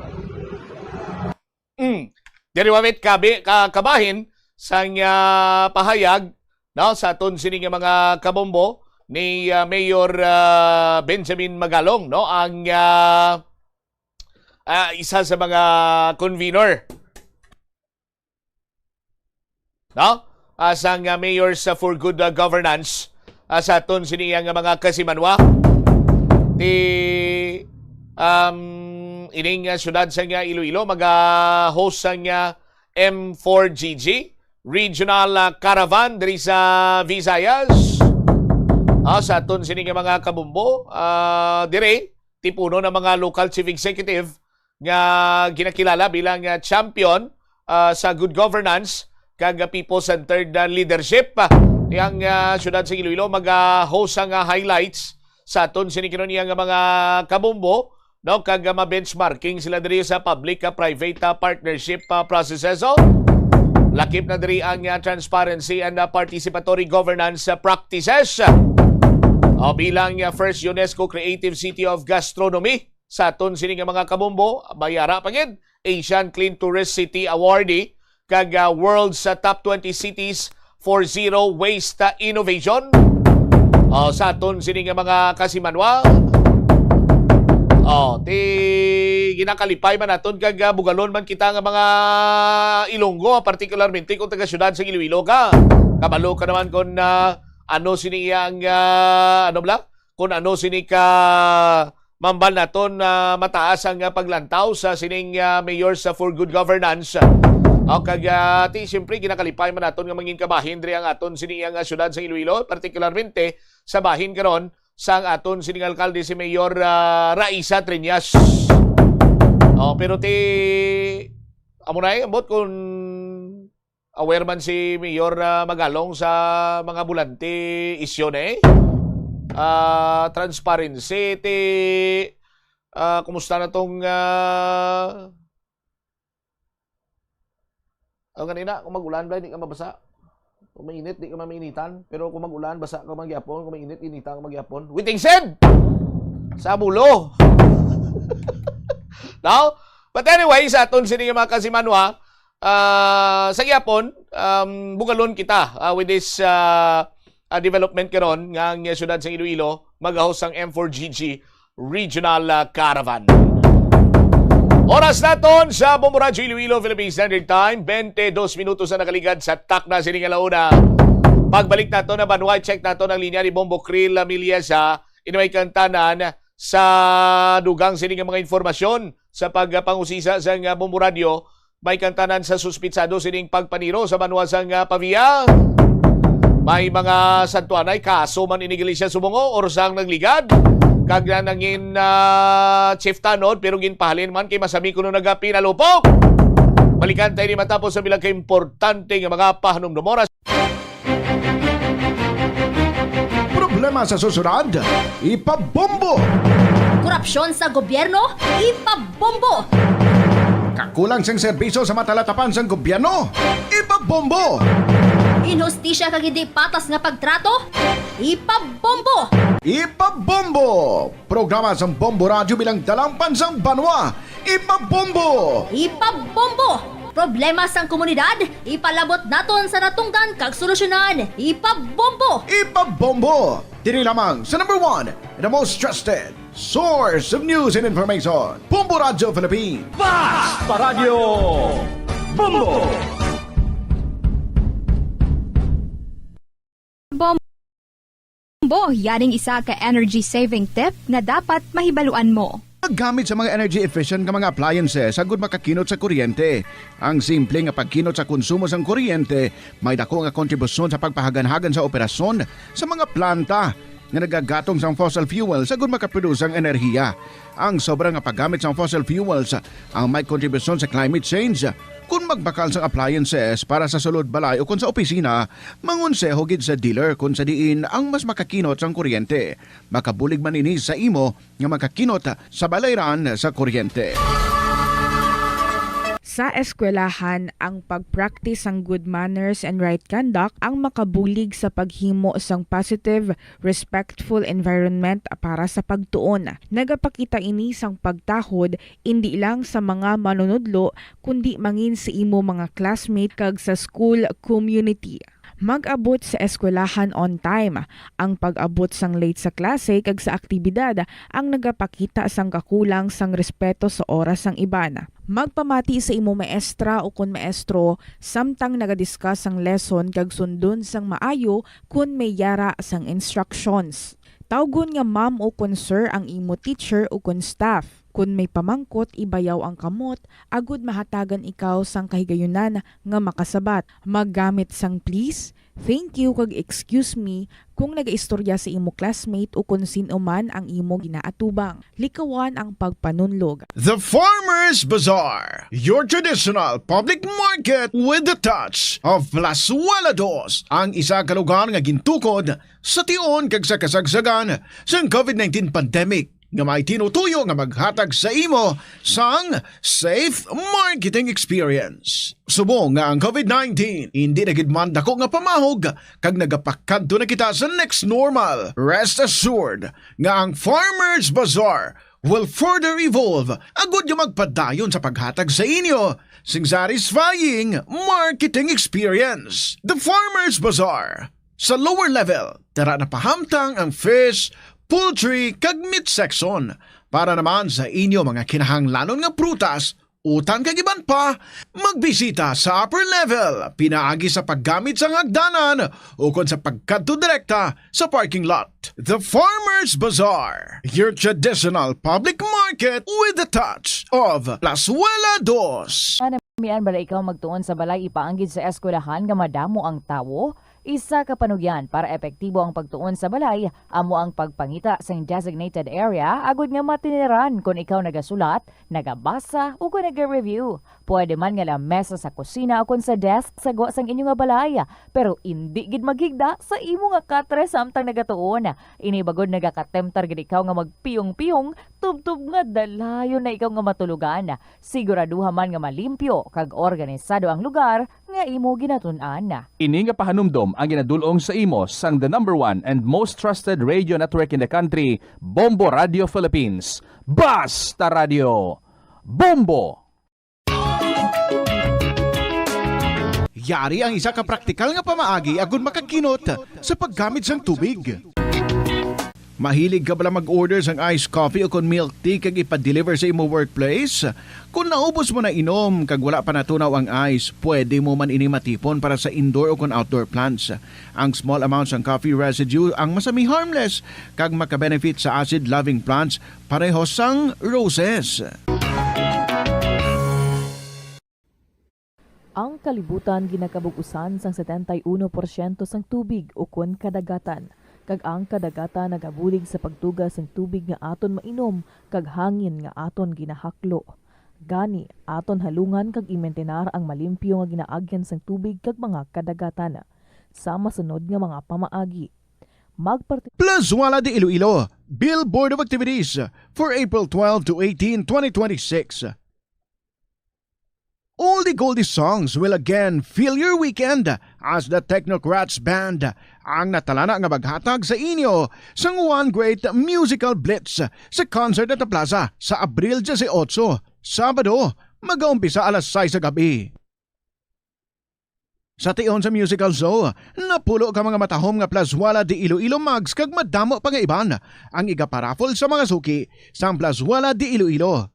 Diri wawit kabi-, ka-, kabahin sang, ah, pahayag, no, sa aton sini nga mga kabombo ni, ah, Mayor, ah, Benjamin Magalong, no, ang, ah, ah, isa sa mga convener, no, ah, sang, ah, Mayors, ah, for Good, ah, Governance, ah, sa aton sini nga mga kasimanwa. Ti, um, ining, ah, siyudad sang, ah, Iloilo maga-host sang, ah, M four G G Regional, ah, Caravan diri sa Visayas. Ah, sa aton sini nga mga kabombo, ah, dire, tipunon ang mga local chief executive nga ginakilala bilang, ah, champion, ah, sa good governance kag, ah, people-centered, ah, leadership. Ang, ah, siyudad sa Iloilo mag-host sang, ah, highlights sa aton sini karon nga mga kabombo, no, kag, ah, ma-benchmarking sila diri sa public, ah, private, ah, partnership, ah, processes. So, lakip na diri ang, ah, transparency and, ah, participatory governance, ah, practices. O, bilang, ah, first UNESCO Creative City of Gastronomy, sa aton sini nga mga kabombo, may ara pa gid, Asian Clean Tourist City Awardee, kag, ah, World's, ah, Top twenty Cities for Zero Waste, ah, Innovation. O, sa aton sini nga mga kasimanwa, o, ti, ginakalipay man naton kag, ah, bugalon man kita nga mga Ilonggo, particularmente kung taga siyudad sa Iloilo ka. Kabalo ka naman kung, ah, ano sini ang, ah, ano bala? Kung ano sini ka mambal naton, ah, mataas ang, ah, paglantaw sa sining, ah, Mayor sa for Good Governance. O, kag, ah, ti, siyempre, ginakalipay man naton nga mangin kabahin diri ang aton sini nga siyudad sa Iloilo, partikularmente sa bahin karon sang aton sining alkalde si Mayor, ah, Raisa Treñas. O, pero ti, amo na, eh, ambot kung aware man si Mayor, ah, Magalong sa mga bulante isyu na, eh. Ah, transparency, ti, ah, kumusta na tong, ah, ang ganina, kung mag-ulan, bala, di ka mabasa. Kung mainit, di ka mamainitan. Pero kung mag-ulan, basa ka man gyapon. Kung mainit, inita ka man gyapon. Witing said! Sa bulo! Now, but anyway, sa aton sini nga mga kasimanwa, ah, sa gyapon, um, bugalon kita, ah, with this, ah, ah, development karon nga ang siyudad sa Iloilo mag-host sang M four G G Regional, ah, Caravan. Oras naton sa Bombo Radyo Iloilo, Philippine Standard Time, twenty-two minutos na nakaligad sa takna sini nga launa. Pagbalik nato na banwa, check nato ang linya ni Bombo Krill Miliesa. Ini may kantanan sa dugang sini nga mga informasyon sa pagpangusisa sa nga Bombo Radyo. May kantanan sa suspitsado sining pagpaniro sa banwa sang, ah, Pavia. May mga santuanay, kaso man ini iglesia subong o sang nagligad. Kag na nangin, ah, chief tanod, pero ginpahalin man kay masami kuno nagapinalupok. Balikan tayo ni matapos sa bilang ka importante nga mga pahanumdum. Oras. Problema sa susunod, ipabombo. Korupsyon sa gobyerno, ipabombo. Kakulang sing serbisyo sa matalatapan sang gobyerno, ipabombo. Inhustisya kag hindi patas nga pagtrato, ipabombo. Ipabombo. Programa sang Bombo Radyo bilang dalampan sang banwa, ipabombo. Ipabombo. Problema sang komunidad, ipalabot naton sa natungdan kag solusyonan. Ipabombo! Ipabombo! Diri lamang sa number one, the most trusted source of news and information, Bombo Radyo Philippines. Basta Radyo Bombo! Bombo, yaring isa ka energy saving tip nga dapat mahibaluan mo. Paggamit sa mga energy efficient nga mga appliances agud makakinot sa kuryente. Ang simple nga pagkinot sa konsumo sang kuryente may dako nga kontribusyon sa pagpahaganhagan sa operasyon sa mga planta nga nagagatong sang fossil fuels agud makaproduce sang enerhiya. Ang sobra nga paggamit sang fossil fuels ang may kontribusyon sa climate change. Kon magbakal sang appliances para sa sulod balay ukon sa opisina, mangonseho gid sa dealer kon sa diin ang mas makakinot sang kuryente. Makabulig man ini sa imo nga makakinot sa balayran sa kuryente. Sa eskwelahan, ang pag-practice sang good manners and right conduct ang makabulig sa paghimo sang positive, respectful environment para sa pagtuon. Nagapakita ini sang pagtahod indi lang sa mga manunudlo, kundi mangin sa imo mga classmate kag sa school community. Mag-abot sa eskwelahan on time. Ang pag-abot sang late sa klase kag sa aktibidad ang nagapakita sang kakulang sang respeto sa oras sang iban. Magpamati sa imo maestra ukon maestro samtang nagadiscuss sang lesson kag sundon sang maayo kon may yara sang instructions. Tawgon nga ma'am ukon sir ang imo teacher ukon staff. Kon may pamangkot, ibayaw ang kamot agud mahatagan ikaw sang kahigayunan nga makasabat. Maggamit sang please, thank you, kag excuse me kung nagaistorya sa imo classmate ukon sin-o man ang imo ginaatubang. Likawan ang pagpanunlog. The Farmers Bazaar, your traditional public market with the touch of Plazuela Dos, ang isa ka lugar nga gintukod sa tion kag sa kasagsagan sang COVID nineteen pandemic, nga may tinutuyo nga maghatag sa imo sang safe marketing experience. Subong nga ang COVID nineteen indi na gid man dako nga pamahog kag nagapakadto na kita sa next normal, rest assured nga ang Farmers Bazaar will further evolve agud nga magpadayon sa paghatag sa inyo sing satisfying marketing experience. The Farmers Bazaar. Sa lower level, dara na pahamtang ang fish, poultry, kag meat section. Para naman sa inyo mga kinahanglanon nga prutas, utan kag iban pa, magbisita sa upper level pinaagi sa paggamit sang hagdanan ukon sa pagkadto direkta sa parking lot. The Farmers Bazaar, your traditional public market with the touch of Plazuela Dos. Mian bala ikaw magtuon sa balay ipaanggid sa eskwelahan nga madamo ang tawo? Isa ka panugyan para epektibo ang pagtuon sa balay amo ang pagpangita sang designated area agud nga matiniran kon ikaw nagasulat, nagabasa, ukon naga-review. Pwede man nga lamesa sa kusina ukon sa desk sa gwa sang inyo nga balay, pero indi gid maghigda sa imo nga katre samtang nagatuon. Ini bagod nagakatemptar gid ikaw nga magpiyong-piyong tubtob nga dalayon na ikaw nga matulogan. Siguraduha man nga malimpyo kag organisado ang lugar nga imo ginatun-an. Ini nga pahanumdom ang ginadul-ong sa imo sang the number one and most trusted radio network in the country, Bombo Radio Philippines. Basta Radio, Bombo! Yari ang isa ka praktikal nga pamaagi agud makakinot sa paggamit sang tubig. Mahilig ka bala mag-order sang iced coffee ukon milk tea kag ipa-deliver sa imo workplace? Kon naubos mo na inom kag wala pa natunaw ang ice, pwede mo man ini matipon para sa indoor ukon outdoor plants. Ang small amount sang coffee residue ang masami harmless kag makabenefit sa acid-loving plants pareho sang roses. Ang kalibutan ginakabug-usan sang setenta y uno porsyento sang tubig ukon kadagatan, kag ang kadagatan nagabulig sa pagtuga sang tubig nga aton mainom kag hangin nga aton ginahaklo. Gani, aton halungan kag imentenar ang malimpyo nga ginaagyan sang tubig kag mga kadagatan. Sa masunod nga mga pamaagi, magparti- Plazuela de Iloilo, Bill Board of Activities for April twelve to eighteen, twenty twenty-six. Oldie goldie songs will again fill your weekend as the Technocrats Band ang natalana nga maghatag sa inyo sang one great musical blitz sa Concert at the Plaza sa Abril dieciocho, Sabado, magaumpisa alas sais sa gab-i. Sa tion sa musical show, napulo ka mga matahom nga Plazuela de Iloilo mugs kag madamo pa nga iban ang igaparaffle sa mga suki sang Plazuela de Iloilo.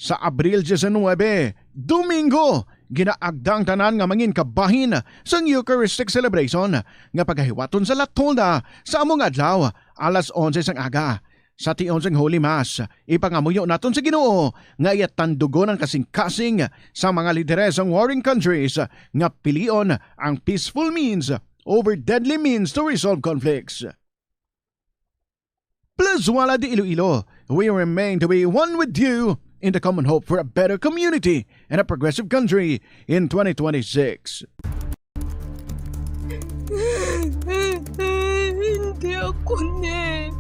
Sa Abril diecinuebe, Domingo, ginaagda ang tanan nga mangin kabahin sang Eucharistic celebration nga pagahiwaton sa La Tolda sa amo nga adlaw, alas onse sang aga. Sa tion sang Holy Mass, ipangamuyo naton sa Ginoo nga iya tandugon ang kasingkasing sa mga lideres sang warring countries nga pilion ang peaceful means over deadly means to resolve conflicts. Plazuela de Iloilo, we remain to be one with you in the common hope for a better community and a progressive country in twenty twenty-six. Hindi ako ni.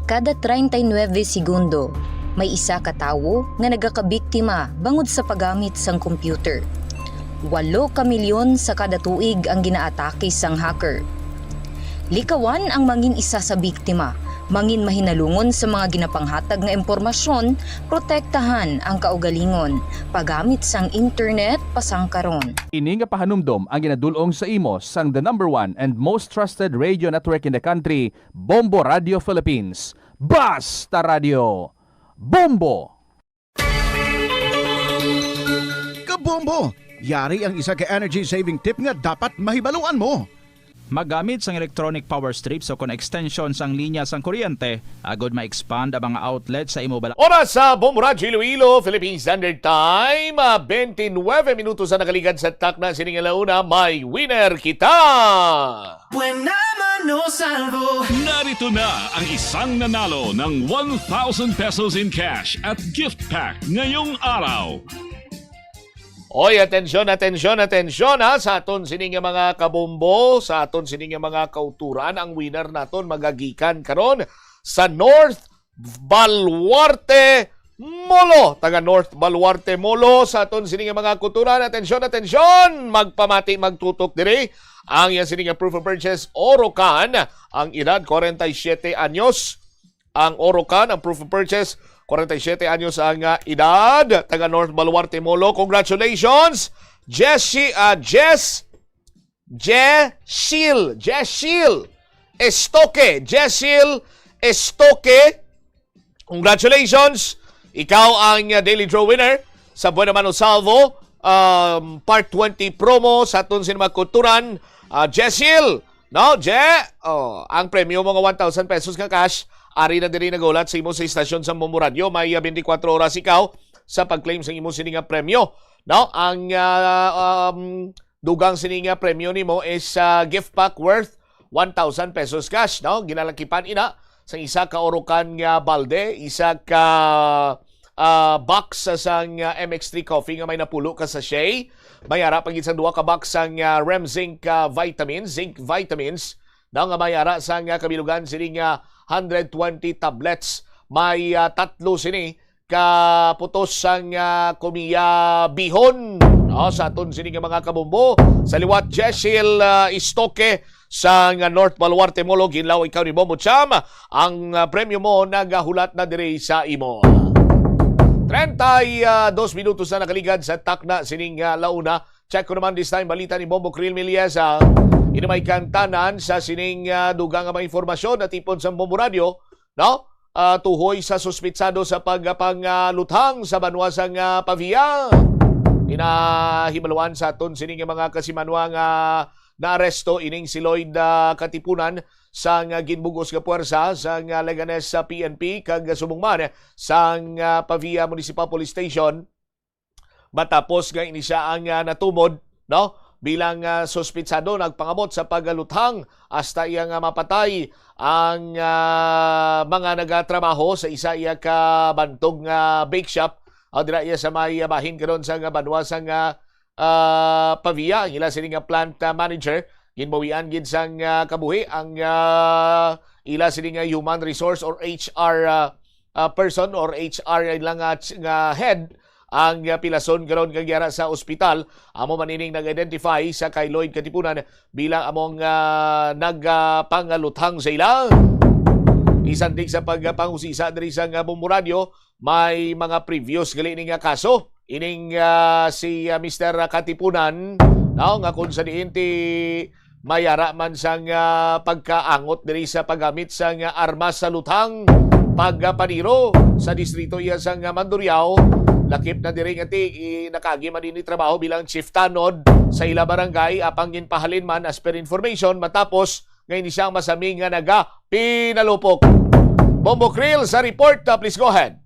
Kada treinta y nueve segundo, May isa ka tawo nga nagakabiktima bangod sa paggamit sang computer. Walo ka milyon sa kada tuig ang ginaatake sang hacker. Likawan ang mangin isa sa biktima, mangin mahinalungon sa mga ginapanghatag nga impormasyon, protektahan ang kaugalingon, paggamit sang internet pasangkaron. Ini nga pahanumdom ang ginadul-ong sa imo sang the number one and most trusted radio network in the country, Bombo Radio Philippines. Basta Radio, Bombo! Kabombo! Yari ang isa ka energy saving tip nga dapat mahibaluan mo. Maggamit sang electronic power strips o kon extension sang linya sang kuryente agod ma-expand ang mga outlet sa imo bala. Oras sa Bombo Radyo Iloilo, Philippine Standard Time, ah, twenty-nine minutos na nakaligad sa takna sining alauna, may winner kita! Buena mano, Salvo. Narito na ang isang nanalo ng one thousand pesos in cash at gift pack ngayong araw. Oy, atensyon, atensyon, atensyon, ha, sa aton sini nga mga kabombo, sa aton sini nga mga kauturan, ang winner naton magagikan karon sa North Baluarte Molo. Taga North Baluarte Molo, sa aton sini nga mga kauturan, atensyon, atensyon, magpamati, magtutok diri ang iya sini nga proof of purchase, Orocan, ang edad, forty-seven anyos. Ang Orocan, ang proof of purchase, forty-seven anyos ang, ah, edad, taga North Baluarte Molo. Congratulations, Jessie, ah, Jess, Jeshil, Jeshil Estoque, Jeshil Estoque. Congratulations! Ikaw ang, uh, daily draw winner sa Buena Mano Salvo, um, Part twenty promo sa aton sini mga kauturan. Uh, Jeshil, no, Je? Oh, ang premyo mo nga one thousand pesos nga cash, ari na diri naghulat sa imo sa istasyon sa Bombo Radyo. May, uh, twenty-four oras ikaw sa pag-claim sa imo sini nga premyo. No, ang, uh, um, dugang sini nga premyo nimo is, uh, gift pack worth one thousand pesos cash, no? Ginalakipan ina sang isa ka Orocan nga balde, isa ka, ah, box sa, sang, ah, M X three coffee nga may napulo ka sachet. May ara pa gid sang duha ka box sang, ah, Remzinc, ah, vitamins, zinc vitamins, no, nga may ara sang, ah, kabilugan sini nga hundred twenty tablets. May, ah, tatlo sini ka putos sang, ah, kumiya bihon, no, sa aton sini nga mga kabombo. Sa liwat, Jeshil, ah, Istoque sang, ah, North Baluarte Molo, ginlaw ikaw ni Bombo Cham. Ang, ah, premyo mo nagahulat na diri sa imo. Treinta y dos minutos na nakaligad sa takna sining, ah, launa. Check ko naman this time balita ni Bombo Krill Miliesa. Ini may kantanan sa sining, ah, dugang nga mga impormasyon natipon sa Bombo Radio, no? Ah, tuhoy sa suspitsado sa pagpangaluthang sa banwa sang, ah, Pavia. Ginahibaluan sa aton sini nga mga kasimanwa nga naaresto ining si Lloyd, ah, Katipunan sang, ah, ginbug-os nga puwersa sang, ah, Leganes sa P N P kag subong man sang, ah, Pavia Municipal Police Station. Matapos nga ini sia ang, ah, natumod, no, bilang, ah, suspitsado, nagpangabot sa pagaluthang hasta iya nga mapatay ang, ah, mga nagatrabaho sa isa iya ka bantog nga bake shop. Aw, dira iya sa may, ah, bahin karon sa nga banwa sa nga, ah, Pavia. Ang ila sini nga plant, ah, manager, ginbawian gid sang, ah, kabuhi ang, ah, ila sini nga human resource or H R, ah, ah, person or H R lang nga, nga head ang, ah, pilason karon kag yara sa ospital. Amo man ining nag-identify sa kay Lloyd Katipunan bilang among, ah, nagpangaluthang sa ila. Isandig sa pagpangusisa diri sa nga Bombo Radio, may mga previous gali ni nga kaso. Ining, ah, si, ah, Mister Katipunan, no, nga kung sa diin ti may ara man sang, ah, pagkaangot diri sa paggamit sang, ah, armas sa luthang, pagpaniro sa distrito iya sang, ah, Mandurriao. Lakip na diri nga ti, i-, nakaagi man ini trabaho bilang chief tanod sa ila barangay, apang ginpahalin man as per information matapos nga ini siya ang masami nga nagapinalupok. Bombo Krill sa report, ah, please go ahead.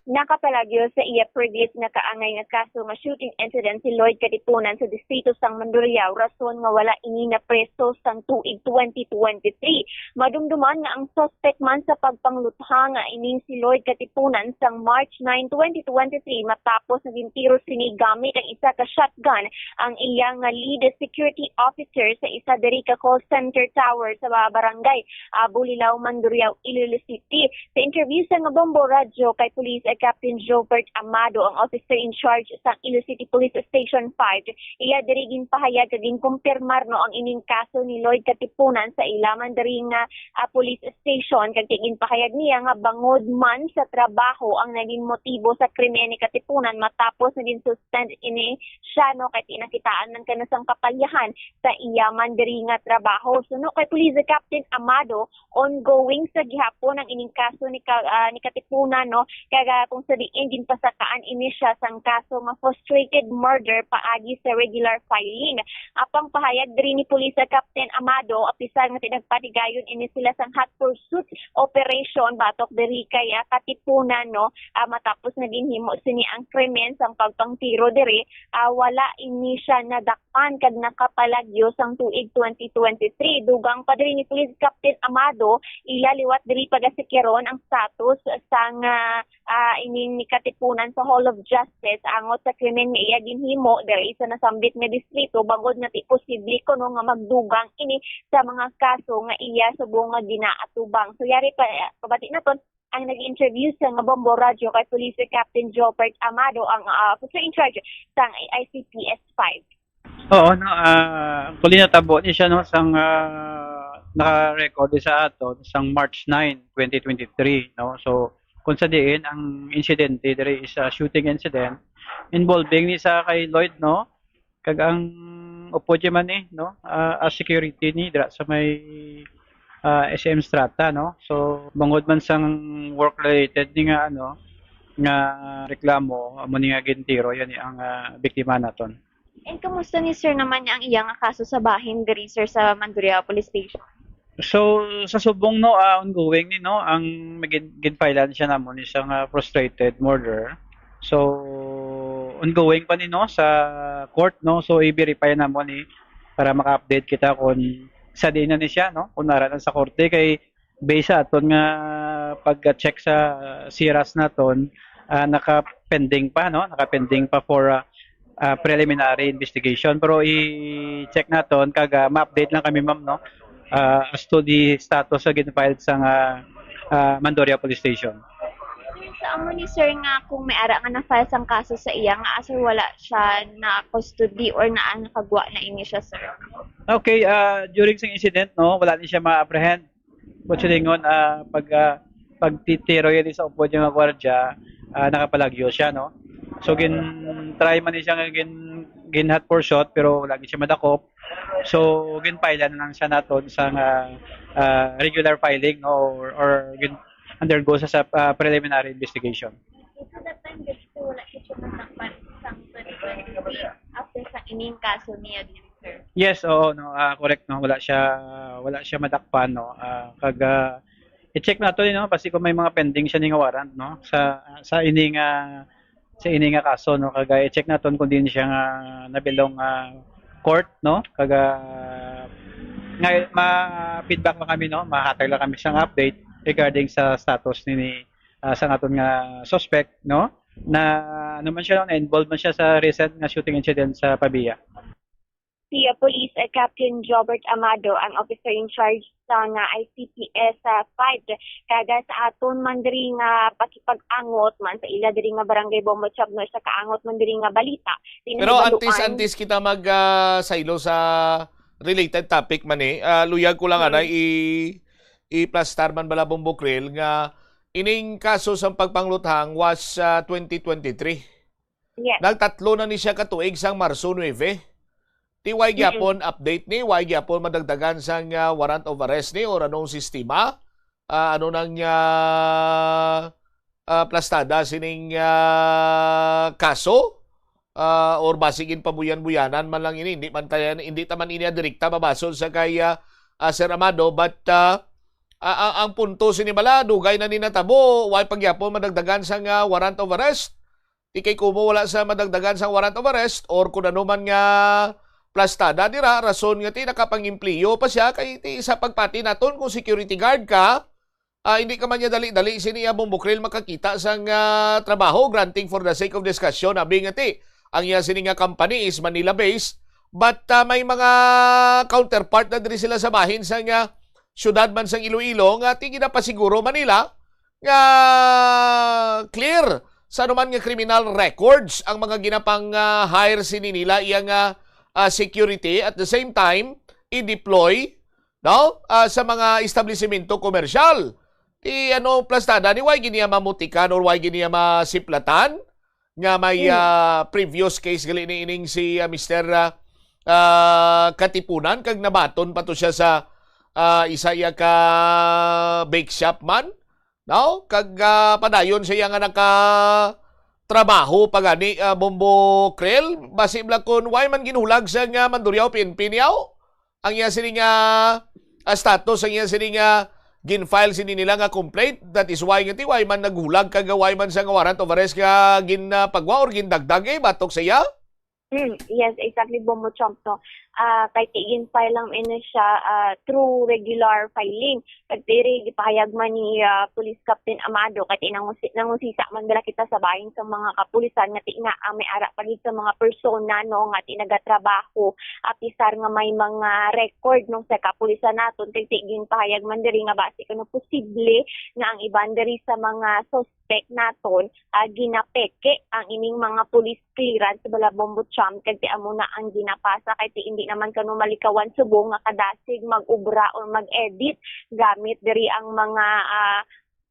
Nakapalagyo sa iya previous nga kaangay nga kaso nga shooting incident si Lloyd Katipunan sa distrito sang Mandurriao, rason nga wala ini napreso sang tuig twenty twenty-three. Madumduman nga ang suspect man sa pagpangluthang nga ining si Lloyd Katipunan sang March nine, twenty twenty-three, matapos nga gintiro sini gamit ang isa ka shotgun ang iya nga lead security officer sa isa diri ka call center tower sa barangay, ah, Bulilao, Mandurriao, Iloilo City. Sa interview sa Ngabombo Radyo kay Police Captain Jobert Amado, ang officer in charge sa Iloilo City Police Station five, iya diri ginpahayag kag ginkumpirmar, no, ang ining kaso ni Lloyd Katipunan sa ila man diri nga, ah, police station, kag ginpahayag niya nga bangod man sa trabaho ang naging motibo sa krimen ni Katipunan matapos na gin-suspend ini siya, no, kay pinakitaan man kano sang kapalyahan sa iya man diri nga trabaho. So, no, kay Police Captain Amado, ongoing sa gihapon ang ining kaso ni ka-, ah, ni Katipunan, no? Kag, ah, kung sa diin ginpasakaan ini siya sang kaso nga frustrated murder paagi sa regular filing. Apang pahayag diri ni Police Captain Amado, apisar nga tinagpatigayon ini sila sang hot pursuit operation batok diri kay, ah, Katipunan, no? Ah, matapos nga ginhimo sini ang krimen sang pagpangtiro diri, ah, wala ini siya nadak-, pan kag nakapalagyo sang tuig twenty twenty-three. Dugang pa diri ni Police Captain Amado, ila liwat diri pagasikiron ang status sang, ah, ah, ining ni Katipunan sa Hall of Justice angot sa krimen nga iya ginhimo diri sa nasambit nga distrito, bangod nga ti posible kuno nga magdugang ini sa mga kaso nga iya subong nga ginaatubang. So, yari pa, pabati naton, ang nag-interview sa Ngabombo Radyo kay Police Captain Jobert Amado, ang, ah, officer in charge sang I C P S five. Oo, no, ah, actually, natabo ni siya, no, sang, ah, naka-record sa ato sang March nine, twenty twenty-three, no. So, kung sa diin ang insidente diri is a shooting incident involving ni sa kay Lloyd, no, kag ang upod niya man ni, no, ah, as security ni dira sa may, ah, S M Strata, no. So, bangod man sang work-related ni nga, ano, nga reklamo, amo ni nga gintiro, yan ni ang, ah, biktima naton. And kamusta ni sir naman ang iya nga kaso sa bahin diri, sir, sa Mandurriao Police Station? So, sa subong, no, ah, ongoing ni, no, ang magin-, ginfilean siya namo ni sa nga frustrated murder. So, ongoing pa ni, no, sa court, no. So, i-verify namo ni para maka-update kita kung sa diin na ni siya, no, kung ara na sa korte. Kay based sa aton nga pag-check sa siras naton, ah, naka-pending pa, no, naka-pending pa for, ah, ah, preliminary investigation. Pero i-check naton kag, ah, ma-update lang kami, ma'am, no, ah, as to the status sa gin-file sa nga, ah, Mandurriao Police Station. Sir, sa amo ni sir nga kung may ara nga na-file sang kaso sa iya nga, ah, sir, wala siya na custody or na, ah, nakagwa na ini siya, sir? Okay, ah, during sa incident, no, wala ni siya ma-apprehend. But silingon, ah, pag, ah, pagtitiro yan sa upod niya nga gwardiya, ah, nakapalagyo siya, no? So, gin-try man ni siya nga gin-, gin-hot pursuit, pero wala gid siya madakop. So, gin-file na lang siya naton sa nga, ah, regular filing, no? Or, or gin-, undergo sa, sa, ah, preliminary investigation. So, that time, gusto, wala siya madakpan sang twenty twenty-three after sa ining kaso niya diri, sir? Yes, oo, no, ah, correct, no, wala siya, wala siya madakpan, no, ah, kag, ah, i-check naton, no, basi kung may mga pending siya ni nga warrant, no, sa, sa ini nga, sa ini nga kaso, no, kag, ah, i-check naton kung diin siya nga nabilong, ah, court, no, kag, ah, nga ma-feedback lang kami, no, mahatag lang kami sang update regarding sa status ni, ni, ah, sa aton nga suspect, no, na, ano man siya, no, na-involved man siya sa recent nga shooting incident sa Pavia. Si, uh, Police, uh, Captain Jobert Amado ang officer in charge sa nga I C P S, uh, five. Kag sa aton man diri nga pakipag-angot man sa ila diri nga barangay Bombo Chabno, sa kaangot man diri nga balita. Pero antes, antes kita mag, ah, saylo sa related topic man eh, ah, luyag ko lang, mm, anay i-, i-plastar man bala, Bombo Krill, nga ining kaso sang pagpangluthang was, ah, twenty twenty-three. Yes. Nagtatlo na ni siya ka tuig sang Marso nuebe. Ti way, mm-mm, gyapon update ni, way gyapon madagdagan sang, ah, warrant of arrest ni, or anong sistema? Ah, ano nang, ah, ah, plastada sining, ah, kaso? Ah, or basig ginpabuyan-buyanan man lang ini, hindi man tayo, hindi ta man ini direkta mabasol sa kay, ah, ah, Sir Amado, but, ah, A-, a-, ang punto sini bala, dugay na ni natabo, way pagyapon madagdagan sang, ah, warrant of arrest. Di kay kumo wala sa madagdagan sang warrant of arrest or kun ano man nga plastada dira, rason nga ti nakapangempleyo pa siya, kay ti sa pagpati naton kung security guard ka, ah, hindi ka man niya dali-dali sini iya Bombokrel makakita sang, ah, trabaho, granting for the sake of discussion, abi nga ti ang iya sini nga company is Manila-based, but, ah, may mga counterpart na diri sila sa bahin sang, ah, syudad man sang Iloilo nga ti ginapasiguro man nila nga clear sa anuman nga criminal records ang mga ginapang, ah, hire sini nila iya nga, ah, security, at the same time i-deploy, no, ah, sa mga establisimento komersyal. Ti ano, plastada ni, way gid niya mamutikan or way gid niya masiplatan nga may, Mm. ah, previous case gali ni ining si, ah, Mister, ah, ah, Katipunan, kag nabaton pa to siya sa, ah, isa iya ka bake shop man, no? Kag, ah, padayon siya nga nakatrabaho pa gani, ah, Bombo Krel. Basi bala kun way man ginhulag sa nga Mandurriao P N P niyaw ang iya sini nga, ah, status, ang iya sini nga gin-file sini nila nga complaint. That is why nga ti way man naghulag kag way man sa nga warrant of arrest nga ginapagwa or gindagdag, eh, batok sa iya. Mm, yes, exactly, Bombo Chomp, no. Ah, kay ti gin-file lang ini siya, ah, through regular filing. Kag diri gipahayag man ni, ah, Police Captain Amado, kay ti nangusi-, nangusisa man bala kita sa bahin sa mga kapulisan nga ti nga, ah, may ara pa gid sa mga persona, no, nga ti nagatrabaho, apisar nga may mga record, no, sa kapulisan naton, kay ti ginpahayag man diri nga basi kuno posible nga ang iban diri sa mga suspect naton, ah, ginapeke ang ining mga police clearance bala, Bombo Chomp, kag ti amo na ang ginapasa, kay ti indi naman kano malikawan subong nga kadasig mag-ubra or mag-edit gamit diri ang mga, ah,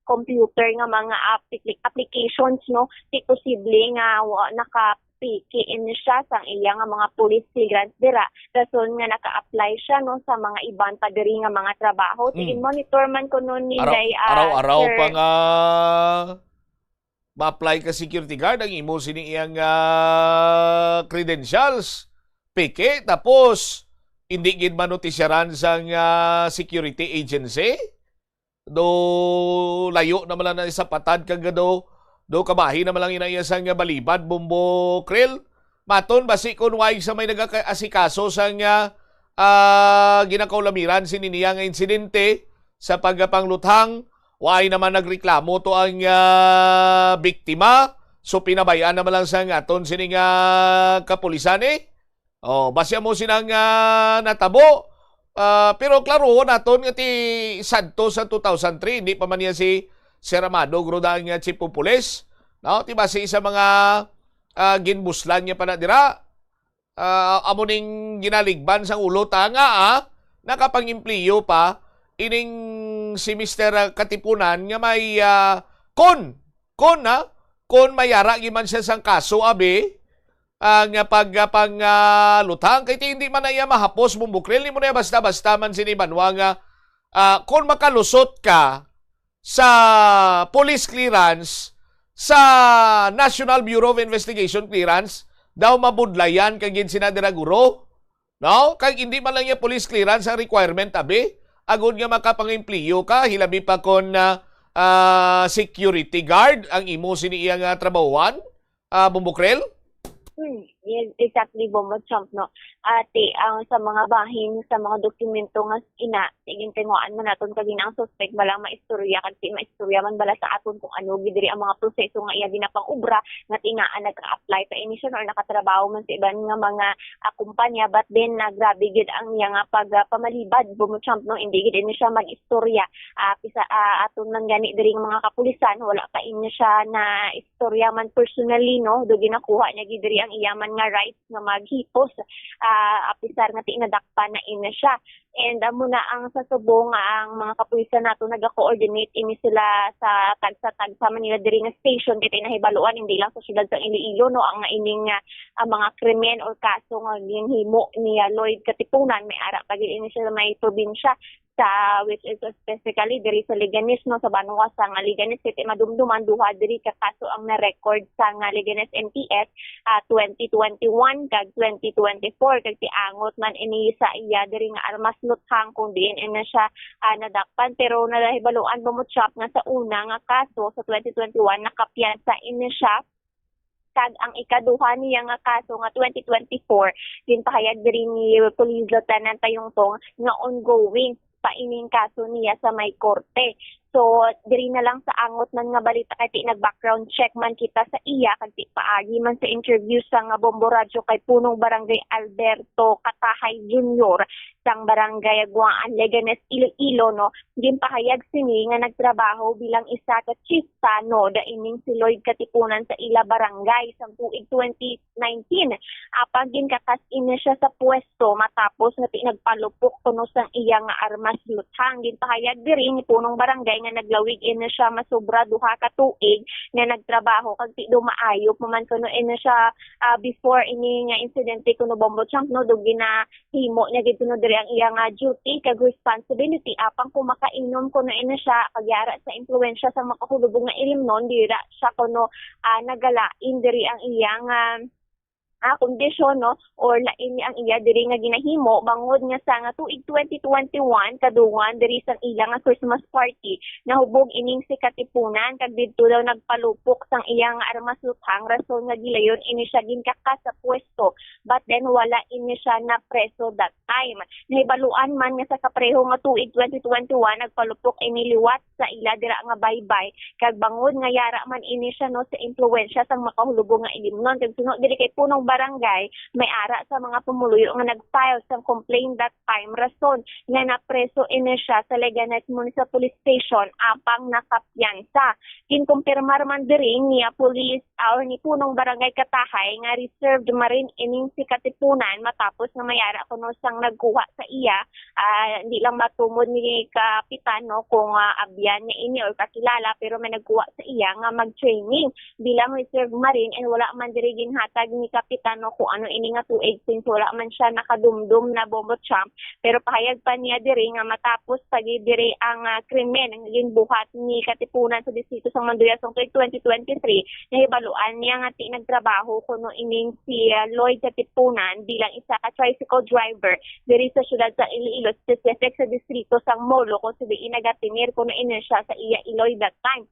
computer nga mga appli-, applications, no? Ti posible nga wa-, nakapeke ini siya sang iya nga mga police clearance dira, rason nga naka-apply siya, no, sa mga iban pa diri nga mga trabaho. Ti Mm. gin-monitor man kuno ni Araw-, day, ah, araw-araw Sir pa nga ma-apply ka security guard, ang imo sini iyang, ah, credentials peke, tapos hindi gid manotisyaran sang, ah, security agency. Do layo naman lang na sa patad kag do, do kabahin naman lang ina iya sang balibad, Bombo Krel. Maton basi kun way sa may nagaasikaso sang, ah, ah, ginakaulamiran sini niya nga insidente sa pagpangluthang, way naman nagreklamo to ang, ah, biktima. So, pinabay-an naman lang sa aton sini nga kapulisan, eh. Oh, basi amo sina nga natabo. Ah, pero klarohon naton nga ti sadto sa two thousand three, hindi pa man niya si Sir Amado Groda ang, ah, chief of police. No? Ti basi sa mga, ah, ginbuslan niya pa na dira. Ah, amo ning ginaligban sang ulo ta nga, ah, nakapangempleyo pa ining si Mister Katipunan nga may, ah, kon, kon, ah, kon may ara gid man siya sang kaso, abi, ah, nga pag, ah, pang, ah, luthang, kay ti hindi man na iya mahapos, Bombo Krel, nimo na iya basta-basta man sini banwa nga, ah, kon makalusot ka sa police clearance, sa National Bureau of Investigation clearance, daw mabudlayan ka gid sina dira, guro. No? Kag hindi man lang niya police clearance ang requirement, abi. Agod nga makapangempleyo ka, hilabi pa kon, ah, ah, security guard ang imo sini iya nga trabahuan, ah, Bombo Krel? Hmm, yes, exactly, Bombo Chomp, no. Ati, ang sa mga bahin, sa mga dokumento nga ina, gintinguhaan man naton kag ang suspect bala maistorya, kag ti maistorya man bala sa aton kung ano gid diri ang mga proseso nga iya ginapang-obra, nga ti nga, ah, nag-a-apply pa ini siya, no, or nakatrabaho man sa iban nga mga, ah, kumpanya, but then, ah, grabe gid ang iya nga pag, ah, pamalibad, Bombo Chomp, no, hindi gid ini siya mag-istorya. Ah, pisa, ah, aton man gani diri nga mga kapulisan, wala pa ini siya na istorya man personally, no, do ginakuha niya gid diri ang iya man nga rights nga maghipos, ah, apisar nga ti nadakpan na ini siya. And amo na ang sa subong nga ang mga kapulisan nato naga-coordinate ini sila sa tagsa-tagsa man nila diri nga station, kay ti nahibaluan hindi lang sa siyudad sa Iloilo, no, ang ining, ah, ang mga krimen or kaso nga ginhimo ni, ah, Lloyd Katipunan, may ara pa gid ini sila may probinsya sa, which is specifically diri sa Leganes, no, sa banwa sa nga Leganes, kay ti madumduman duha diri ka kaso ang na-record sa nga Leganes M P S, ah, twenty twenty-one kag twenty twenty-four, kag ti angot man ini sa iya diri nga armas Luthang kung diin ini siya, ah, nadakpan. Pero nahibaluan, Bombo Chop, nga sa una nga kaso sa twenty twenty-one, nakapiyansa ini siya. Kag ang ikaduha niya nga kaso nga twenty twenty-four, ginpahayag diri ni Police Lieutenant Tayungtong nga ongoing pa ining kaso niya sa may korte. So, diri na lang sa angot man nga balita, kay ti nag-background check man kita sa iya, kag ti paagi man sa interview sa nga Bombo Radyo kay Punong Barangay Alberto Katahay Junior sang Barangay Aguaan, Leganes, Iloilo, no, ginpahayag sini nga nagtrabaho bilang isa ka chief tanod ining si Lloyd Katipunan sa ila barangay sang tuig twenty nineteen. Apang ginkakas ini siya sa pwesto matapos nga ti nagpalupok kuno sang iya nga armas luthang. Ginpahayag diri ni punong barangay nga naglawig ini siya masobra duha ka tuig nga nagtrabaho, kag ti dumaayo pa man kuno ini siya, ah, before ini nga insidente kuno, Bombo Chop, no, do ginahimo niya gid kuno diri ang iya nga duty kag responsibility. Apang kung makainom kuno ini siya, kag yara sa impluwensya sa makahulubong nga ilimnon, dira siya kuno, ah, nagalain diri ang iya nga, ah, kondisyon, no, or lain ni ang iya diri nga ginahimo, bangod nga sa nga tuig twenty twenty-one, kadungan diri sang ila nga Christmas party, nahubog ining si Katipunan, kag didto daw nagpalupok sang iya nga armas luthang, rason nga gilayon ini siya ginkakas sa pwesto, but then wala ini siya napreso that time. Nahibaluan man nga sa kapareho nga tuig twenty twenty-one, nagpalupok ini liwat sa ila dira nga baybay, kag bangod nga yara man ini siya, no, sa impluwensya sang makahulubong nga ilimnon, kag suno diri kay punong barangay, may ara sa mga pumuluyo nga nag-file sang complaint that time, rason nga napreso ini siya sa Leganes Municipal Police Station apang nakapiyansa. Ginkumpirmar man diri ni, ah, Police, ah, or ni punong barangay Katahay nga reserved man rin ining si Katipunan matapos nga may ara kuno sang nagkuha sa iya. Ah, hindi lang matumod ni Kapitan, no, kung, ah, abyan niya ini or kakilala, pero may nagkuha sa iya nga mag-training bilang reserve marine, and wala man diri ginhatag ni Kapitan, no, kung ano ini nga tuig, since wala man siya nakadumdom na, Bombo Chop. Pero pahayag pa niya diri nga matapos pa gid diri ang, ah, krimen nga ginbuhat ni Katipunan sa distrito sang Manduyasong tuig twenty twenty-three, nahibaluan niya nga ti nagtrabaho kuno ining si, ah, Lloyd Katipunan bilang isa ka tricycle driver diri sa siyudad sa Iloilo, specific sa distrito sang Molo, kung sa diin nagatinir kuno ini siya sa iya iloy that time.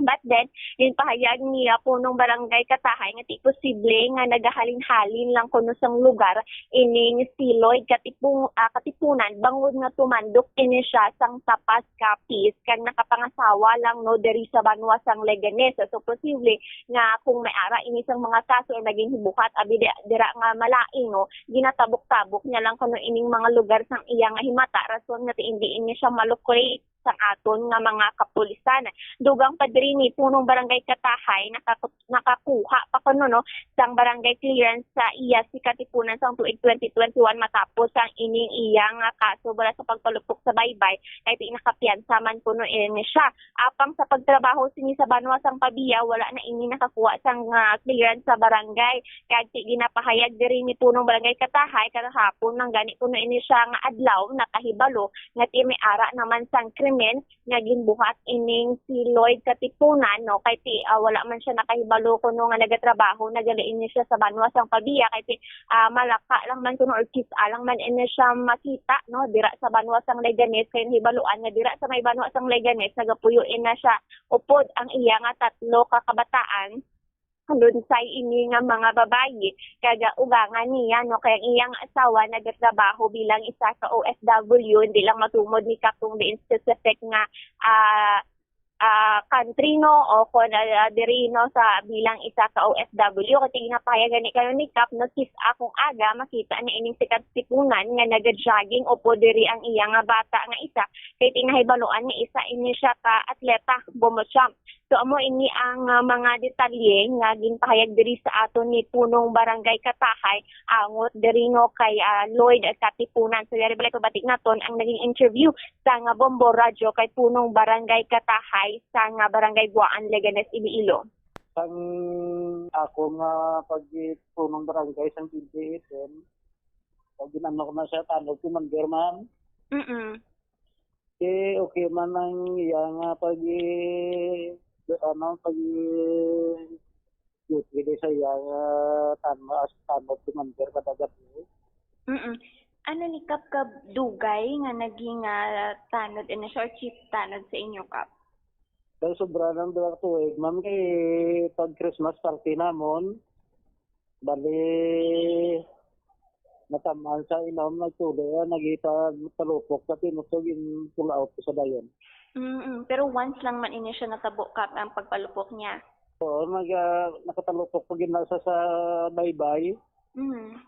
But then, ginpahayag ni, ah, punong barangay Katahay nga ti posible nga nagahalin-halin lang kuno sang lugar ining si Lloyd Katipu-, ah, Katipunan, bangod nga tumandok ini siya sang Tapas, Capiz, kag nakapangasawa lang, no, diri sa banwa sang Leganes. So, posible nga kung may ara ini sang mga kaso nga naging hibuhat abi di-, dira nga malain, no, ginatabok-tabok niya lang kuno ining mga lugar sang iya nga himata, rason nga ti indi ini siya malocate sang aton nga mga kapulisan. Dugang pa diri ni punong barangay Katahay, nakaku-, nakakuha pa kuno, no, sang barangay clearance sa iya si Katipunan sang tuig twenty twenty-one, matapos ang ining iya nga kaso bala sa pagpalupok sa baybay, kay ti nakapiyansa man kuno ini siya. Apang sa pagtrabaho sini sa banwa sang Pavia, wala na ini nakakuha sang, ah, clearance sa barangay. Kag ti ginapahayag diri ni punong barangay Katahay, kahapon man gani kuno ini siya nga adlaw nakahibalo nga ti may ara naman sang krimen nga ginbuhat ining si Lloyd Katipunan, no, kay ti, ah, wala man siya nakahibalo kuno nga nagatrabaho na gali ini siya sa banwa sang Pavia, kay ti, ah, Malaka lang man kuno or Kis-a lang man ini siya makita, no, dira sa banwa sang Leganes, kay nahibaluan nga dira sa may banwa sang Leganes nagapuyo ina siya upod ang iya nga tatlo ka kabataan. Lunsay ini nga mga babayi, kag ugangan niya, no, kay ang iyang asawa nagatrabaho bilang isa ka O F W, hindi lang matumod ni Kap kung diin specific nga, ah, ah, country, no, o kon, ah, diri, no, sa bilang isa ka O F W. Kay ginapahayag gani kayo ni Kap, no, kis-a kung aga, makita na ining si Katipunan nga naga-jogging, upod diri ang iya nga bata nga isa, kay ti nahibaluan nga isa ini siya ka atleta, Bombo Chop. So, amo ini ang, ah, mga detalye nga ginpahayag diri sa aton ni punong barangay Katahay, angot diri, no, kay, ah, Lloyd Katipunan. So, yari balay pabati naton ang naging interview sa nga Bombo Radyo kay punong barangay Katahay sa nga barangay Guaan, Leganes, Iloilo. Sang ako nga pagpunong barangay sang twenty eighteen, pag ginano ko na siya, tanod ko man, German. Mm-mm. Eh, okay man ang iya nga pag, ano, pag duty sa iya nga tan-, as tanod commander kada gabi. Mm-mm. Ano ni Kap ka dugay nga naging, ah, tanod, ano siya, or chief tanod sa inyo, Kap? Kay sobra ng duha ka tuig, ma'am, kay pag Christmas party namon, bali, natamaan sa inom, nagtuloy, ah, nagipagtalupok sa tinuto, gin-pull out ko sa dayon. Mm, pero once lang man ini siya natabo, Kap, ang pagpalupok niya. Oo, nag, ah, nakatalupok pa gid na sa, sa baybay. Mm.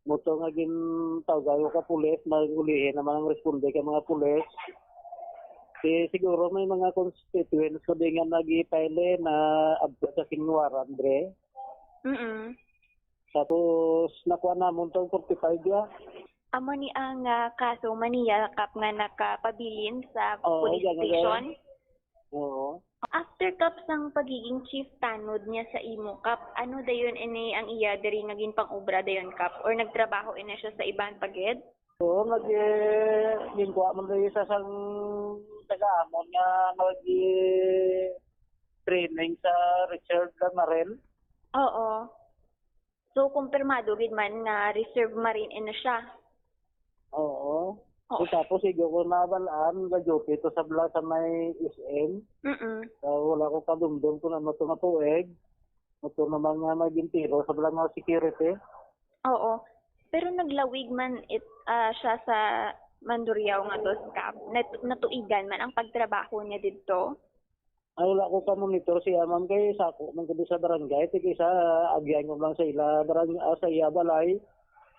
Moto nga gintawag ko ka pulis, mag-ulihi naman ang responde ka mga pulis. Si, siguro may mga constituents ko din nga nag-file na abroad sa Kinwaran, dre. Mm. Tapos, nakuha namon tong forty-five ya. Amo ni ang, ah, kaso man niya, Kap, nga nakapabilin sa Oo, police yan, station. Oo. After, Kap, sang pagiging chief tanod niya sa imo, Kap, ano dayon ini ang iya diri nga ginpang-obra dayon, Kap? Or nagtrabaho ini siya sa iban pa gid? Oo, nag, eh, ginkuha man dahil sa sang taga-amon nga nag, eh, training sa Richard Lamarel. Oo. So, kumpirmado gid man nga reserve marine ini siya. Oo. Oo. Tapos, igo ko nabalaan, ga-duty to sa bala sa may S M. Mm-mm. So, wala ko kadumdum kung ano to nga tuig. Ito naman nga may gintiro sa bala nga security. Oo. Pero naglawig man it, ah, siya sa Mandurriao nga to, Kap. Nat- natuigan man ang pagtrabaho niya didto. Ay, wala ko ka-monitor siya, ma'am, kay sako man ko sa barangay, ti kay sa agyan ko lang sa ila barangay, ah, sa iya balay.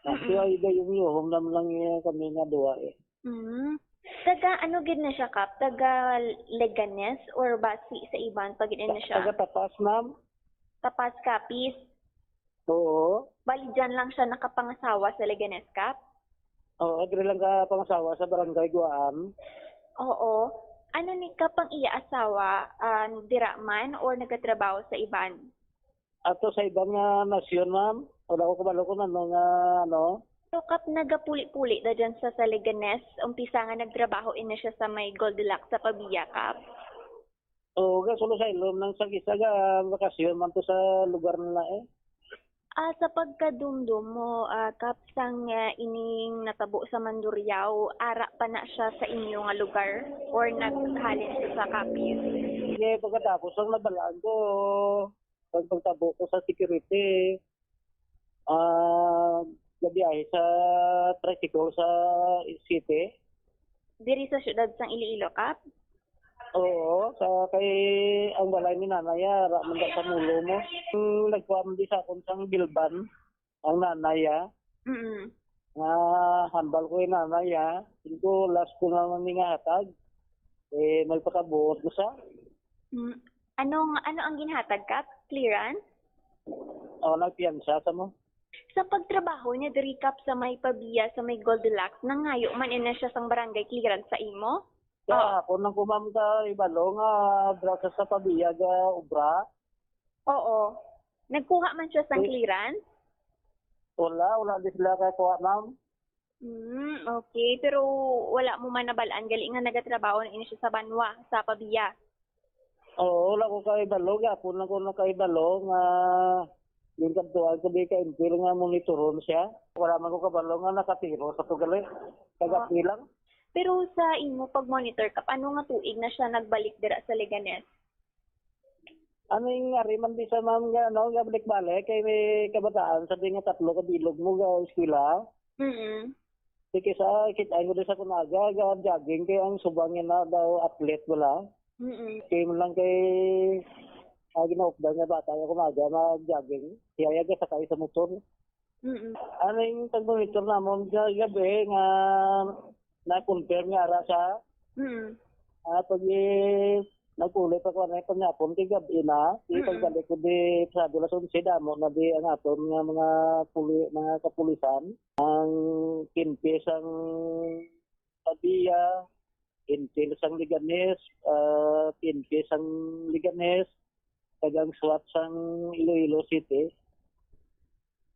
Mm-mm. Siya, ay, gayong yuhom naman lang iya kami nga duwa, eh. Mm. Taga ano gid na siya, Kap? Taga Leganes or basi sa iban pa gid na siya? Taga Tapas, ma'am. Tapas, Capiz. Oo. Bali, dyan lang siya nakapangasawa sa Leganes, Kap? Oo, diri lang ka pangasawa sa barangay Guaan. Oo. Ano ni, Kap, ang iya asawa, ah, dira man or nagatrabaho sa iban? Ato sa iban nga nasyon, ma'am. Wala ko kabalo kung ano nga, ano. So, Kap, nagapuli-puli na dyan sa, sa Leganes. Umpisa nga nagtrabaho ini siya sa may Goldilocks sa Pavia, Kap. Oo, ga, sulo sa ilom nang sa isa ga bakasyon man to sa lugar nila, eh. Ah, sa pagkadumdum mo, ah, Kap, sang, ah, ining natabo sa Mandurriao, ara pa na siya sa inyo nga lugar or naghalin siya sa Capiz? Sige, pagkatapos ang nabalaan ko, pag pagtabo ko sa security, ah, gabiyahe sa tricycle sa city. Diri sa siyudad sang Iloilo, Kap? Oo, sa kay ang balay ni nanay, ah, ra man sa mulo mo. Hmm, nagkuha man di sa akon sang bilban ang nanay, ah. Mm. Nga hambal ko yung nanay, ah. Tingko last ko naman ni nga hatag. Eh, may pakabuot ko sa. Mm. Anong, ano ang ginhatag, Kap? Clearance? O, nagpiyansa sa mo. Sa pagtrabaho niya diri, Kap, sa may Pavia, sa may Goldilocks, nangayo man ina siya sang barangay clearance sa imo? Sa ako nang kumam ka ibalo nga brasa sa Pavia ga obra. Oo. Nagkuha man siya sang Eh, clearance? Wala, wala di sila kay kuha, ma'am. Hmm, okay. Pero wala mo man nabalaan gali nga nagatrabaho na ini siya sa banwa, sa Pavia? Oo, wala ko kay balo, gapon lang ko nakaibalo nga yung kadtuan ko di ka impil nga monitoron siya. Wala man ko kabalo nga nakatiro sa to gali. Kagapi lang. Pero sa imo pag-monitor, Kap, ano nga tuig na siya nagbalik dira sa Leganes? Ano yung ari man di sa, ma'am, nga, ano, nga balik-balik kay may kabataan sa di nga tatlo ka bilog mo ga eskwela. Mm. Di kisa, kita ko di sa kunaga, ga jogging kay ang subang niya na daw athlete wala. Mm. Kay mo lang kay, ah, ginaukdan nga bata nga kumaga, mag-jogging. Siya yung sakay sa motor. Mm. Ano yung pag-monitor namon sa gabi nga na-confirm nga ara sa, Mm. ah, pag, eh, nagpuli pa ko na yung panyapon kay gabi na, di Mm. pagbalik ko di sa alas onse damo na di ang aton nga mga puli, mga kapulisan, ang kinpis ang Pavia, Intel sang Leganes, ah, P N P sang Leganes, kag ang SWAT sang Iloilo City.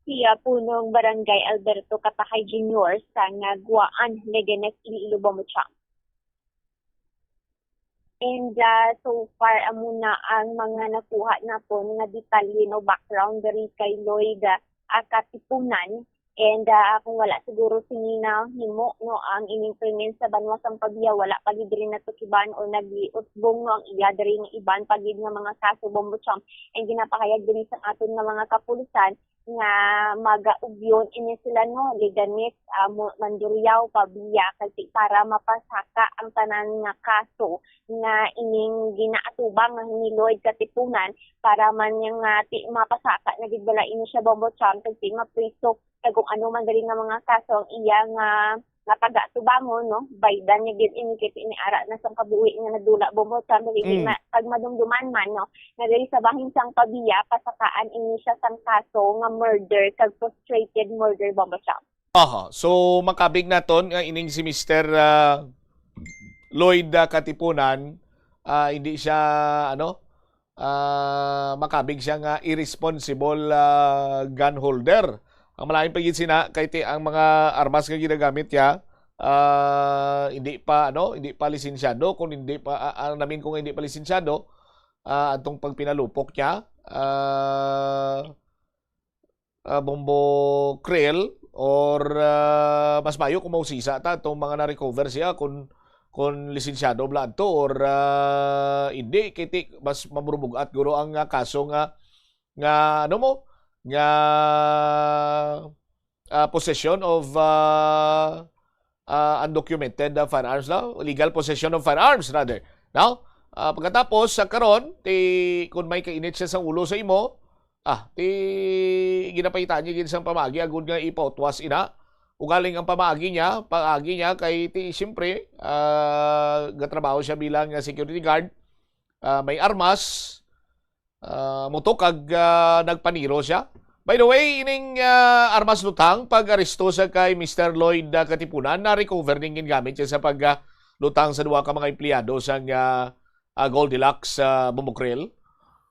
Siya punong Barangay Alberto Katahay Junior sa nga Guaan, Leganes, Iloilo, Bamuchang. And, ah, so far, amo na ang mga nakuha naton nga detalye, no, background diri kay Lloyd, ah, Katipunan. And, ah, kung wala siguro sini nahimo, no, ang ining krimen sa banwa sang Pavia, wala pa gid diri natukiban o nagiutbong, no, ang iya diri nga iban pa gid nga mga kaso, Bombo Cham. And ginapahayag diri sa aton nga mga kapulisan nga magaugyon ini sila, no, Leganes, ah, Mo-, Mandurriao, Pavia, kasi para mapasaka ang tanan nga kaso nga ining ginaatubang nga ni Lloyd Katipunan, para man nga ti-, mapasaka na gid bala ini siya, Bombo Cham, kag ti mapriso, kag kung ano man dali nga mga kaso ang iya nga, nga pagatubangon, no? Baydan niya gid ini, kay ini ara na sang kabuhi nga nadula, Bombo Cham, kag hindi Mm. ma-, pag madumduman man, no, nga diri sa bahin sang Pavia, pasakaan ini siya sang kaso nga murder kag frustrated murder, Bombo Cham. Aha. So, makabig naton nga ining si Mister, ah, Lloyd, ah, Katipunan, ah, hindi siya, ano, ah, makabig siya nga irresponsible, ah, gun holder. Ang malain pa gid sina, kay ti ang mga armas nga ginagamit niya, ah, hindi pa, ano, hindi pa lisensyado, kung hindi pa, ah, ah, namin kung hindi pa lisensyado, ah, atong pagpinalupok niya, ah, ah, Bombo Krill, or, ah, mas mayo kung mausisa ta itong mga na-recover siya kung, kung lisensyado bala adto or, ah, hindi, kay ti mas mamurubug-at guro ang, ah, kaso nga, nga, ano mo, nga, ah, possession of, ah, ah, undocumented, ah, firearms, no? Illegal possession of firearms, rather. No? Ah, pagkatapos, sa karon, ti, kung may kainit siya sa ulo sa imo, ah, ti, ginapahitaan niya gid sang pamaagi, agud nga ipautwas ina. Ugaling ang pamaagi niya, paagi niya kay ti, siyempre, ah, gatrabaho siya bilang, ah, security guard, ah, may armas, ah, mo to kag, ah, nagpaniro siya. By the way, ining, ah, armas lutang, pag-aresto sa kay Mister Lloyd, ah, Katipunan, na-recover ning gingamit siya sa pag, ah, lutang sa duha ka mga empleyado sang, ah, ah, Goldilocks, ah, Bombo Krill.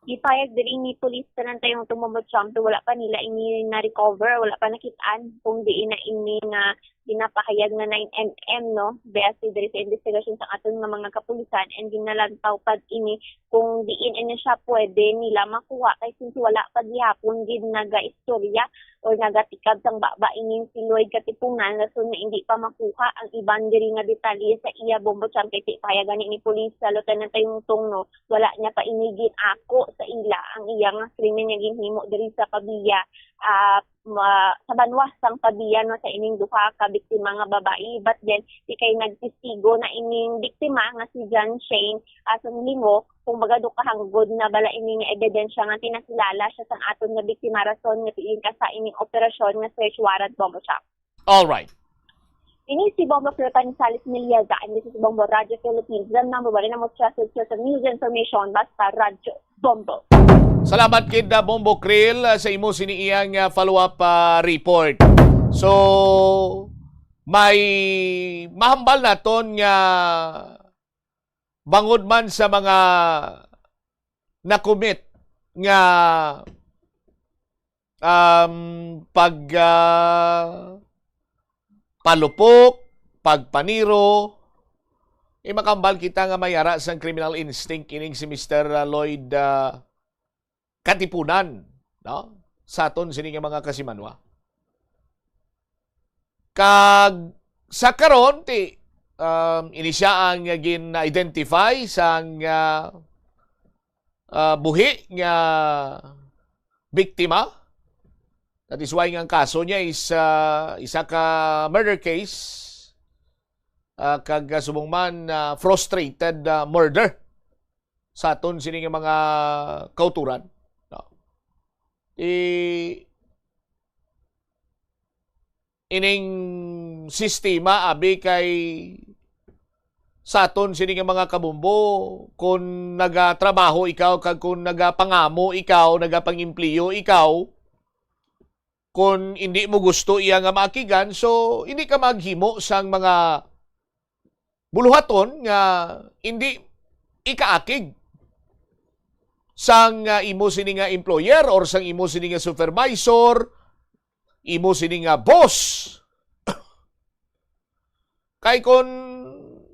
Gipahayag diri ni Police Tanantayong Tumombo Champ, wala pa nila ini na-recover, wala pa nakit-an kung diin na ini nga ginapahayag nga nine M M, no? Base diri sa investigasyon sa aton nga mga kapulisan, and ginalantaw pa ini kung diin ini siya pwede nila makuha, kay since wala pa gihapon gid nagaistorya or nagatikab sang baba ining si Lloyd Katipunan, rason nga hindi pa makuha ang iban diri nga detalye sa iya, Bombo Champ, kay ti-, pahayagan ni, ni Police sa Lieutenant Tayungtong, no, wala niya pa ini gin-ako sa ila ang iya nga krimen nga ginhimo diri sa Pavia, ah, ma-, sa banwa sang Pavia, no, sa ining duha ka biktima nga babayi. But then, di kay nagtestigo na ining biktima nga si John Shane, ah, Sunlingo, kung baga do kahanggod na bala ini nga ebidensya nga pinakilala siya sang aton nga biktima, rason nga tingin ka sa ining operasyon nga search warrant, Bombo Champ. All right. Ini si Bombo Philippine Salis Miliaga, and this is Bombo Radyo Philippines, the number one and most trusted source of news and information, basta Radyo Bombo. Salamat kid, ah, Bombo Krill, ah, sa imo sini iyang, ah, follow-up, ah, report. So, may mahambal naton nga bangod man sa mga na-commit nga, um, pag, ah, palupok, pagpaniro, eh, makahambal kita nga may ara sang criminal instinct ining si Mister Lloyd, ah, Katipunan, no? Sa aton sini nga mga kasimanwa. Kag sa karon, ti, um, ini siya ang gin-identify sang, ah, ah, buhi nga biktima. That is why nga ang kaso niya is, ah, isa ka murder case, ah, kag, ah, subong man, ah, frustrated, ah, murder sa aton sini nga mga kauturan, no? I-, ining sistema, abi, kay sa aton sini nga mga kabombo, kung nagatrabaho ikaw kag kung nagapangamo ikaw, nagapangempleyo ikaw, kung hindi mo gusto iya nga maakigan, so hindi ka maghimo sang mga buluhaton nga hindi ikaakig sang, ah, imo sini nga employer or sang imo sini nga supervisor, imo sini nga boss. Kay kung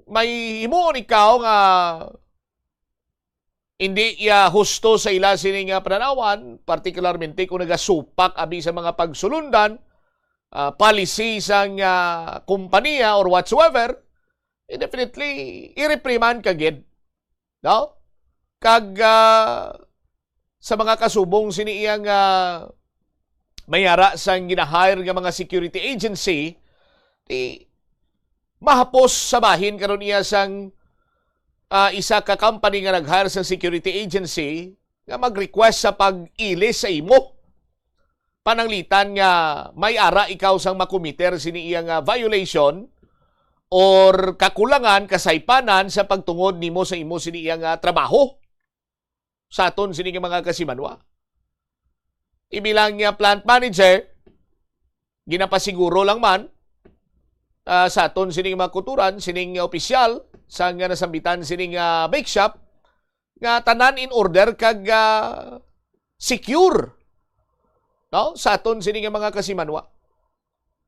may himuon ikaw nga hindi iya husto sa ila sini nga pananawan, partikularmente kung nagasupak abi sa mga pagsulundan, ah, policy sang, ah, kompanya or whatsoever, eh, definitely, i-reprimand ka gid. No? Kag, ah, sa mga kasubong sini iya nga may ara sang gina-hire nga mga security agency, di mahapos sa bahin karon iya sang, ah, isa ka company nga nag-hire sang security agency nga mag-request sa pag-ilis sa imo. Pananglitan nga may ara ikaw sang makomiter sini iya nga violation or kakulangan, kasaypanan sa pagtungod nimo sa imo sini iya nga trabaho sa aton sini nga mga kasimanwa. Ibilang nga plant manager, ginapasiguro lang man, ah, sa aton sining mga kuturan, sining opisyal sa nga nasambitan sining, ah, bake shop, nga tanan in order kag, ah, secure, no, sa aton sini nga mga kasimanwa.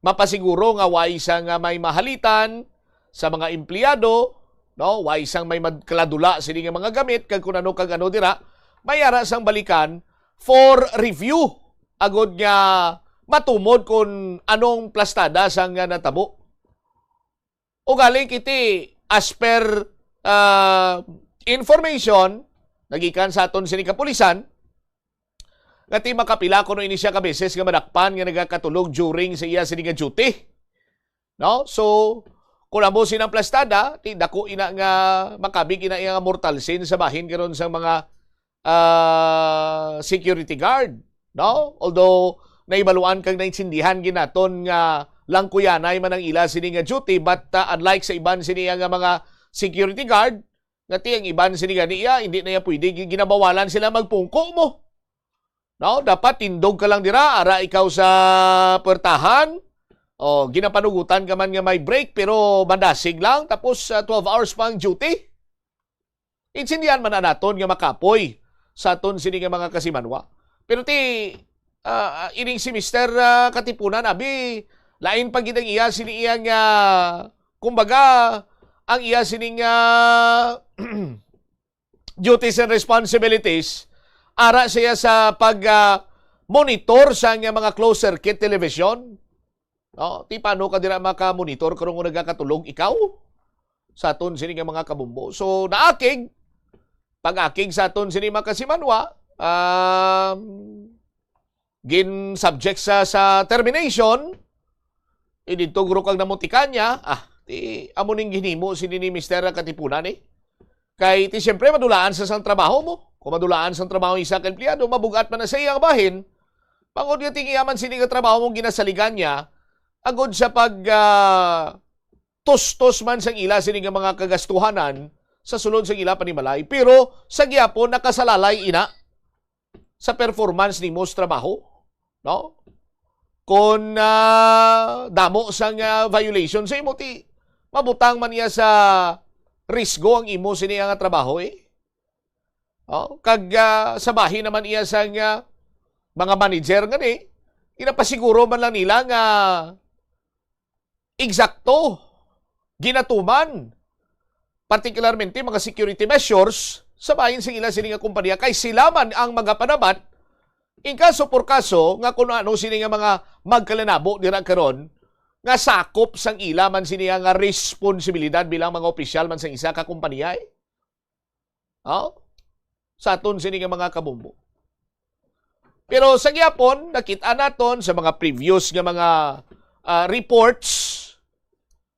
Mapasiguro nga way sang, ah, may mahalitan sa mga empleyado, no, way sang may magkaladula sini nga mga gamit kag kun ano kag ano dira, may ara sang balikan for review agod nga matumod kun anong plastada sang, ah, natabo. Ugaling kiti, as per, ah, information nagikan sa aton sini kapulisan, nga ti makapila kuno ini siya ka beses nga madakpan nga nagakatulog during sa iya sini nga duty. No? So, kung amo sinang plastada, ti dako ina nga makabig ina iya nga mortal sin sa bahin karon sa mga, ah, security guard, no? Although naibaluan kag naintindihan gid naton nga langkuyanay man ang ila sini nga duty, but, ah, unlike sa iban sini nga mga security guard, nga ti ang iban sini gani iya, hindi na iya pwede, gi-, ginabawalan sila magpungko mo. No? Dapat tindog ka lang dira, ara ikaw sa puwertahan. O, ginapanugutan ka man nga may break, pero madasig lang, tapos, ah, twelve hours pa ang duty. Intindihan man na naton nga makapoy sa aton sini nga mga kasimanwa. Pero ti, ah, ining si Mister, ah, Katipunan, abi, lain pa gid ang iya sini iya nga, kumbaga, ang iya sini nga duties and responsibilities, ara siya sa pag, ah, monitor sa nga mga closed circuit television. No? Ti paano ka dira maka-monitor kung nagakatulog ikaw sa aton sini nga mga kabumbo? So, naakig, pag-akig sa aton sini mga kasimanwa, um, gin-subject sa, sa termination, eh, didto guro kag namutikanya, ah, ti, amo ning ginhimo sini ni Mister Katipunan, eh. Kay, ti, siyempre, madulaan sa sang trabaho mo. Kung madulaan sang trabaho isa ka empleyado, mabugat man na sa iya bahin. Bangod nga ti iya man sini nga trabaho mong ginasaligan niya, agod sa pag, ah, tustos man sang ila sini nga mga kagastuhanan sa sulod sang ila panimalay, pero sa gihapon nakasalalay ina sa performance nimo sa trabaho, no? Kon, ah, damo sang, ah, violation sa imo, ti mabutang man niya sa risgo ang imo sini nga trabaho, eh. Oh, kag, ah, sa bahin naman iya sang, ah, mga manager nga ni, ginapasiguro man lang nila nga eksakto, ginatuman, partikularmente mga security measures sa bahin sing ila sini nga kompanya, kay sila man ang magapanabat in kaso por kaso nga kung ano sini nga mga magkalinabo dira karon nga sakop sang ila man sini nga responsibilidad bilang mga opisyal man sa isa ka kompanya, eh. Oh? Sa aton sini nga mga kabumbo. Pero sa gihapon, nakita naton sa mga previous nga mga, ah, reports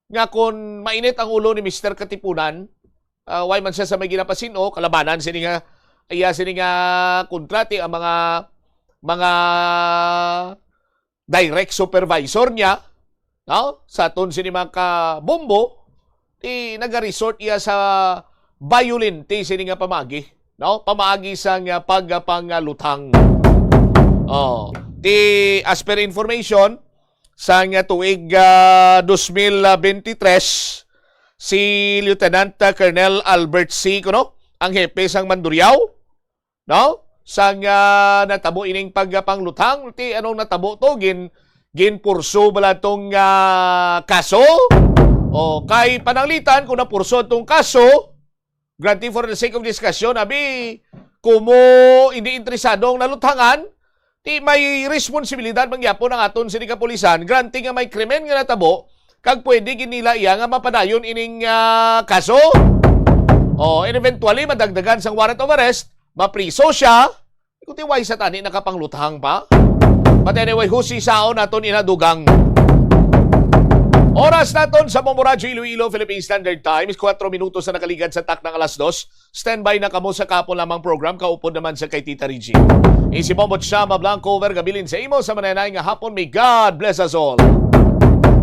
nga kung mainit ang ulo ni Mister Katipunan, ah, way man siya sa may ginapasin-o, kalabanan sini nga, iya sini nga kontrati ang mga, mga direct supervisor niya, no? Sa aton sini mga kabumbo, ti nagaresort iya sa bayolente sini nga pamagi, no? Pamaagi sa nga pagpangaluthang. Oh, ti as per information, sa nga tuig, ah, dos mil bente tres, si Lieutenant, ah, Colonel Albert C., kuno, ang hepe sang Mandurriao, no? Sang, ah, natabo ining pagpangluthang, ti anong natabo to? Gin-, ginpurso bala tong, ah, kaso? O, kay pananglitan, kung napurso tong kaso, granted for the sake of discussion, abi, kumo hindi interesado ang naluthangan, Ti may responsibilidad man gyapon ang aton sini kapulisan, granting nga may krimen nga natabo, kag pwede gid nila iya nga mapadayon ining, ah, kaso. O, and eventually, madagdagan sang warrant of arrest, mapriso siya. Kung ti why sa tani nakapangluthang pa? But anyway, husisaon naton ina, dugang. Oras naton sa Bombo Radyo Iloilo, Philippine Standard Times, kuwatro minutos na nakaligad sa taknang alas dos. Standby na kamo sa kahapon lamang program, kaupod naman sa kay Tita Regine. Isi Bombo Chama Blanco, over gabilin sa imo sa mananay nga hapon. May God bless us all.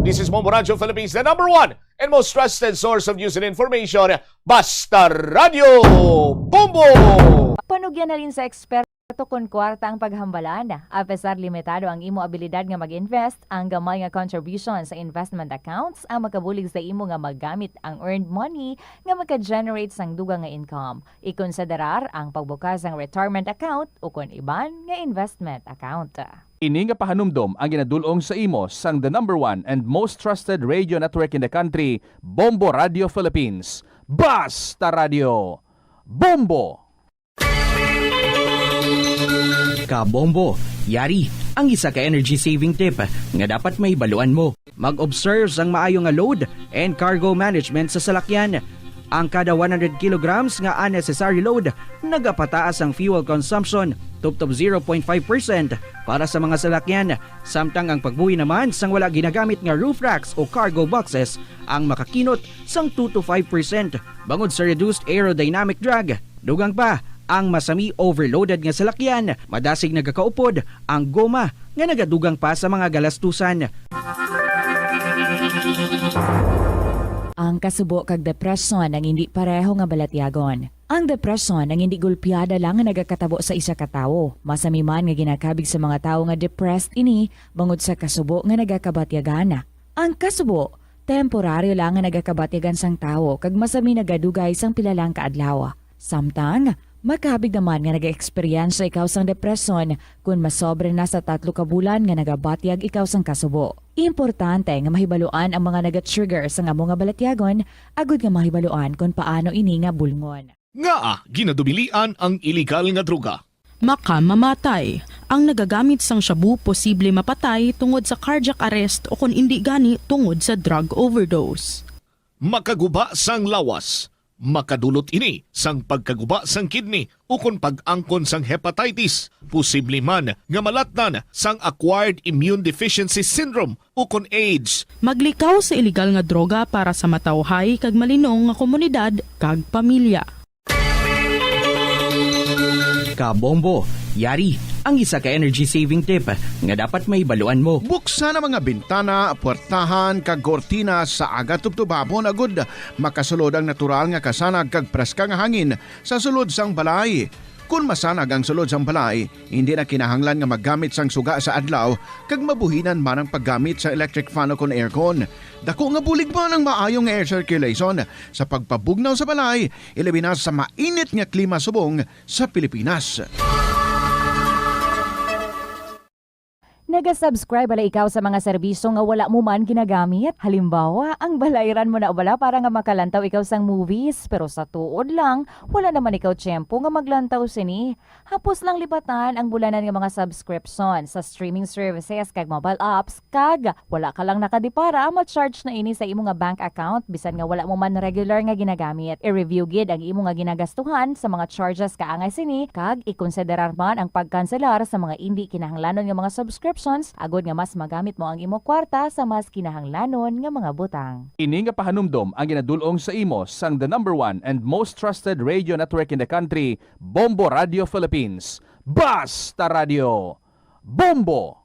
This is Bombo Radyo Philippines, the number one and most trusted source of news and information. Basta Radyo Bombo! Panugyan halin sa eksperto kon kwarta ang paghambalan. Apesar limitado ang imo abilidad nga mag-invest, ang gamay nga contribution sa investment accounts ang makabulig sa imo nga magamit ang earned money nga maka-generate sang dugang nga income. Ikonsiderar ang pagbukas sang retirement account ukon iban nga investment account. Ini nga pahanumdom ang ginadul-ong sa imo sang the number one and most trusted radio network in the country, Bombo Radio Philippines. Basta Radio Bombo! Ka Bombo, yari ang isa ka energy saving tip nga dapat mahibaluan mo. Mag-observe sang maayo nga load and cargo management sa salakyan. Ang kada one hundred kilograms nga unnecessary load, nagapataas ang fuel consumption tubtob zero point five percent para sa mga salakyan, samtang ang pagbuhi naman sang wala ginagamit nga roof racks o cargo boxes ang makakinot sang two to five percent bangod sa reduced aerodynamic drag. Dugang pa, ang masami overloaded nga salakyan, madasig nagakaupod ang goma nga nagadugang pa sa mga galastusan. Ang kasubo kag depresyon ang hindi pareho nga balatyagon. Ang depresyon ang hindi gulpiada lang nga nagakatabo sa isa ka tawo. Masami man nga ginakabig sa mga tawo nga depressed ini bangod sa kasubo nga nagakabatyagan. Ang kasubo, temporaryo lang nga nagakabatyagan sang tawo kag masami nagadugay sang pila lang ka adlaw. Samtang, makabig naman nga nag-eksperyensya ikaw sang depresyon kon masobra na sa tatlo ka bulan nga nagabatyag ikaw sang kasubo. Importante nga mahibaluan ang mga naga-trigger sang amo nga balatyagon agud nga mahibaluan kon paano ini nga bulngon. Ngaa ginadubilian ang iligal nga droga? Makamamatay. Ang nagagamit sang shabu posible mapatay tungod sa cardiac arrest o kon indi gani tungod sa drug overdose. Makaguba sang lawas. Makadulot ini sang pagkaguba sang kidney ukon pag-angkon sang hepatitis, posible man nga malatnan sang acquired immune deficiency syndrome ukon AIDS. Maglikaw sa iligal nga droga para sa matawhay kag malinong nga komunidad kag pamilya. Ka Bombo, yari ang isa ka energy saving tip nga dapat mahibaluan mo. Buksan ang mga bintana, puwertahan, kag kortina sa aga tubtob hapon agud makasulod ang natural nga kasanag kag preska nga hangin sa sulod sang balay. Kon masanag ang sulod sang balay, hindi na kinahanglan nga maggamit sang suga sa adlaw kag mabuhinan man ang paggamit sa electric fan o kon aircon. Dako nga bulig man ang maayo nga air circulation sa pagpabugnaw sa balay, ilabi na sa mainit nga klima subong sa Pilipinas. Naga-subscribe bala ikaw sa mga serbisyo nga wala mo man ginagamit? Halimbawa, ang balayran mo na bala para nga makalantaw ikaw sang movies, pero sa tuod lang, wala naman ikaw tiyempo nga maglantaw sini. Hapos lang libatan ang bulanan nga mga subscription sa streaming services kag mobile apps, kag wala ka lang nakadipara, ma-charge na ini sa imo nga bank account bisan nga wala mo man regular nga ginagamit. I-review gid ang imo nga ginagastuhan sa mga charges kaangay sini, kag ikonsiderar man ang pagkanselar sa mga indi kinahanglanon nga mga subscriptions agud nga mas magamit mo ang imo kwarta sa mas kinahanglanon nga mga butang. Ini nga pahanumdom ang ginadul-ong sa imo sang the number one and most trusted radio network in the country, Bombo Radio Philippines. Basta Radio Bombo!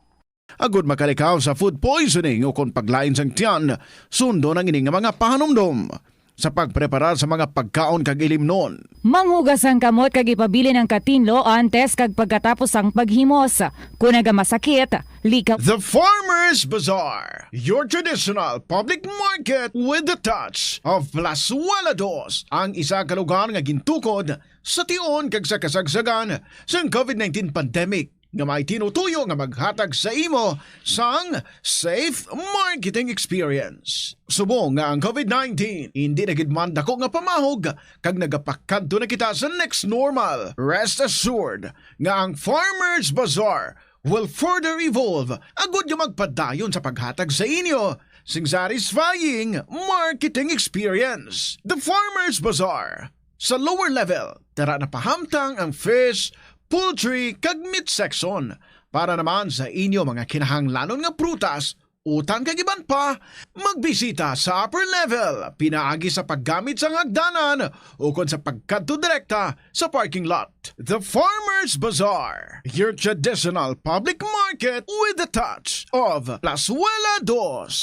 Agud makalikaw sa food poisoning o kon paglain sang tiyan, sundon ang ini nga mga pahanumdom sa pagpreparar sa mga pagkaon kag ilimnon. Manghugas ang kamot kag ipabilin ang katinlo antes kag pagkatapos sang paghimos. Kon nagamasakit, likaw. The Farmers Bazaar, your traditional public market with the touch of Plazuela Dos, ang isa ka lugar nga gintukod sa tion kag sa kasagsagan sang COVID nineteen pandemic, nga may tinutuyo nga maghatag sa imo sang safe marketing experience. Subong nga ang COVID nineteen indi na gid man dako nga pamahog kag nagapakadto na kita sa next normal, rest assured nga ang Farmers Bazaar will further evolve agud nga magpadayon sa paghatag sa inyo sing satisfying marketing experience. The Farmers Bazaar. Sa lower level, dara na pahamtang ang fish, poultry, kag meat section. Para naman sa inyo mga kinahanglanon nga prutas, utan kag iban pa, magbisita sa upper level pinaagi sa paggamit sang hagdanan ukon sa pagkadto direkta sa parking lot. The Farmers Bazaar, your traditional public market with a touch of Plazuela Dos.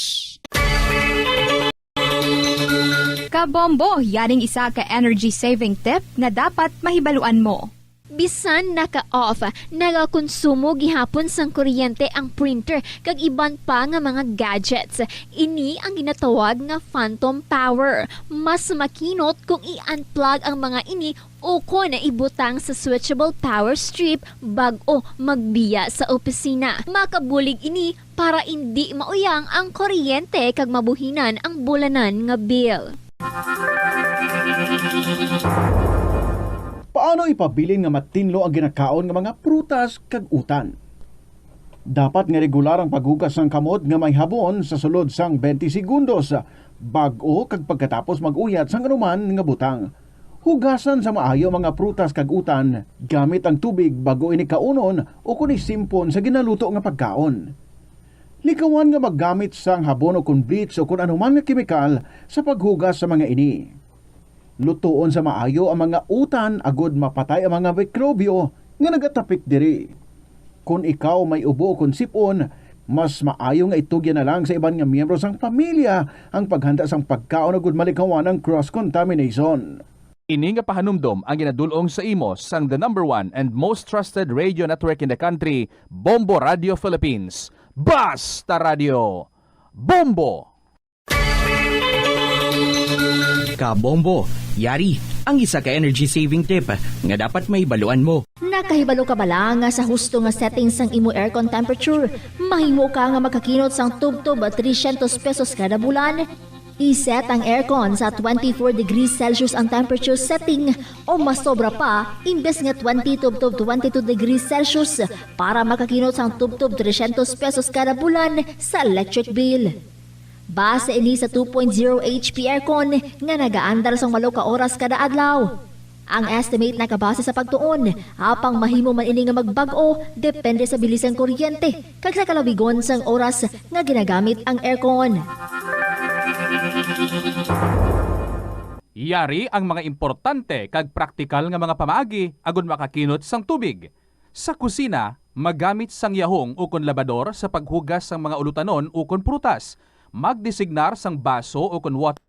Kabombo, yaring isa ka energy saving tip nga dapat mahibaluan mo. Bisan naka-off, nagakonsumo gihapon sang kuryente ang printer kag iban pa nga mga gadgets. Ini ang ginatawag nga phantom power. Mas makinot kung i-unplug ang mga ini ukon ibutang sa switchable power strip bag-o magbiya sa opisina. Makabulig ini para indi mauyang ang kuryente kag mabuhinan ang bulanan nga bill. Paano ipabilin nga matinlo ang ginakaon nga mga prutas kag utan? Dapat nga regular ang paghugas sang kamot nga may habon sa sulod sang twenty segundos, bag-o kag pagkatapos mag-uyat sang anuman nga butang. Hugasan sa maayo ang mga prutas kag utan gamit ang tubig bag-o ini kaunon ukon isimpon sa ginaluto nga pagkaon. Likawan nga maggamit sang habon ukon bleach ukon anuman nga kemikal sa paghugas sa mga ini. Lutoon sa maayo ang mga utan agud mapatay ang mga mikrobyo nga nagatapik diri. Kon ikaw may ubo ukon sip-on, mas maayo nga itugyan na lang sa iban nga miyembro sang pamilya ang paghanda sang pagkaon agud malikawan ang cross-contamination. Ini nga pahanumdom ang ginadul-ong sa imo sang the number one and most trusted radio network in the country, Bombo Radio Philippines. Basta Radio! Bombo! Ka Bombo, yari ang isa ka energy saving tip nga dapat mahibaluan mo. Nakahibalo ka bala nga sa husto nga setting sang imo aircon temperature, mahimo ka nga makakinot sang tubtob trescientos pesos kada bulan? I-set ang aircon sa twenty-four degrees Celsius ang temperature setting o mas sobra pa, imbes nga twenty-two to twenty-two degrees Celsius para makakinot sang tubtob trescientos pesos kada bulan sa electric bill. Base ini sa two point zero H P aircon nga nagaandar sang walo ka oras kada adlaw. Ang estimate nakabase sa pagtuon, apang mahimo man ini nga magbag-o depende sa bilis sang kuryente kag sa kalawigon sang oras nga ginagamit ang aircon. Yari ang mga importante kag praktikal nga mga pamaagi agud makakinot sang tubig. Sa kusina, magamit sang yahong ukon labador sa paghugas sang mga ulutanon ukon prutas. Magdesignar sang baso ukon water.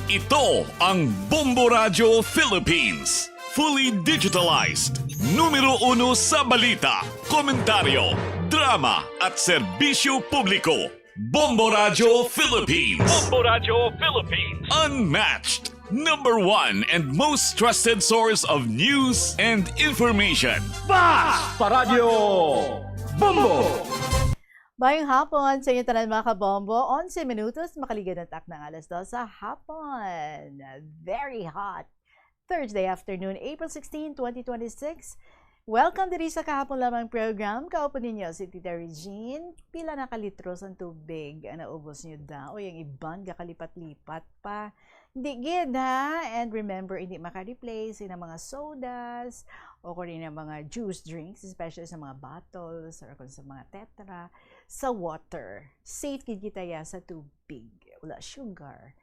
Ito ang Bombo Radyo Philippines. Fully digitalized. Numero uno sa balita, komentaryo, drama, at serbisyo publiko. Bombo Radyo Philippines. Bombo Radyo Philippines. Unmatched. Number one and most trusted source of news and information. Basta Radyo Bombo! Mayong hapon sa inyo tanan, mga kabombo. Onse minutos, makaligad na takna ang alas dos sa hapon. Very hot. Thursday afternoon, April sixteen, twenty twenty-six. Welcome diri sa Kahapon Lamang program. Kaupo ninyo si Tita Regine. Pila na ka litros ang tubig ang naubos nyo da? O yung iban, gakalipat-lipat pa. Di gid, ha? And remember, hindi maka-replace ng mga sodas o kung rin ng mga juice drinks, especially sa mga bottles or kung sa mga tetra, sa water. Safe gid kita ya sa tubig. Wala sugar.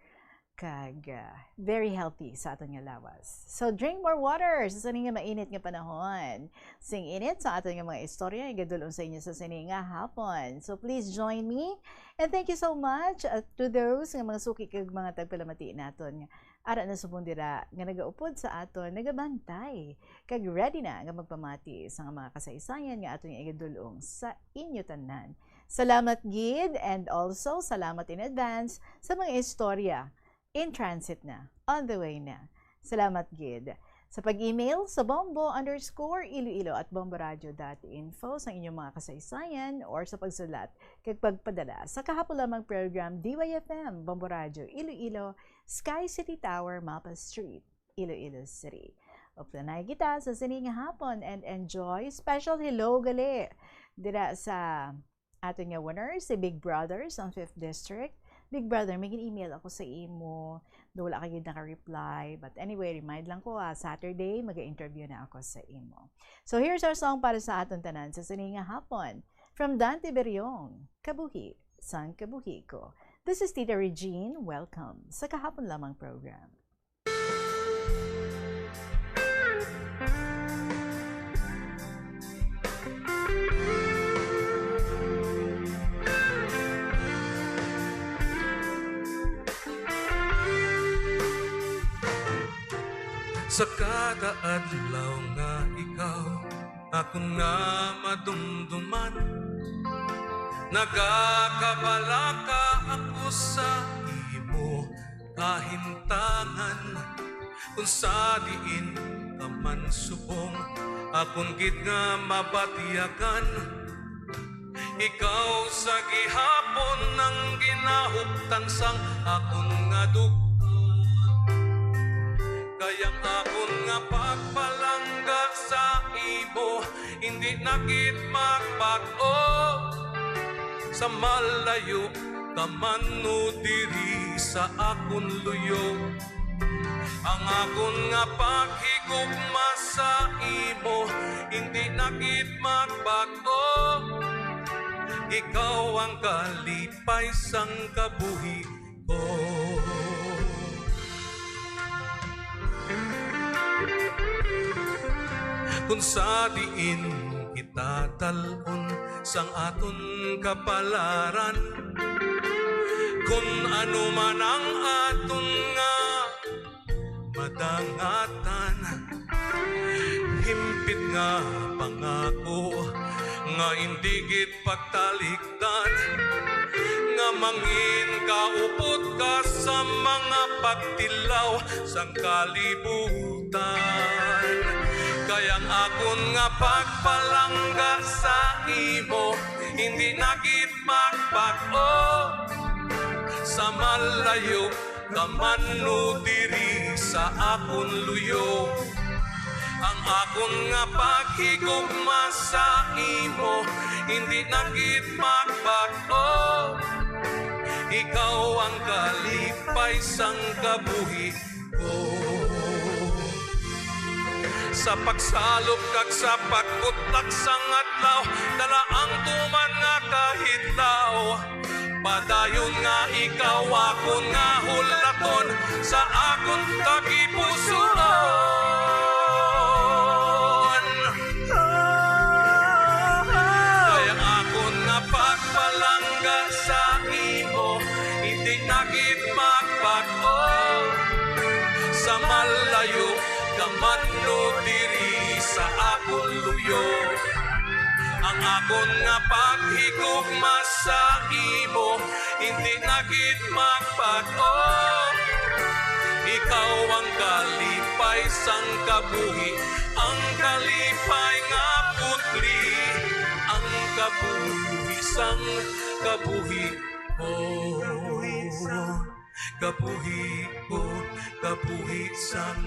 Kag, ah, very healthy sa aton nga lawas. So, drink more water sa sini nga mainit nga panahon. Sing init sa aton nga mga istorya, igadulong sa inyo sa sini nga hapon. So, please join me. And thank you so much, uh, to those nga mga suki kag mga tagpalamati naton nga ara na subong dira nga nagaupod sa aton, nagabantay, kag ready na nga magpamati sa mga kasaysayan nga aton nga igadulong sa inyo tanan. Salamat gid, and also salamat in advance sa mga istorya in transit na, on the way na. Salamat gid. Sa pag-email sa bombo underscore iloilo at bomboradio dot info sa inyong mga kasaysayan or sa pagsulat kag pagpadala sa kahapon lamang program D Y F M, Bombo Radio Iloilo, Sky City Tower, Mapa Street, Iloilo City. Uplanay kita sa sini nga hapon and enjoy. Special hello gali dira sa aton nga winner, si Big Brother sa Fifth District. Big Brother, may gin-email ako sa imo, do wala ka gid naka-reply. But anyway, remind lang ko, ah, Saturday, mag-interview na ako sa imo. So here's our song para sa aton tanan sa sini nga hapon. From Dante Beriong, Kabuhi, Sang Kabuhi Ko. This is Tita Regine. Welcome sa Kahapon Lamang program. Sa kada adlaw nga ikaw akon nga madumduman, nagakabalaka ako sa imo kahintangan, kung sa diin ka man subong akon gid nga mabatyagan. Ikaw sa gihapon ang ginahuptan sang akon nga duga. Kay ang akon nga pagpalangga sa imo hindi na gid magbag-o. Sa malayo ka man o diri sa akon luyo, ang akon nga paghigugma sa imo hindi na gid magbag-o. Ikaw ang kalipay sang kabuhi ko. Kung sa diin kita dal-on sang aton kapalaran, kung ano man ang aton nga madangatan, himpit nga pangako nga indi gid pagtalikdan, nga mangin kaupod ka sa mga pagtilaw sang kalibutan. Kay ang akon nga pagpalangga sa imo hindi na gid magbag-o. Sa malayo ka man o diri sa akon luyo, ang akon nga paghigugma sa imo hindi na gid magbag-o. Ikaw ang kalipay sang kabuhi ko. Sa pagsalop kag sa pagbutlak sang adlaw, dala ang tuman nga kahitlaw. Padayon nga ikaw akon nga hulaton sa akon tagipusoon. Kay ang akon nga pagpalangga sa imo hindi na gid magbag-o. Sa malayo ka man o diri sa akon luyo, ang akon nga paghigugma sa imo hindi na gid magbag-o. Ikaw ang kalipay sang kabuhi, ang kalipay nga putli, ang kabuhi sang kabuhi ko. Kabuhi ko, kabuhi sang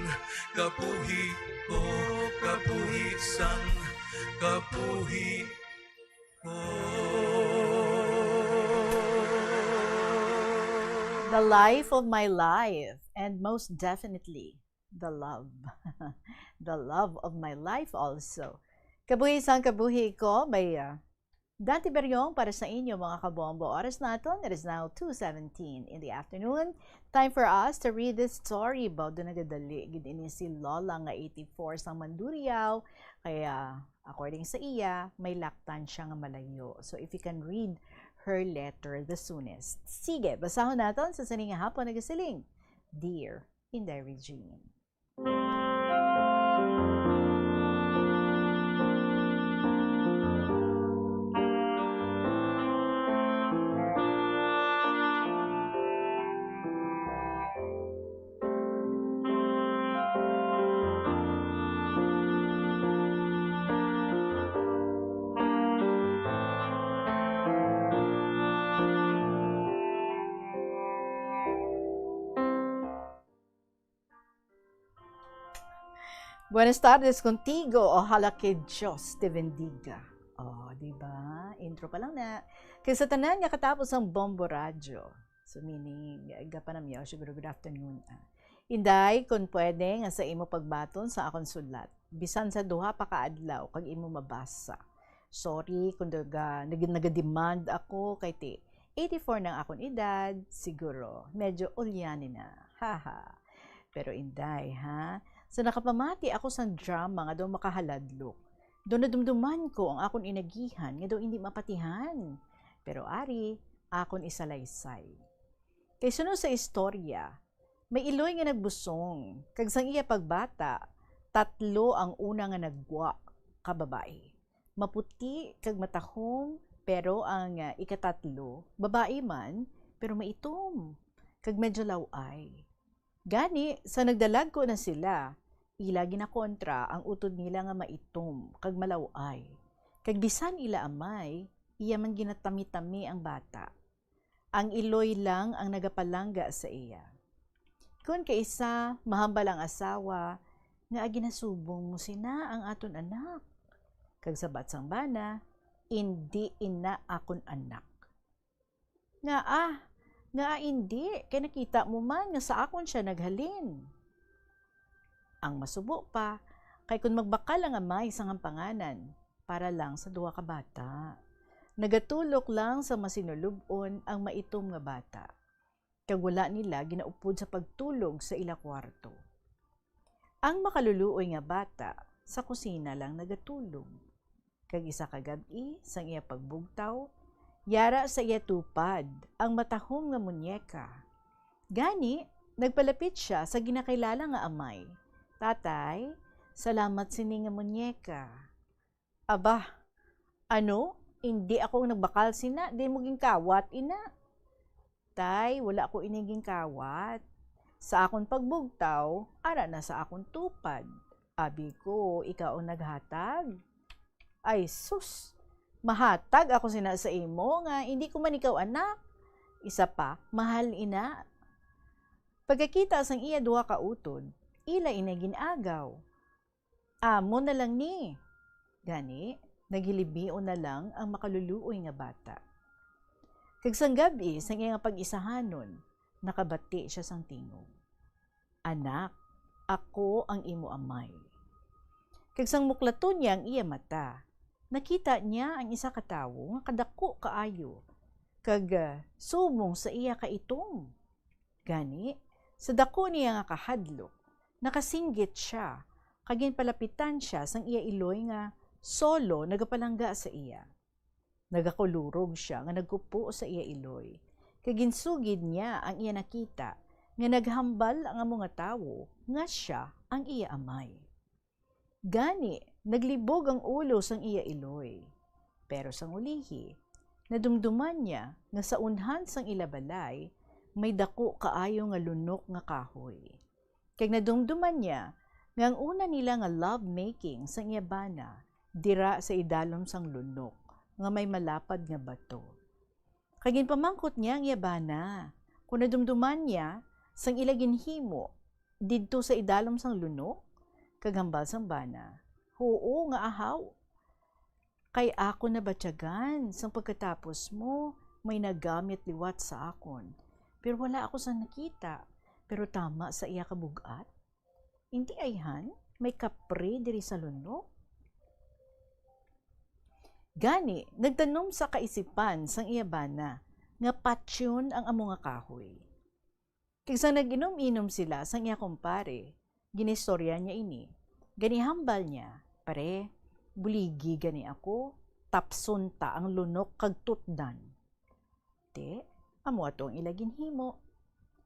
kabuhi ko, kabuhi sang kabuhi ko. The life of my life, and most definitely, the love. The love of my life also. Kabuhi sang kabuhi ko, may, ah, Dante Beriong para sa inyo, mga kabombo. Oras naton, it is now two seventeen in the afternoon. Time for us to read this story. Baw, do nagadali gid ini si Lola nga eighty-four sang Mandurriao. Kaya, according sa iya, may laktan siya nga malayo. So, if you can read her letter the soonest. Sige, basahon naton sa sini nga hapon nagasiling, Dear Inday Regine. Buenas tardes contigo, ojalá que Dios te bendiga. Oh, di ba? Intro pa lang na. Kay sa tanan nga katapos ang Bombo Radyo. So, meaning, gapanamyaw siguro, good afternoon. Ah. Inday, kung pwede, nga sa imo pagbaton sa akon sulat, bisan sa duha pa ka adlaw kag imo mabasa. Sorry kung naga, nag, nagademand ako kay ti eighty-four na ang akon edad, siguro medyo ulyani na. Haha. Pero Inday, ha? Sa nakapamati ako sang drama nga daw makahaladlok, daw nadumduman ko ang akon inagihan nga daw indi mapatihan. Pero ari, akon isalaysay. Kay suno sa istorya, may iloy nga nagbusong, kag sang iya pagbata, tatlo ang una nga nagwa ka babayi. Maputi kag matahom, pero ang, ah, ikatatlo, babayi man, pero maitom, kag medyo law-ay. Gani, sa nagdalagko na sila, ila ginakontra ang utod nila nga maitom kag malaw-ay. Kag bisan ila amay, iya man ginatami-tami ang bata. Ang iloy lang ang nagapalangga sa iya. Kon kaisa, mahambal ang asawa nga, "Ginasubong mo sina ang aton anak." Kag sabat sang bana, "Indi ina akon anak." "Ngaa, ngaa indi, kay nakita mo man nga sa akon sia naghalin." Ang masubo pa, kay kon magbakal ang amay sang hampanganan, para lang sa duha ka bata. Nagatulok lang sa masinulub-on ang maitom nga bata, kag wala nila ginaupod sa pagtulog sa ila kuwarto. Ang makaluluoy nga bata sa kusina lang nagatulog, kag isa ka gab-i sang iya pagbugtaw, yara sa iya tupad ang matahom nga muñeca. Gani, nagpalapit sia sa ginakilala nga amay. "Tatay, salamat sini nga muñeca." "Aba, ano? Indi ako ang nagbakal sina, di mo ginkawat ina." "Tay, wala ko ini ginkawat. Sa akon pagbugtaw, ara na sa akon tupad. Abi ko, ikaw ang naghatag." "Ay sus, mahatag ako sina sa imo nga indi ko man ikaw anak. Isa pa, mahal ina." Pagkakita sang iya duha ka utod, ila ini gin-agaw. "Amo na lang ni." Gani, naghilibion na lang ang makaluluoy nga bata. Kag sang gab-i, sang iya nga pag-isahanon, nakabati sia sang tingog, "Anak, ako ang imo amay." Kag sang muklaton niya ang iya mata, nakita niya ang isa ka tawo nga kadako kaayo, kag, ah, subong sa iya kaitom. Gani, sa dako niya nga kahadlok, nakasinggit sia, kag ginpalapitan sia sang iya iloy nga solo nagapalangga sa iya. Nagakulurog sia nga nagkupo sa iya iloy, kag ginsugid niya ang iya nakita nga naghambal ang amo nga tawo nga sia ang iya amay. Gani, naglibog ang ulo sang iya iloy. Pero sang ulihi, nadumduman niya nga sa unhan sang ila balay may dako kaayo nga lunok nga kahoy. Kag nadumduman niya nga ang una nila nga love-making sang iya bana dira sa idalom sang lunok nga may malapad nga bato. Kag ginpamangkot niya ang iya bana kon nadumduman niya sang ila ginhimo didto sa idalom sang lunok, kag hambal sang bana, "Huo nga ahaw, kay akon nabatyagan sang pagkatapos mo may nagamit liwat sa akon, pero wala ako sang nakita, pero tama sa iya kabug-at." Indi ayhan, may kapre diri sa lunok. Gani, nagtanom sa kaisipan sang iya bana nga patyon ang amo nga kahoy. Kag sang nag-inom-inom sila sang iya kumpare, ginistorya niya ini. Gani hambal niya, "Pare, buligi gani ako, tapson ta ang lunok kag tutdan." Ti, amo ato ang ila ginhimo.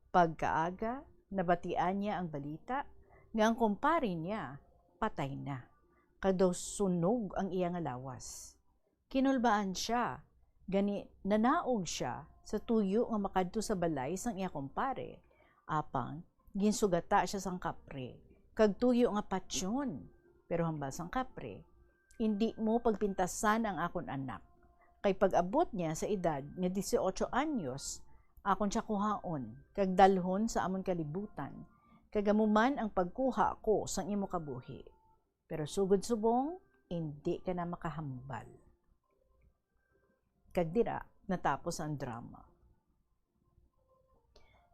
Pagkaaga, nabatian niya ang balita nga ang kumpare niya patay na, kag daw sunog ang iya nga lawas. Kinulbaan sia, gani nanaog sia sa tuyo nga makadto sa balay sang iya kumpare. Apang, ginsugata sia sang kapre kag tuyo nga patyon. Pero hambal sang kapre, "Indi mo pagpintasan ang akon anak, kay pag-abot niya sa edad nga dieciocho anyos, akon sia kuhaon kag dalhon sa amon kalibutan, kag amo man ang pagkuha ko sang imo kabuhi." Pero sugod subong, indi ka na makahambal. Kag dira natapos ang drama.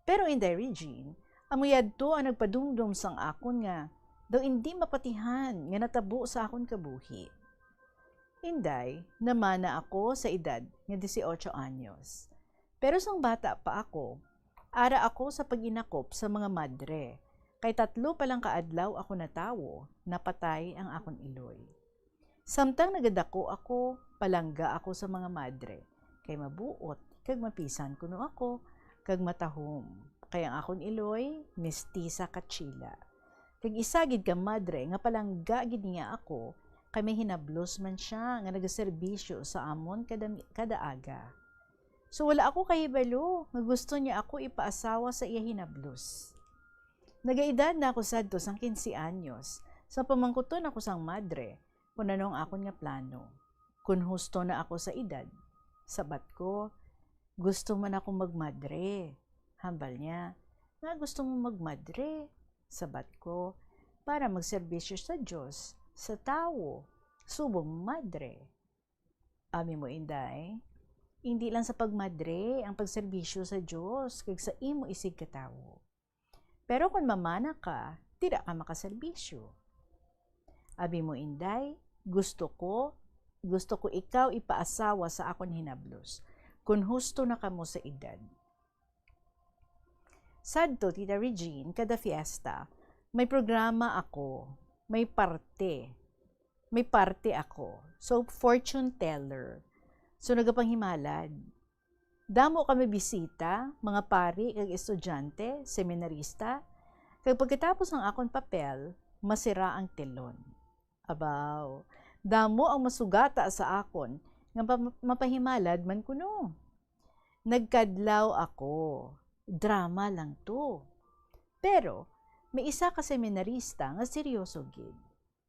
Pero, Inday Regine, amo yadto ang nagpadumdom sang akon nga daw indi mapatihan nga natabo sa akon kabuhi. Inday, namana ako sa edad nga dieciocho anyos. Pero sang bata pa ako, ara ako sa pag-inakop sa mga madre, kay tatlo pa lang ka adlaw ako natawo, napatay ang akon iloy. Samtang nagadako ako, palangga ako sa mga madre, kay mabuot kag mapisan kuno ako, kag matahom, kay ang akon iloy mistisa ka Chila. Kag isa gid ka madre nga palangga gid niya ako, kay may hinablos man sia nga nagaserbisyo sa amon kada, kada aga. So, wala ako kahibalo nga gusto niya ako ipaasawa sa iya hinablos. Nagaedad na ako sadto sang quince anyos, sa pamangkuton ako sang madre, kung ano ang akon nga plano. Kon husto na ako sa edad, sabat ko, "Gusto man ako magmadre." Hambal niya, "Nga gusto mo magmadre?" Sabat ko, "Para magserbisyo sa Dios, sa tawo, subong madre." Abi mo, Inday, indi lang sa pagmadre ang pagserbisyo sa Dios kag sa imo isigkatawo. Pero kon mamana ka, dira ka makaserbisyo. Abi mo, Inday, gusto ko, gusto ko ikaw ipaasawa sa akon hinablos, kon husto na kamo sa edad. Sadto, Tita Regine, kada fiesta, may programa ako, may parte. May parte ako. So, fortune teller. So, nagapanghimalad. Damo kami bisita, mga pari kag estudyante, seminarista, kag pagkatapos ang akon papel, masira ang telon. Abaw, damo ang masugata sa akon nga mapa-, mapahimalad man kuno. Nagkadlaw ako. Drama lang to. Pero may isa ka seminarista nga seryoso gid.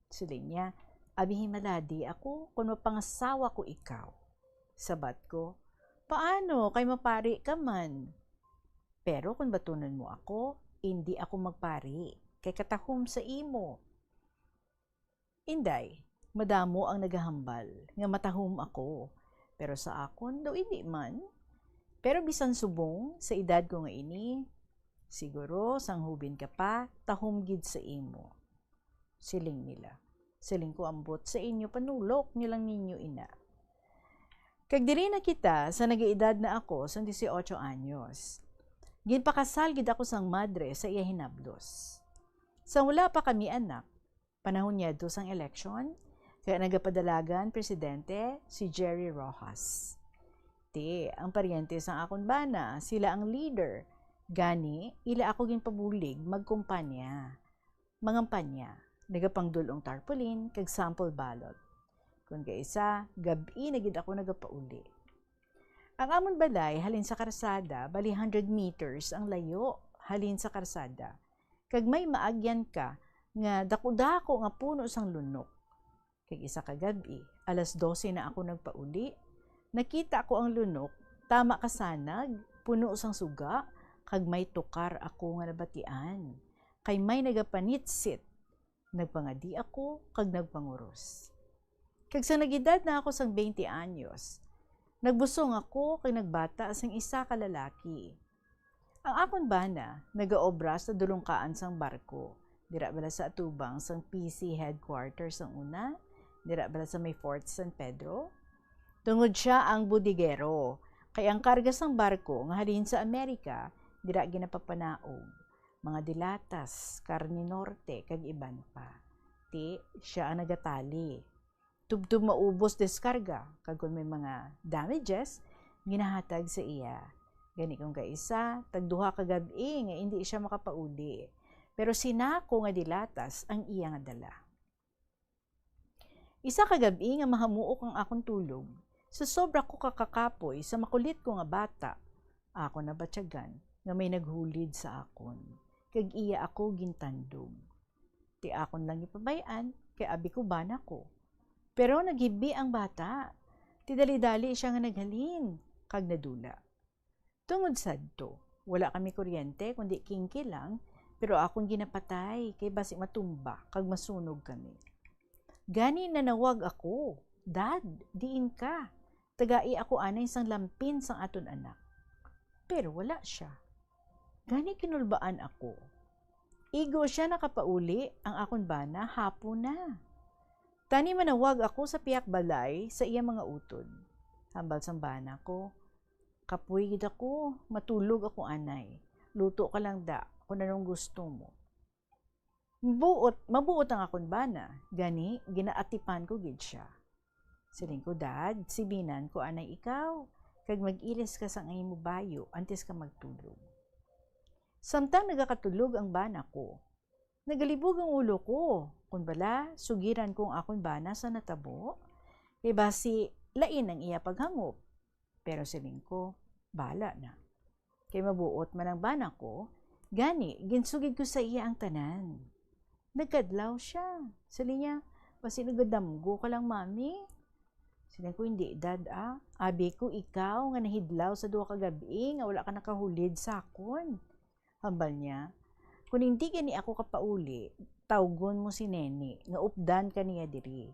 Siling niya, "Abi himaladi ako kon mapangasawa ko ikaw." Sabat ko, "Paano kay mapari ka man? Pero kon batunon mo ako, indi ako magpari, kay katahom sa imo." Inday, madamo ang nagahambal nga matahom ako, pero sa akon daw indi man. Pero bisan subong sa edad ko nga ini, siguro sang hubin ka pa, tahom gid sa imo. Siling nila. Siling ko, "Ambot sa inyo, panulok niyo lang ninyo ina." Kag diri na kita sa nagaedad na ako sang dieciocho anyos. Ginpakasal gid ako sang madre sa iya hinablos. Sang wala pa kami anak, panahon niya sang eleksyon, kaya nagapadalagan presidente si Jerry Rojas. Ti, ang paryente sang akon bana, sila ang leader. Gani, ila ako ginpabulig magkumpanya. Mangampanya, nagapangdul-ong tarpaulin kag sample ballot. Kon kaisa, gab-i na gid ako nagapauli. Ang amon balay halin sa karsada, bali hundred meters ang layo halin sa karsada. Kag may maagyan ka nga dako-dako nga puno sang lunok. Kag isa ka gab-i, alas dose na ako nagpauli, nakita ko ang lunok, tama kasanag, puno sang suga, kag may tukar ako nga nabatian. Kay may nagapanitsit, nagpangadi ako, kag nagpanguros. Kag sa nagedad na ako sang twenty anyos, nagbusong ako kag nagbata sang isa ka lalaki. Ang akon bana nagaobra sa dulongkaan sang barko, dira bala sa atubang sang P C headquarters sang una, dira bala sa may Fort San Pedro. Tungod sia ang bodegero, kay ang karga sang barko nga halin sa Amerika dira ginapapanaog, mga dilatas, karne norte, kag iban pa. Ti, sia ang nagatali. Tubtob maubos diskarga, kag kon may mga damages, ginahatag sa iya. Gani kon kaisa, tagduha ka gab-i nga indi sia makapauli. Pero sinako nga dilatas ang iya nga dala. Isa ka gab-i nga mahamuok ang akon tulog, sa sobra ko kakakapoy sa makulit ko nga bata, akon nabatyagan nga may naghulid sa akon, kag iya ako gintandog. Ti akon lang ipabay-an, kay abi ko bana ko. Pero naghibi ang bata. Ti dali-dali sia nga naghalin, kag nadula. Tungod sadto, wala kami kuryente, kundi kingki lang, pero akon ginapatay, kay basi matumba, kag masunog kami. Gani nanawag ako, "Dad, diin ka? Tagai ako anay sang lampin sang aton anak." Pero wala sia. Gani kinulbaan ako. Igo sia nakapauli, ang akon bana hapon na. Tani manawag ako sa pihak balay sa iya mga utod. Hambal sang bana ko, "Kapoy gid ako, matulog ako anay. Luto ka lang da kung anong gusto mo." Buot, mabuot ang akon bana, gani ginaatipan ko gid sia. Siling ko, "Dad, sibinan ko anay ikaw, kag mag-ilis ka sang imo bayo antes ka magtulog." Samtang nagakatulog ang bana ko, nagalibog ang ulo ko. Kon bala, sugiran ko ang akon bana sa natabo, kay basi lain ang iya paghangop. Pero siling ko, "Bala na. Kay mabuot man ang bana ko, gani ginsugid ko sa iya ang tanan." Nagkadlaw sia. Siling niya, "Basi nagadamgo ka lang, Mami." Siling ko, "Hindi, Dad, ah. Abi ko ikaw nga nahidlaw sa duha ka gab-i nga wala ka nakahulid sa akon." Hambal niya, "Kon hindi gani ako kapauli, tawgon mo si Neni nga updan ka niya diri.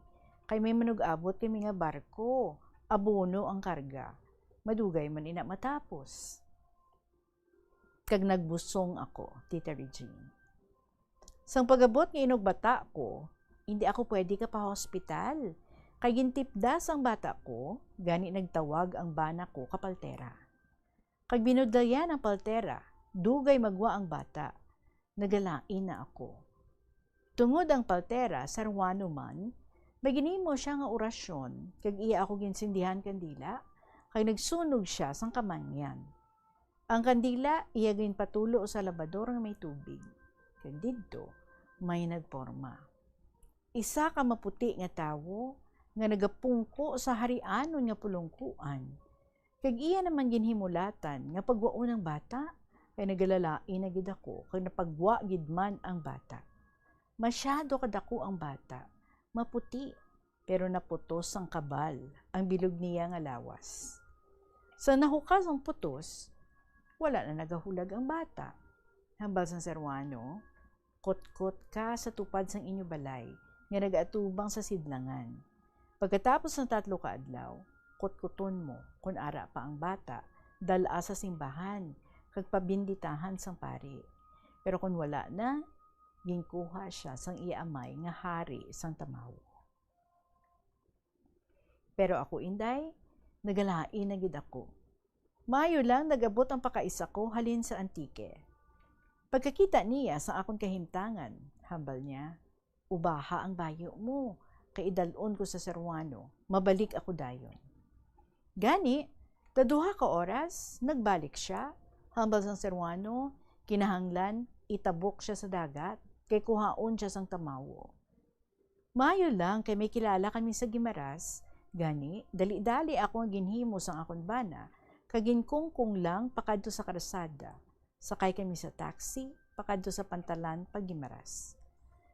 Kay may manug-abot kami nga barko, abono ang karga. Madugay man ina matapos." Kag nagbusong ako, Tita Regine. Sang pag-abot nga inugbata ko, hindi ako pwede ka pa hospital. Kay gintipda sang bata ko, gani nagtawag ang bana ko ka paltera. Kag binudlayan ang paltera, dugay magwa ang bata. Nagalain na ako. Tungod ang paltera, San Juano man, may ginhimo sia nga orasyon, kag iya ako ginsindihan kandila, kag nagsunog sia sang kamangyan. Ang kandila iya ginpatulo sa labador nga may tubig, kag didto may nagporma. Isa ka maputi nga tawo nga nagapungko sa harianon nga pulongkoan, kag iya naman ginhimulatan nga pagwaon ang bata, kay nagalalain na gid ako, kag napagwa gid man ang bata. Masyado kadako ang bata, maputi, pero naputos sang kabal ang bilog niya nga lawas. Sa nahukas ang putos, wala na nagahulag ang bata. Hambal sang San Juano, "Kutkot ka sa tupad sang inyo balay nga nagaatubang sa sidlangan. Pagkatapos sang tatlo ka adlaw, kutkuton mo kon ara pa ang bata, dal-a sa simbahan, kag pabinditahan sang pari. Pero kon wala na, ginkuha sia sang iya amay nga hari sang tamawo." Pero ako, Inday, nagalain na gid ako. Maayo lang nag-abot ang pakaisa ko halin sa Antique. Pagkakita niya sa akon kahimtangan, hambal niya, "Ubaha ang bayo mo, kay idal-on ko sa San Juano, mabalik ako dayon." Gani, taduha ka oras, nagbalik sia, hambal sang San Juano, kinahanglan itabok sia sa dagat, kay kuhaon sia sang tamawo. Maayo lang kay may kilala kami sa Guimaras, gani dali-dali ako nga ginhimo sang akon bana, kag ginkungkong lang pakadto sa karsada. Sakay kami sa taxi pakadto sa pantalan pa Guimaras.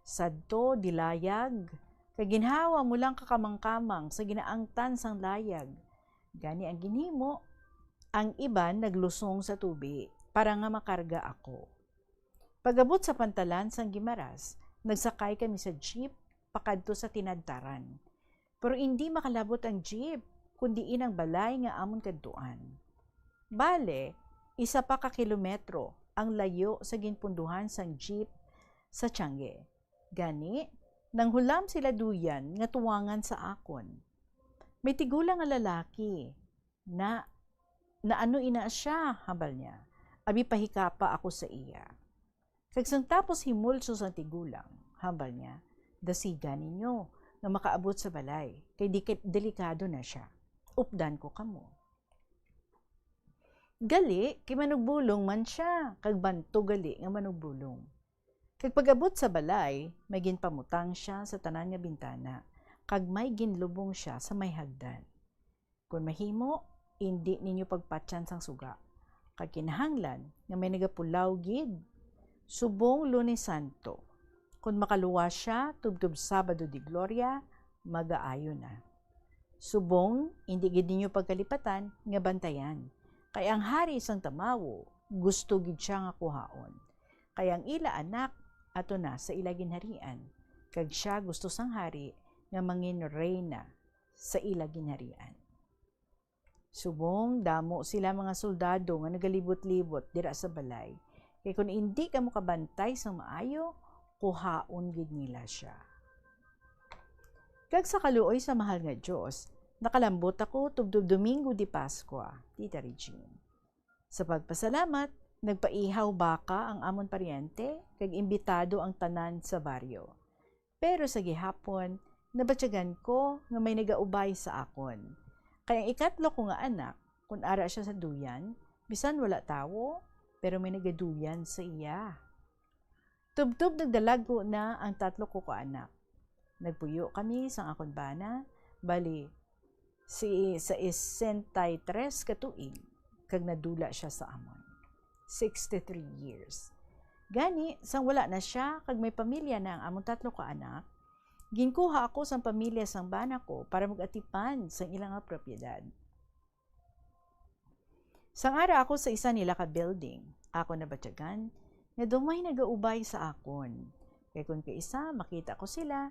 Sadto, dilayag, kag ginhawa mo lang kakamangkamang sa ginaangtan sang layag. Gani ang ginhimo, ang iban naglusong sa tubi para nga makarga ako. Pag-abot sa pantalan sang Guimaras, nagsakay kami sa jeep pakadto sa Tinadtaran. Pero indi makalabot ang jeep, kundi inang balay nga amon kadtuan. Bale, isa pa ka kilometro ang layo sa ginpunduhan sang jeep sa Tiange. Gani, nanghulam sila duyan nga tuwangan sa akon. May tigulang nga lalaki, na, "Naano ina sia?" hambal niya. "Abi pahikapa ako sa iya." Kag sang tapos himulso sang tigulang, hambal niya, "Dasiga ninyo nga makaabot sa balay, kay di-, delikado na sia. Updan ko kamo." Gali, kay manugbulong man sia, kag bantog gali nga manugbulong. Kag pag-abot sa balay, may ginpamutang sia sa tanan nga bintana, kag may ginlubong sia sa may hagdan. Kon mahimo, indi ninyo pagpatyan sang suga, kag kinahanglan nga may nagapulaw gid subong Lunes Santo. Kon makaluwas sia tubtob Sabado de Gloria, magaayo na. Subong, indi gid ninyo pagkalipatan nga bantayan, kay ang hari sang tamawo gusto gid sia nga kuhaon. Kay ang ila anak ato na sa ila ginharian, kag sia gusto sang hari nga mangin reyna sa ila ginharian. Subong damo sila mga soldado nga nagalibot-libot dira sa balay, kay kon indi kamo kabantay sang maayo, kuhaon gid nila sia. Kag sa kaluoy sa mahal nga Dios, nakalambot ako tubtob Domingo de Pascua, Tita Regine. Sa pagpasalamat, nagpaihaw baka ang amon paryente kag imbitado ang tanan sa baryo. Pero sa gihapon, nabatyagan ko nga may nagaubay sa akon. Kay ang ikatlo ko nga anak, kun ara sia sa duyan, bisan wala tawo, pero may nagaduyan sa iya. Tubtob nagdalago na ang tatlo ko ka anak. Nagpuyo kami sang akon bana, bali, si sesenta y tres ka tuig, kag nadula sia sa amon. Sixty-three years. Gani, sang wala na sia kag may pamilya na ang amon tatlo ka anak, ginkuha ako sang pamilya sang bana ko para mag-atipan sang ila nga propiedad. Sang ara ako sa isa nila ka building, ako nabatyagan nga daw may nagaubay sa akon. Kay kon kaisa, makita ko sila,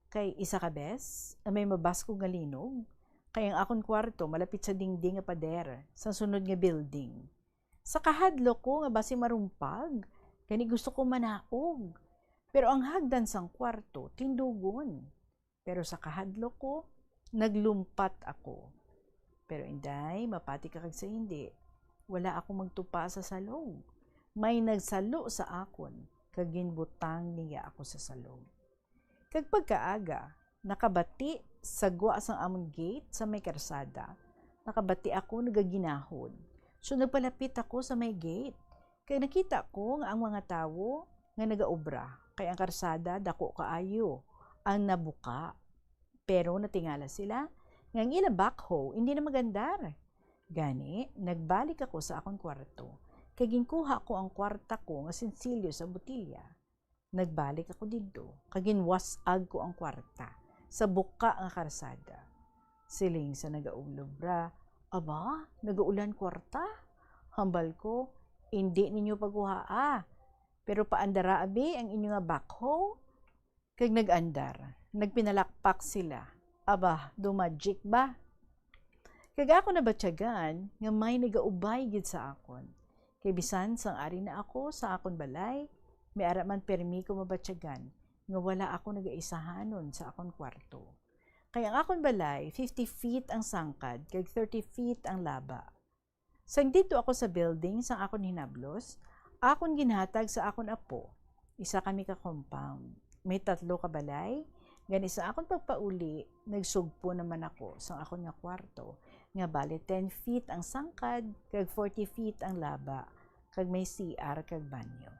kay isa ka bes, may mabaskog nga linog, kay ang akon kwarto malapit sa dingding nga pader sang sunod nga building. Sa kahadlok ko nga basi marumpag, gani gusto ko manaog. Pero ang hagdan sang kwarto tindugon. Pero sa kahadlok ko, naglumpat ako. Pero, Inday, mapati ka kag sa hindi, wala ako magtupa sa salog. May nagsalo sa akon, kag ginbutang niya ako sa salog. Kag pagkaaga, nakabati sa gwa sang amon gate sa may karsada, nakabati ako nagaginahod. So nagpalapit ako sa may gate, kag nakita ko nga ang mga tawo nga nagaobra, kay ang karsada dako kaayo ang nabuka. Pero natingala sila nga ang ila backhoe hindi na magandar. Gani, nagbalik ako sa akon kwarto, kag ginkuha ko ang kwarta ko nga sinsilyo sa botilya. Nagbalik ako didto, kag ginwas-ag ko ang kwarta sa buka nga karsada. Siling sa nagaulobra, "Aba, nagaulan kwarta?" Hambal ko, "Indi ninyo paguhaa, pero paandara abi ang inyo nga backhoe." Kag nag-andar, nagpinalakpak sila. Aba, do magic ba? Kag ako nabatyagan nga may nagaubay gid sa akon. Kay bisan sang ari na ako sa akon balay, may ara man permi ko mabatyagan nga wala ako nagaisahanon sa akon kwarto. Kay ang akon balay, fifty feet ang sangkad kag thirty feet ang laba. Sang didto ako sa building sang akon hinablos, akon ginhatag sa akon apo. Isa kami ka compound. May tatlo ka balay. Gani sa akon pagpauli, nagsugpo naman ako sang akon nga kwarto, nga bali ten feet ang sangkad kag forty feet ang laba, kag may C R kag banyo.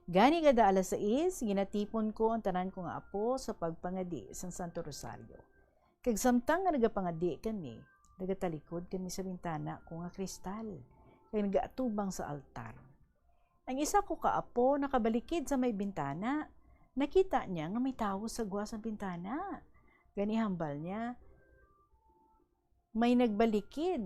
Gani, kada alas sais, ginatipon ko ang tanan ko nga apo sa pagpangadi sang Santo Rosario. Kag samtang nga nagapangadi kami, nagatalikod kami sa bintana ko nga kristal, kag nagaatubang sa altar. Ang isa ko ka apo nakabalikid sa may bintana. Nakita niya nga may tawo sa gwa sang bintana. Gani hambal niya, "May nagbalikid."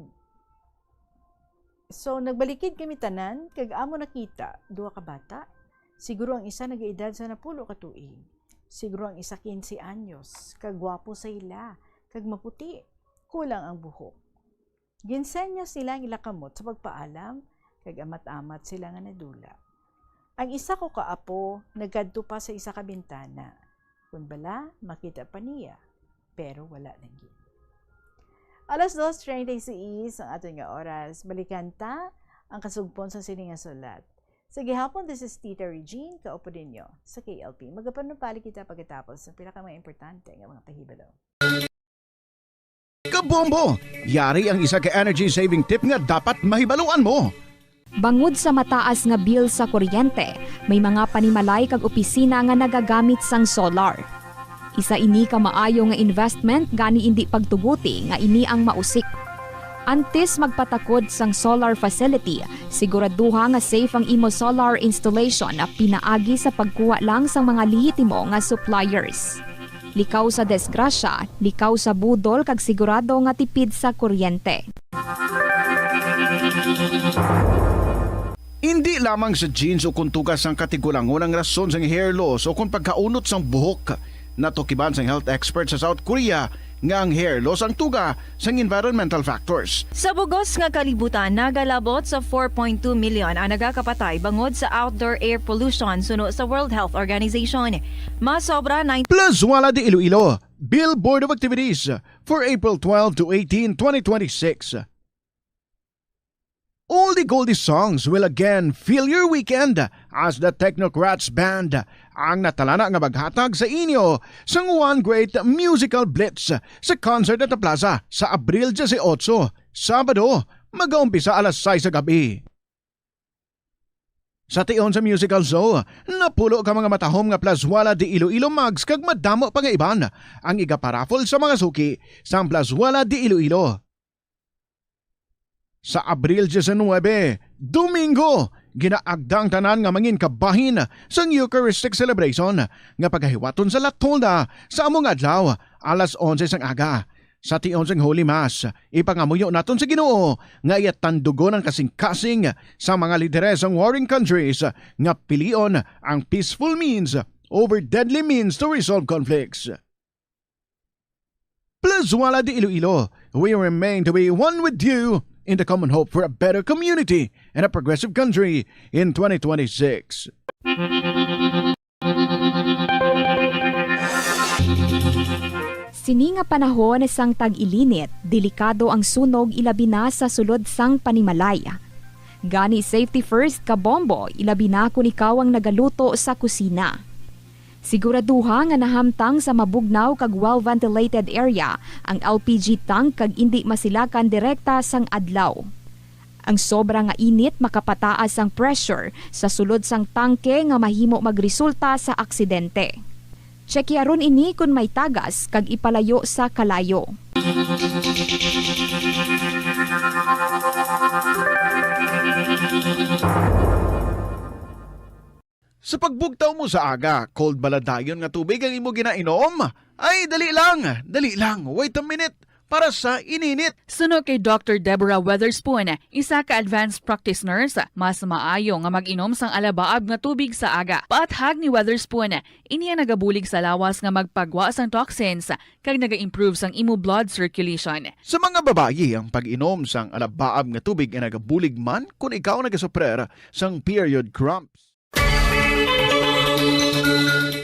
So, nagbalikid kami tanan, kag amo nakita, duha ka bata. Siguro ang isa nagaedad sa napulo ka tuig. Siguro ang isa quince anyos, kag gwapo sa ila, kag maputi, kulang ang buhok. Ginsenyas nila ang ila kamot sa pagpaalam, kag amat-amat sila nga nadula. Ang isa ko ka apo nagkadto pa sa isa ka bintana. Kon bala, makita pa niya, pero wala na gid. Alas dos treinta y seis ang aton nga oras. Balikan ta ang kasugpon sa sini nga sulat. Sa gihapon, this is Tita Regine, kaupod ninyo sa K L P. Magapanupali kita pagkatapos ng pila ka mga importante nga mga pahibalo. Kabombo! Yari ang isa ka energy saving tip nga dapat mahibaluan mo. Bangod sa mataas nga bill sa kuryente, may mga panimalay kag opisina nga nagagamit sang solar. Isa ini ka maayo nga investment, gani indi pagtuguti nga ini ang mausik. Antes magpatakod sang solar facility, siguraduha nga safe ang imo solar installation pinaagi sa pagkuha lang sang mga lehitimo nga suppliers. Likaw sa disgrasya, likaw sa budol kag sigurado nga tipid sa kuryente. Indi lamang sa genes o kon tuga sang katigulangon ang rason sang hair loss o kon pagkaunot sang buhok. Natukiban sang health expert sa South Korea nga ang hair loss ang tuga sang environmental factors. Sa bugos nga kalibutan, nagalabot sa four point two million ang nagakapatay bangod sa outdoor air pollution, suno sa World Health Organization. Masobra nine Plazuela de Iloilo, Billboard of Activities for April twelve to eighteen, twenty twenty-six. All the Goldie songs will again fill your weekend as the Technocrats Band ang natalana nga maghatag sa inyo sang one great musical blitz sa Concert at the Plaza sa Abril diyesiyotso, Sabado, magaumpisa alas sais sa gabi. Sa tion sa musical show, napulo ka mga matahom nga Plazuela de Iloilo mugs kag madamo pa nga iban ang igaparaffle sa mga suki sang Plazuela de Iloilo. Sa Abril diecinuebe, Domingo, ginaagda ang tanan nga mangin kabahin sang Eucharistic Celebration nga pagahiwaton sa La Tolda sa amo nga adlaw, alas onse sang aga. Sa tion sang Holy Mass, ipangamuyo naton sa Ginoo nga iya tandugon ang kasingkasing sa mga lideres sang warring countries nga pilion ang peaceful means over deadly means to resolve conflicts. Plazuela de Iloilo, we remain to be one with you in the common hope for a better community and a progressive country in twenty twenty-six. Sini nga panahon sang tag-ilinit, delikado ang sunog, ilabi na sa sulod sang panimalay. Gani, safety first, kabombo, ilabi na kon ikaw ang nagaluto sa kusina. Siguraduha nga nahamtang sa mabugnaw kag well-ventilated area ang L P G tank kag indi masilakan direkta sang adlaw. Ang sobra nga init makapataas sang pressure sa sulod sang tangke nga mahimo magresulta sa aksidente. Tseki ron ini kon may tagas kag ipalayo sa kalayo. Sa pagbugtaw mo sa aga, cold bala dayon nga tubig ang imo ginainom? Ay, dali lang, dali lang, wait a minute, para sa ininit. Suno kay Doctor Deborah Weatherspoon, isa ka advanced practice nurse, mas maayo nga mag-inom sang alabaab nga tubig sa aga. Paathag ni Weatherspoon, ini ang nagabulig sa lawas nga magpagwa sang toxins kag naga-improve sang imo blood circulation. Sa mga babayi, ang pag-inom sang alabaab nga tubig ay nagabulig man kon ikaw nagasuprer sang period cramps.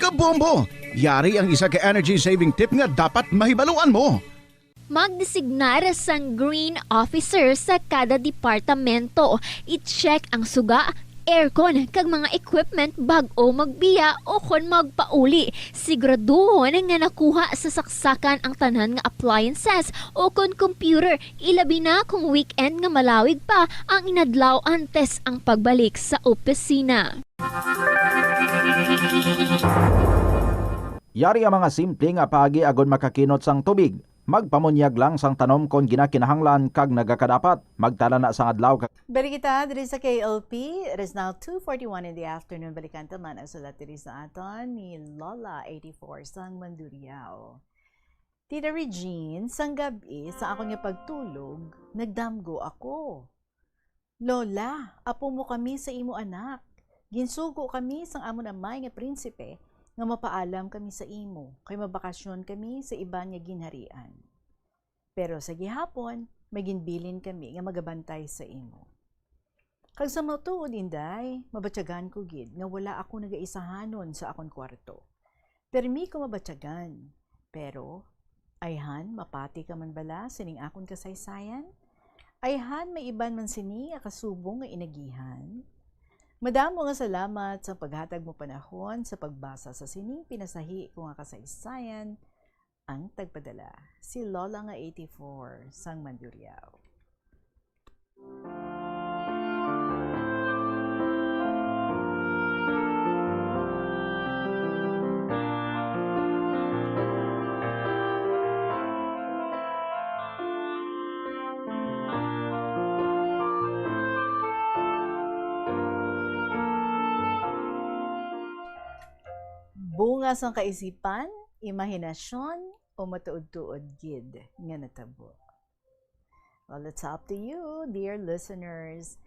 Kabombo! Yari ang isa ka energy-saving tip nga dapat mahibaluan mo. Magdesignar sang green officer sa kada departamento. I-check ang suga, aircon, kag mga equipment bag-o magbiya o kon magpauli. Siguraduhon nga nakuha sa saksakan ang tanan nga appliances o kon computer, ilabi na kung weekend nga malawig pa ang inadlaw antes ang pagbalik sa opisina. Yari ang mga simple nga paagi agod makakinot sang tubig. Magpamunyag lang sang tanom kon ginakinahanglan kag nagakadapat. Magtala na sang adlaw ka- Balik kita diri sa K L P. It is now two forty-one in the afternoon. Balikan ta man ang sulat diri sa aton ni Lola eighty-four sang Mandurriao. Tita Regine, sang gab-i, sa akon nga pagtulog, nagdamgo ako. "Lola, apo mo kami sa imo anak. Ginsugo kami sang amon amay nga prinsipe nga mapaalam kami sa imo, kay mabakasyon kami sa iban nga ginharian. Pero sa gihapon, may ginbilin kami nga magabantay sa imo." Kag sa matuod, Inday, mabatyagan ko gid nga wala ako nagaisahanon sa akon kwarto. Permi ko mabatyagan. Pero, ayhan, mapati ka man bala sining akon kasaysayan? Ayhan, may iban man sini nga kasubong nga inagihan? Madamo nga salamat sa paghatag mo panahon sa pagbasa sa sining pinasahi ko nga kasaysayan. Ang tagpadala, si Lola nga eighty-four sang Mandurriao. Bunga sang kaisipan, imahinasyon, o matuod-tuod gid nga natabo? Well, it's up to you, dear listeners.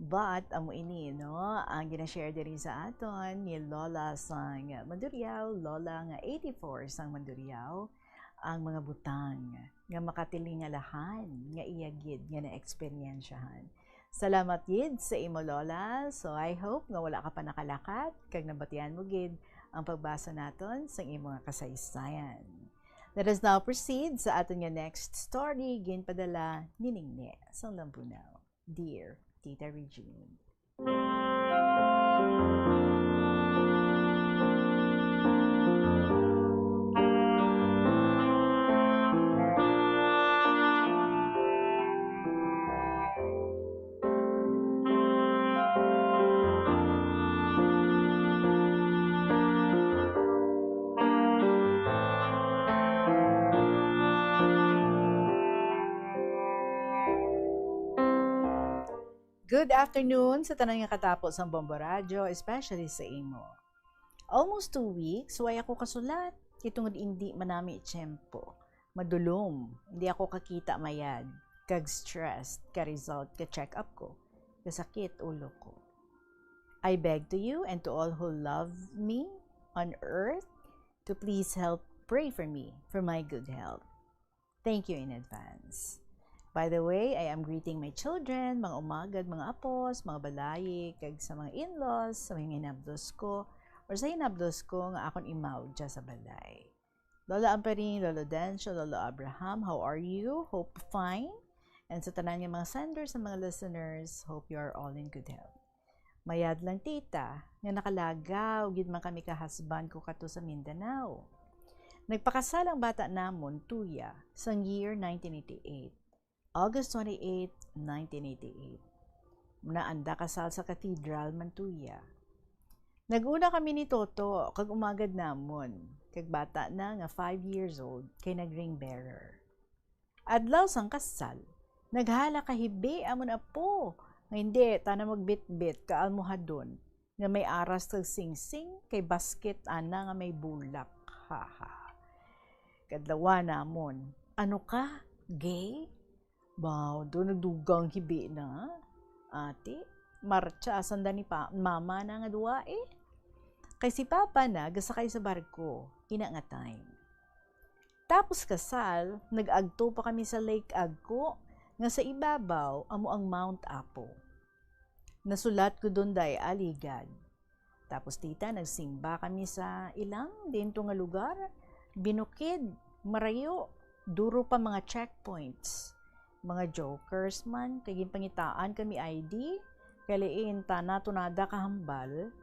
But amo ini, no, ang gina-share diri sa aton ni Lola sang Mandurriao, Lola nga eighty-four sang Mandurriao, ang mga butang nga makatilingalahan nga iya gid nga naeksperyensyahan. Salamat gid sa imo, Lola. So, I hope nga wala ka pa nakalakat kag nabatian mo gid ang pagbasa naton sang imo nga kasaysayan. Let us now proceed sa aton nga next story, ginpadala ni Ningni sang Lambunao. Dear Tita Regine. Good afternoon sa tanan nga katapo sang Bombo Radyo, especially sa imo. Almost two weeks, way ako kasulat, kay tungod indi man nami tiyempo. Madulom, hindi ako kakita mayad, kag stressed ka result ka check-up ko, kasakit ulo ko. I beg to you and to all who love me on earth to please help pray for me for my good health. Thank you in advance. By the way, I am greeting my children, mga umagad, mga apos, mga balayi, kag sa mga in-laws, sa mga hinabdos ko, or sa hinabdos ko nga akon imaw dya sa balay. Lola Amperin, Lolo Dencio, Lolo Abraham, how are you? Hope fine. And sa tanan nga mga senders, sa mga listeners, hope you are all in good health. Mayad lang, tita, nga nakalagaw gid man kami ka husband ko kato sa Mindanao. Nagpakasal ang bata namon, Tuya, sang year nineteen eighty-eight, August twenty-eight, nineteen eighty-eight. Naanda kasal sa cathedral man, Tuya. Nag-una kami ni Toto kag umagad namon, kag bata na nga five years old kay nag-ring bearer. Adlaw sang kasal, naghala ka hibi amon apo nga hindi tana magbitbit ka almohadon nga may aras kag singsing kay basket ana nga may bulak. Haha. Kadlawa namon, ano ka? Gay? Baw, do nagdugang hibi na. Ati, marcha sanda ni pa, mama na nga duwa eh. Kay si papa na gasakay sa barko, ina nga time. Tapos kasal, nag-agto pa kami sa Lake Agco, nga sa ibabaw amo ang Mount Apo. Nasulat ko doon day aligad. Tapos tita, nagsimba kami sa ilang dinto nga lugar, binukid, marayo, duro pa mga checkpoints. Mga jokers man, kay ginpangitaan kami I D, kay lain tana tunada ka hambal,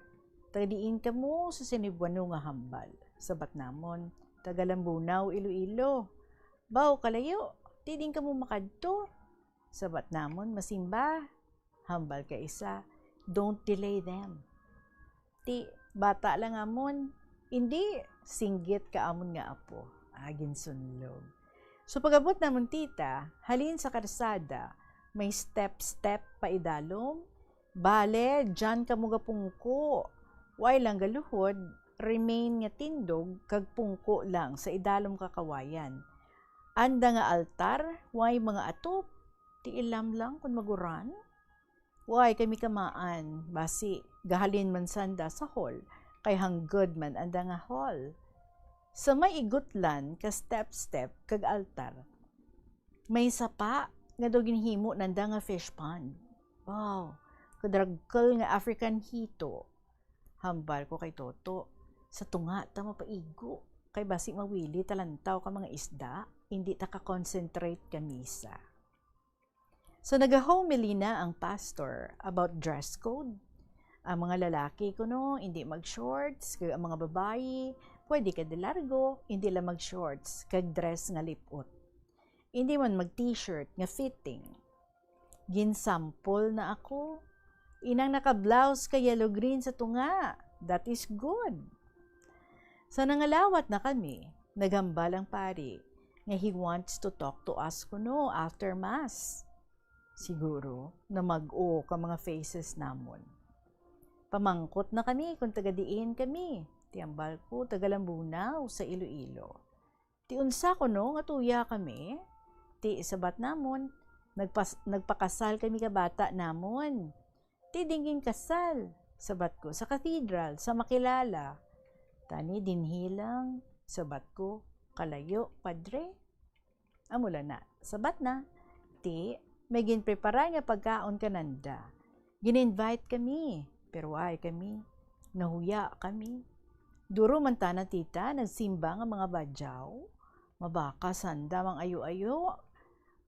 taga diin kamo sa Sinibuano nga hambal. Sabat namon, taga Lambunao, Iloilo. Baw, kalayo, ti din kamo makadto. Sabat namon, masimba. Hambal ka isa, don't delay them. Ti, bata lang amon, indi, singgit ka amon nga apo. Ah, ginsunlog. So, pag-abot namon, tita, halin sa karsada, may step-step pa idalom. Bale, dyan kamo gapungko. Way lang galuhod, remain nga tindog, kag pungko lang sa idalom ka kawayan. Anda nga altar, way mga atop, ti ilam lang kon maguran. Way kami kamaan, basi gahalin man sanda sa hall, kay hangod man anda nga hall. Sa may igutlan ka step-step kag altar, may sapa nga daw ginhimo nanda nga fish pond. Wow, kadragkol nga African hito. Hambal ko kay Toto, sa tunga ta mapaigo, kay basi mawili ta lantaw ka mga isda, hindi ta ka-concentrate ka misa. So, nag-homily na ang pastor about dress code. Ang mga lalaki kuno, hindi mag-shorts, kag ang mga babayi, pwede ka di largo, hindi lang mag-shorts, kag dress nga lipot. Hindi man mag-t-shirt nga fitting. Ginsampol na ako. Inang naka-blouse ka yellow green sa tunga. That is good. Sa nangalawat na kami, naghambal ang pari nga he wants to talk to us kuno after mass. Siguro, namag-o ka mga faces namon. Pamangkot na kami kung taga diin kami. Ti hambal ko, taga Lambunao sa Iloilo. Ti unsa kuno nga tuya kami? Ti sabat namon, nagpas-, nagpakasal kami ka bata namon. Ti dingin kasal, sabat ko, sa katedral, sa makilala. Tani dinhi lang, sabat ko, kalayo, padre. Amo lang na, sabat na. Ti, may ginprepara nga pagkaon kananda. Gin-invite kami, pero ay kami. Nahuya kami. Duro man tana, tita, nagsimba nga mga badyaw. Mabaka sanda mang ayo-ayo.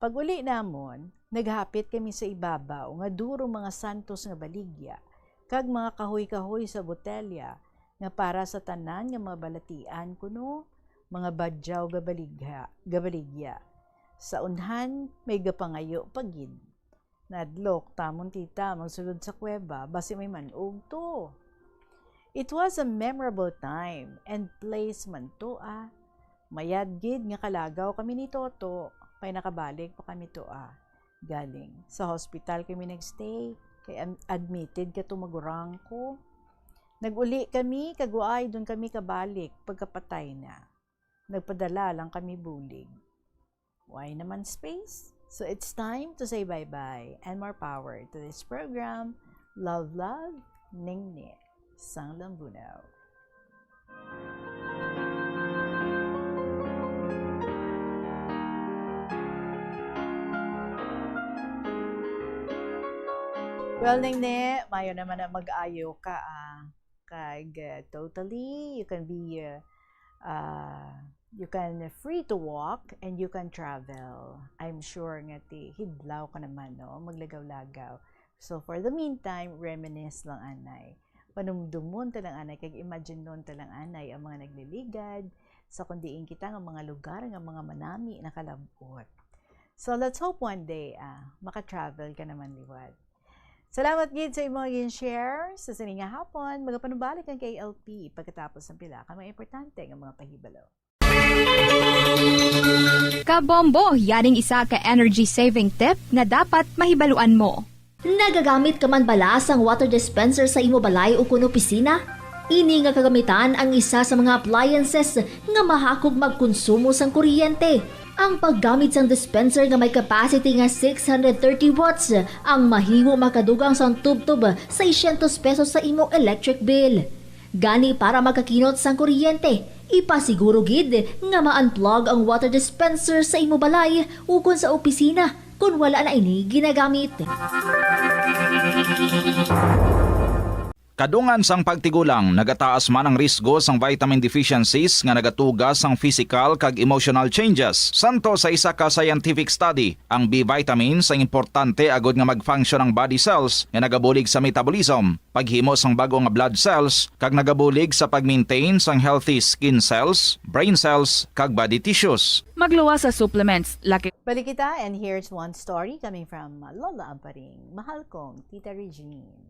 Pag-uli namon, naghapit kami sa ibabaw nga duro mga santos nga baligya, kag mga kahoy-kahoy sa botelya nga para sa tanan nga mga balatian kuno mga badyaw gabaligha, gabaligya. Sa unhan, may gapangayo pa gid. Nadlok tamon, tita, magsulod sa kuweba, basi may man-og to. It was a memorable time and place man to, ah. Mayad gid nga kalagaw kami ni Toto, kay nakabalik pa kami to, ah. Galing sa hospital kami nagstay, kay am-, admitted ka to magurang ko. Nag-uli kami, kag waay dun kami kabalik pagkapatay na. Nagpadala lang kami bulig. Why naman space? So it's time to say bye-bye and more power to this program. Love, love, Ningni sang Lambunaw. Well, Ningni, mayo naman na mag-ayo ka, ah. Kag, uh, totally, you can be, uh, uh, you can free to walk and you can travel. I'm sure nga ti hidlaw ka naman, no? Maglagaw-lagaw. So, for the meantime, reminisce lang anay. Panumdumon ta lang anay, kag imagine-on ta lang anay ang mga nagliligad sa kung diin kita nga mga lugar nga mga manami nakalab-ot. So, let's hope one day, ah, maka-travel ka naman liwat. Salamat gid sa imong gin-share sa sini nga hapon. Magapanubalik ang K L P pagkatapos ng pila ka mga importante nga mga pahibalo. Kabombo, yaning isa ka energy saving tip nga dapat mahibaluan mo. Nagagamit ka man bala sang water dispenser sa imo balay ukon opisina? Ini nga kagamitan ang isa sa mga appliances nga mahakog magkonsumo sang kuryente. Ang paggamit sang dispenser nga may capacity nga six hundred thirty watts ang mahimo makadugang sang tubtob seiscientos pesos sa imo electric bill. Gani, para makakinot sang kuryente, ipasiguro gid nga ma-unplug ang water dispenser sa imo balay ukon sa opisina kon wala na ini ginagamit. Kadungan sang pagtigulang, nagataas man ang risgo sang vitamin deficiencies nga nagatuga sang physical kag emotional changes. Santo sa isa ka scientific study, ang B vitamins ang importante agud nga mag-function ang body cells nga nagabulig sa metabolism, paghimo sang bag-o nga blood cells, kag nagabulig sa pag-maintain sang healthy skin cells, brain cells, kag body tissues. Magluwas sa supplements, laki. Balik kita, and here's one story coming from Lola Amparing. Mahal kong Tita Regine.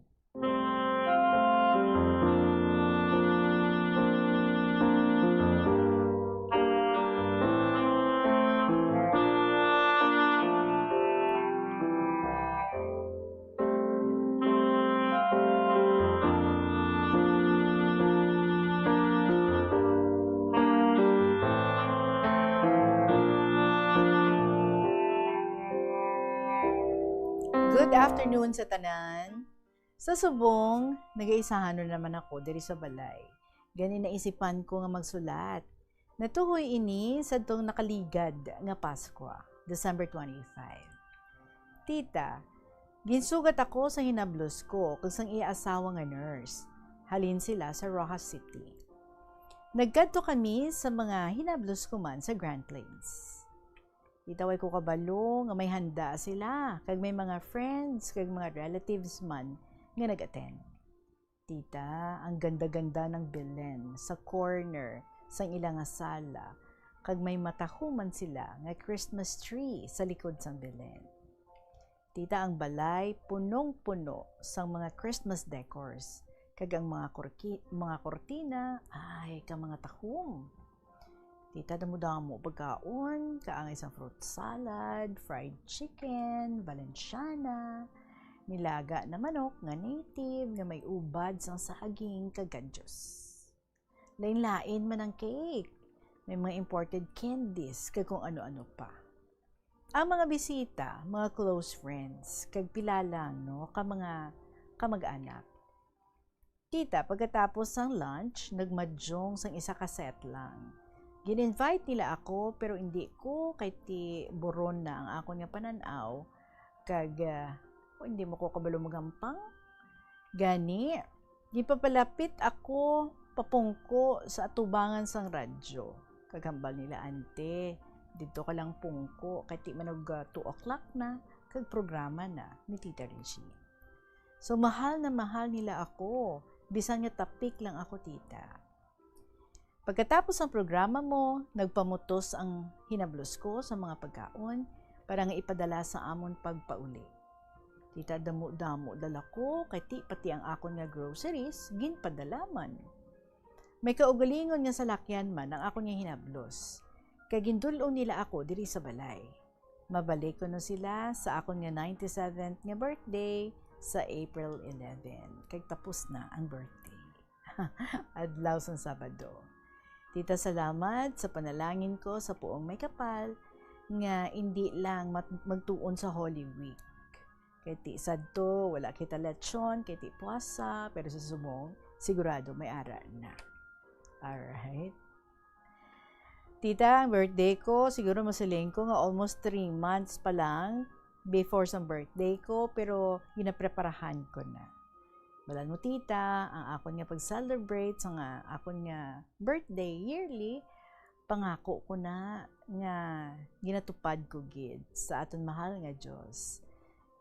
Good afternoon sa tanan. Sa subong, nagaisahanon naman ako diri sa balay. Gani naisipan ko nga magsulat. Natuhoy ini sadtong nakaligad nga Paskwa, December twenty-five. Tita, ginsugat ako sa hinablos ko kag sang iya asawa nga nurse. Halin sila sa Roxas City. Nagkadto kami sa mga hinablos ko man sa Grand Plains. Tita, way ko kabalo nga may handa sila, kag may mga friends kag mga relatives man nga nag-attend. Tita, ang ganda-ganda ng Belen sa corner sang ila nga sala, kag may matahuman sila nga Christmas tree sa likod sang Belen. Tita, ang balay punong-puno sang mga Christmas decors, kag ang mga kurki-, mga kurtina, ay, ka mga tahom. Tita, damo-damo pagkaon, kaangay sang fruit salad, fried chicken, Valenciana, nilaga na manok nga native nga may ubad sang saging kag kadyos. Lain-lain man ang cake. May mga imported candies kag kung ano-ano pa. Ang mga bisita, mga close friends, kag pila lang, no, ka mga kamag-anak. Tita, pagkatapos sang lunch, nagmadyong sang isa ka set lang. Gin-invite nila ako, pero indi ko kay ti buron na ang akon nga panan-aw, kag, ah, o, hindi mo ko kabalo magampang. Gani, gipapalapit ako papungko sa atubangan sang radyo. Kag hambal nila, "Ante, didto ka lang pungko, kay ti man og, ah, two o'clock na, kag programa na ni Tita Regine." So, mahal na mahal nila ako, bisan nga tapik lang ako, tita. Pagkatapos sang programa mo, nagpamutos ang hinablos ko sa mga pagkaon para nga ipadala sa amon pagpauli. Tita, damo-damo dala ko, kay ti pati ang akon nga groceries, ginpadala man. May kaugalingon nga salakyan man ang akon nga hinablos, kay gindul-ong nila ako diri sa balay. Mabalik kuno sila sa akon nga ninety-seventh nga birthday sa April eleven, kag tapos na ang birthday. Adlaw sang Sabado. Tita, salamat sa panalangin ko sa Puong May Kapal nga indi lang mat-, magtuon sa Holy Week. Kay ti sadto, wala kita lechon, kay ti puasa, pero sa subong, sigurado may ara na. Alright. Tita, ang birthday ko, siguro masiling ko nga almost three months pa lang before sa birthday ko, pero ginapreparahan ko na. Balan mo, tita, ang akon nga pag-celebrate sa nga akon nga birthday yearly, pangako ko na nga ginatupad ko gid sa aton mahal nga Dios.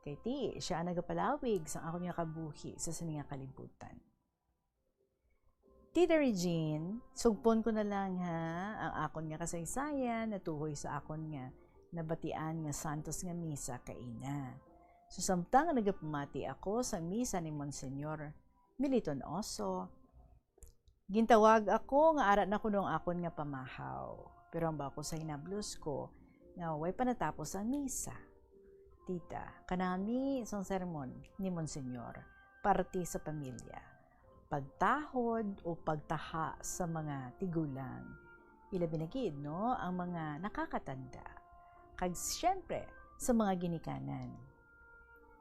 Kay ti, siya ang nagapalawig sa akon nga kabuhi sa sini nga kalibutan. Tita Regine, sugpon ko na lang, ha, ang akon nga kasaysayan natuhoy sa akon nga nabatian nga santos nga misa kaina. So, samtang nagapamati ako sa misa ni Monsignor Militon Oso, gintawag ako nga ara na kuno ang akon nga pamahaw. Pero ang bako sa hinablos ko nga way pa natapos ang misa. Tita, kanami sang sermon ni Monsignor, parte sa pamilya, pagtahod o pagtaha sa mga tigulang, ilabi na gid, no, ang mga nakakatanda, kag siyempre sa mga ginikanan.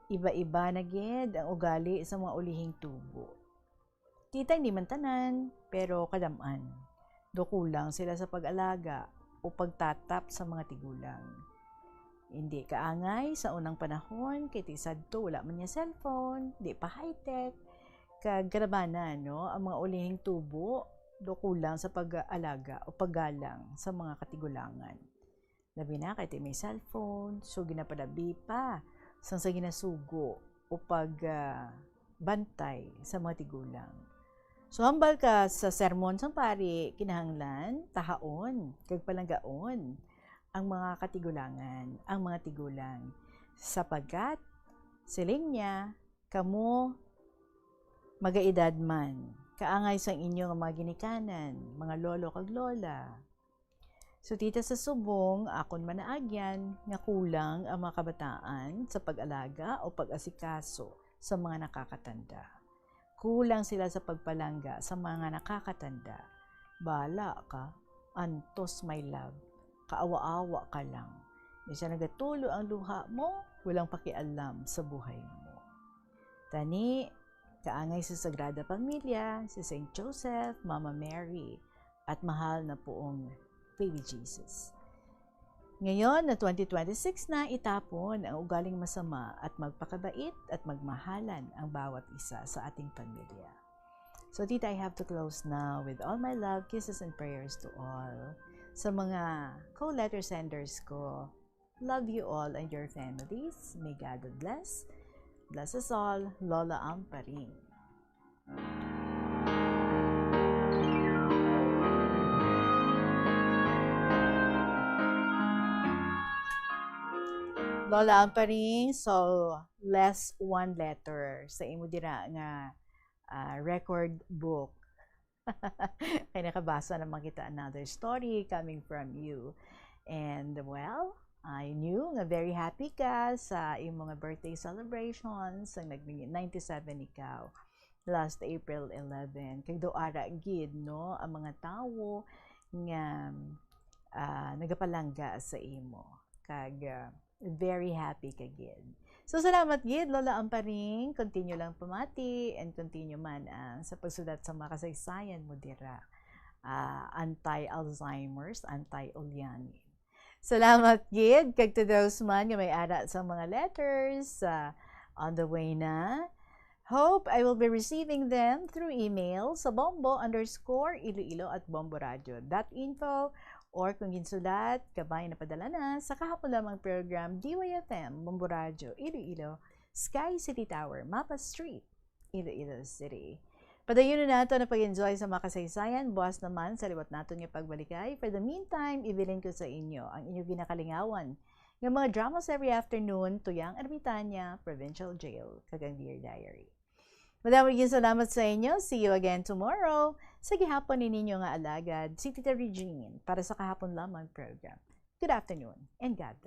Iba-iba na gid ang ugali sa mga ulihing tubo. Tita, hindi man tanan, pero kadam-an. Daw kulang sila sa pag-alaga o pagtatap sa mga tigulang. Hindi kaangay sa unang panahon, kay ti sadto wala man niya cellphone, di pa high-tech, kag kalabanan, no, ang mga ulihing tubo, daw kulang sa pag-alaga o paggalang sa mga katigulangan. Labi na kay ti may cellphone, so ginapalabi pa sang sa ginasugo o pag, ah, bantay sa mga tigulang. So, hambal ka sa sermon sang pari, kinahanglan tahaon kag palanggaon ang mga katigulangan, ang mga tigulang, sapagkat, siling niya, kamo magaedad man, kaangay sang inyo nga mga ginikanan, mga lolo kag lola. So, tita, sa subong, akon manaagyan nga kulang ang mga kabataan sa pag-alaga o pag-asikaso sa mga nakakatanda. Kulang sila sa pagpalangga sa mga nakakatanda. Bala ka, antos, my love, kaawa-awa ka lang. Bisan nagatulo ang luha mo, walang pakialam sa buhay mo. Tani, kaangay sa Sagrada Pamilya, si Saint Joseph, Mama Mary, at mahal na Poong Baby Jesus. Ngayon na twenty twenty-six na, itapon ang ugaling masama at magpakabait at magmahalan ang bawat isa sa ating pamilya. So, tita, I have to close now with all my love, kisses, and prayers to all. Sa mga co-letter senders ko, love you all and your families. May God bless. Bless us all, Lola Amparing. Lola Amparing, so, less one letter sa imo dira nga, ah, record book. Kay nakabasa naman kita another story coming from you. And, well, I knew nga very happy ka sa imo nga birthday celebrations, ang nag-, ninety-seven ikaw last April eleven. Kag daw ara gid, no, ang mga tawo nga, ah, nagapalangga sa imo. Kag, ah, very happy ka gid. So, salamat gid, Lola Amparing. Continue lang pamati and continue man ang sa pagsulat sa mga kasaysayan mo dira. Ah, anti-Alzheimer's, anti-Ulianin. Salamat gid kag to those man nga may ara sa mga letters, ah, on the way na. Hope I will be receiving them through email sa bombo underscore iloilo at bomboradio dot info, or kung ginsulat, kabay na padala na sa kahapon lamang program, D Y F M, Bombo Radio, Iloilo, Sky City Tower, Mapa Street, Iloilo City. Padayon na nato na pag-enjoy sa mga kasaysayan, buwas naman sa liwat naton nga pagbalikay. For the meantime, ibilin ko sa inyo ang inyo ginakalingawan nga mga dramas every afternoon, Tuyang Ermitanya, Provincial Jail, kag ang Dear Diary. Madamo gyud salamat sa inyo. See you again tomorrow. Sa gihapon ni ninyo nga alagad, si Tita Regine, para sa kahapon lamang program. Good afternoon and God bless.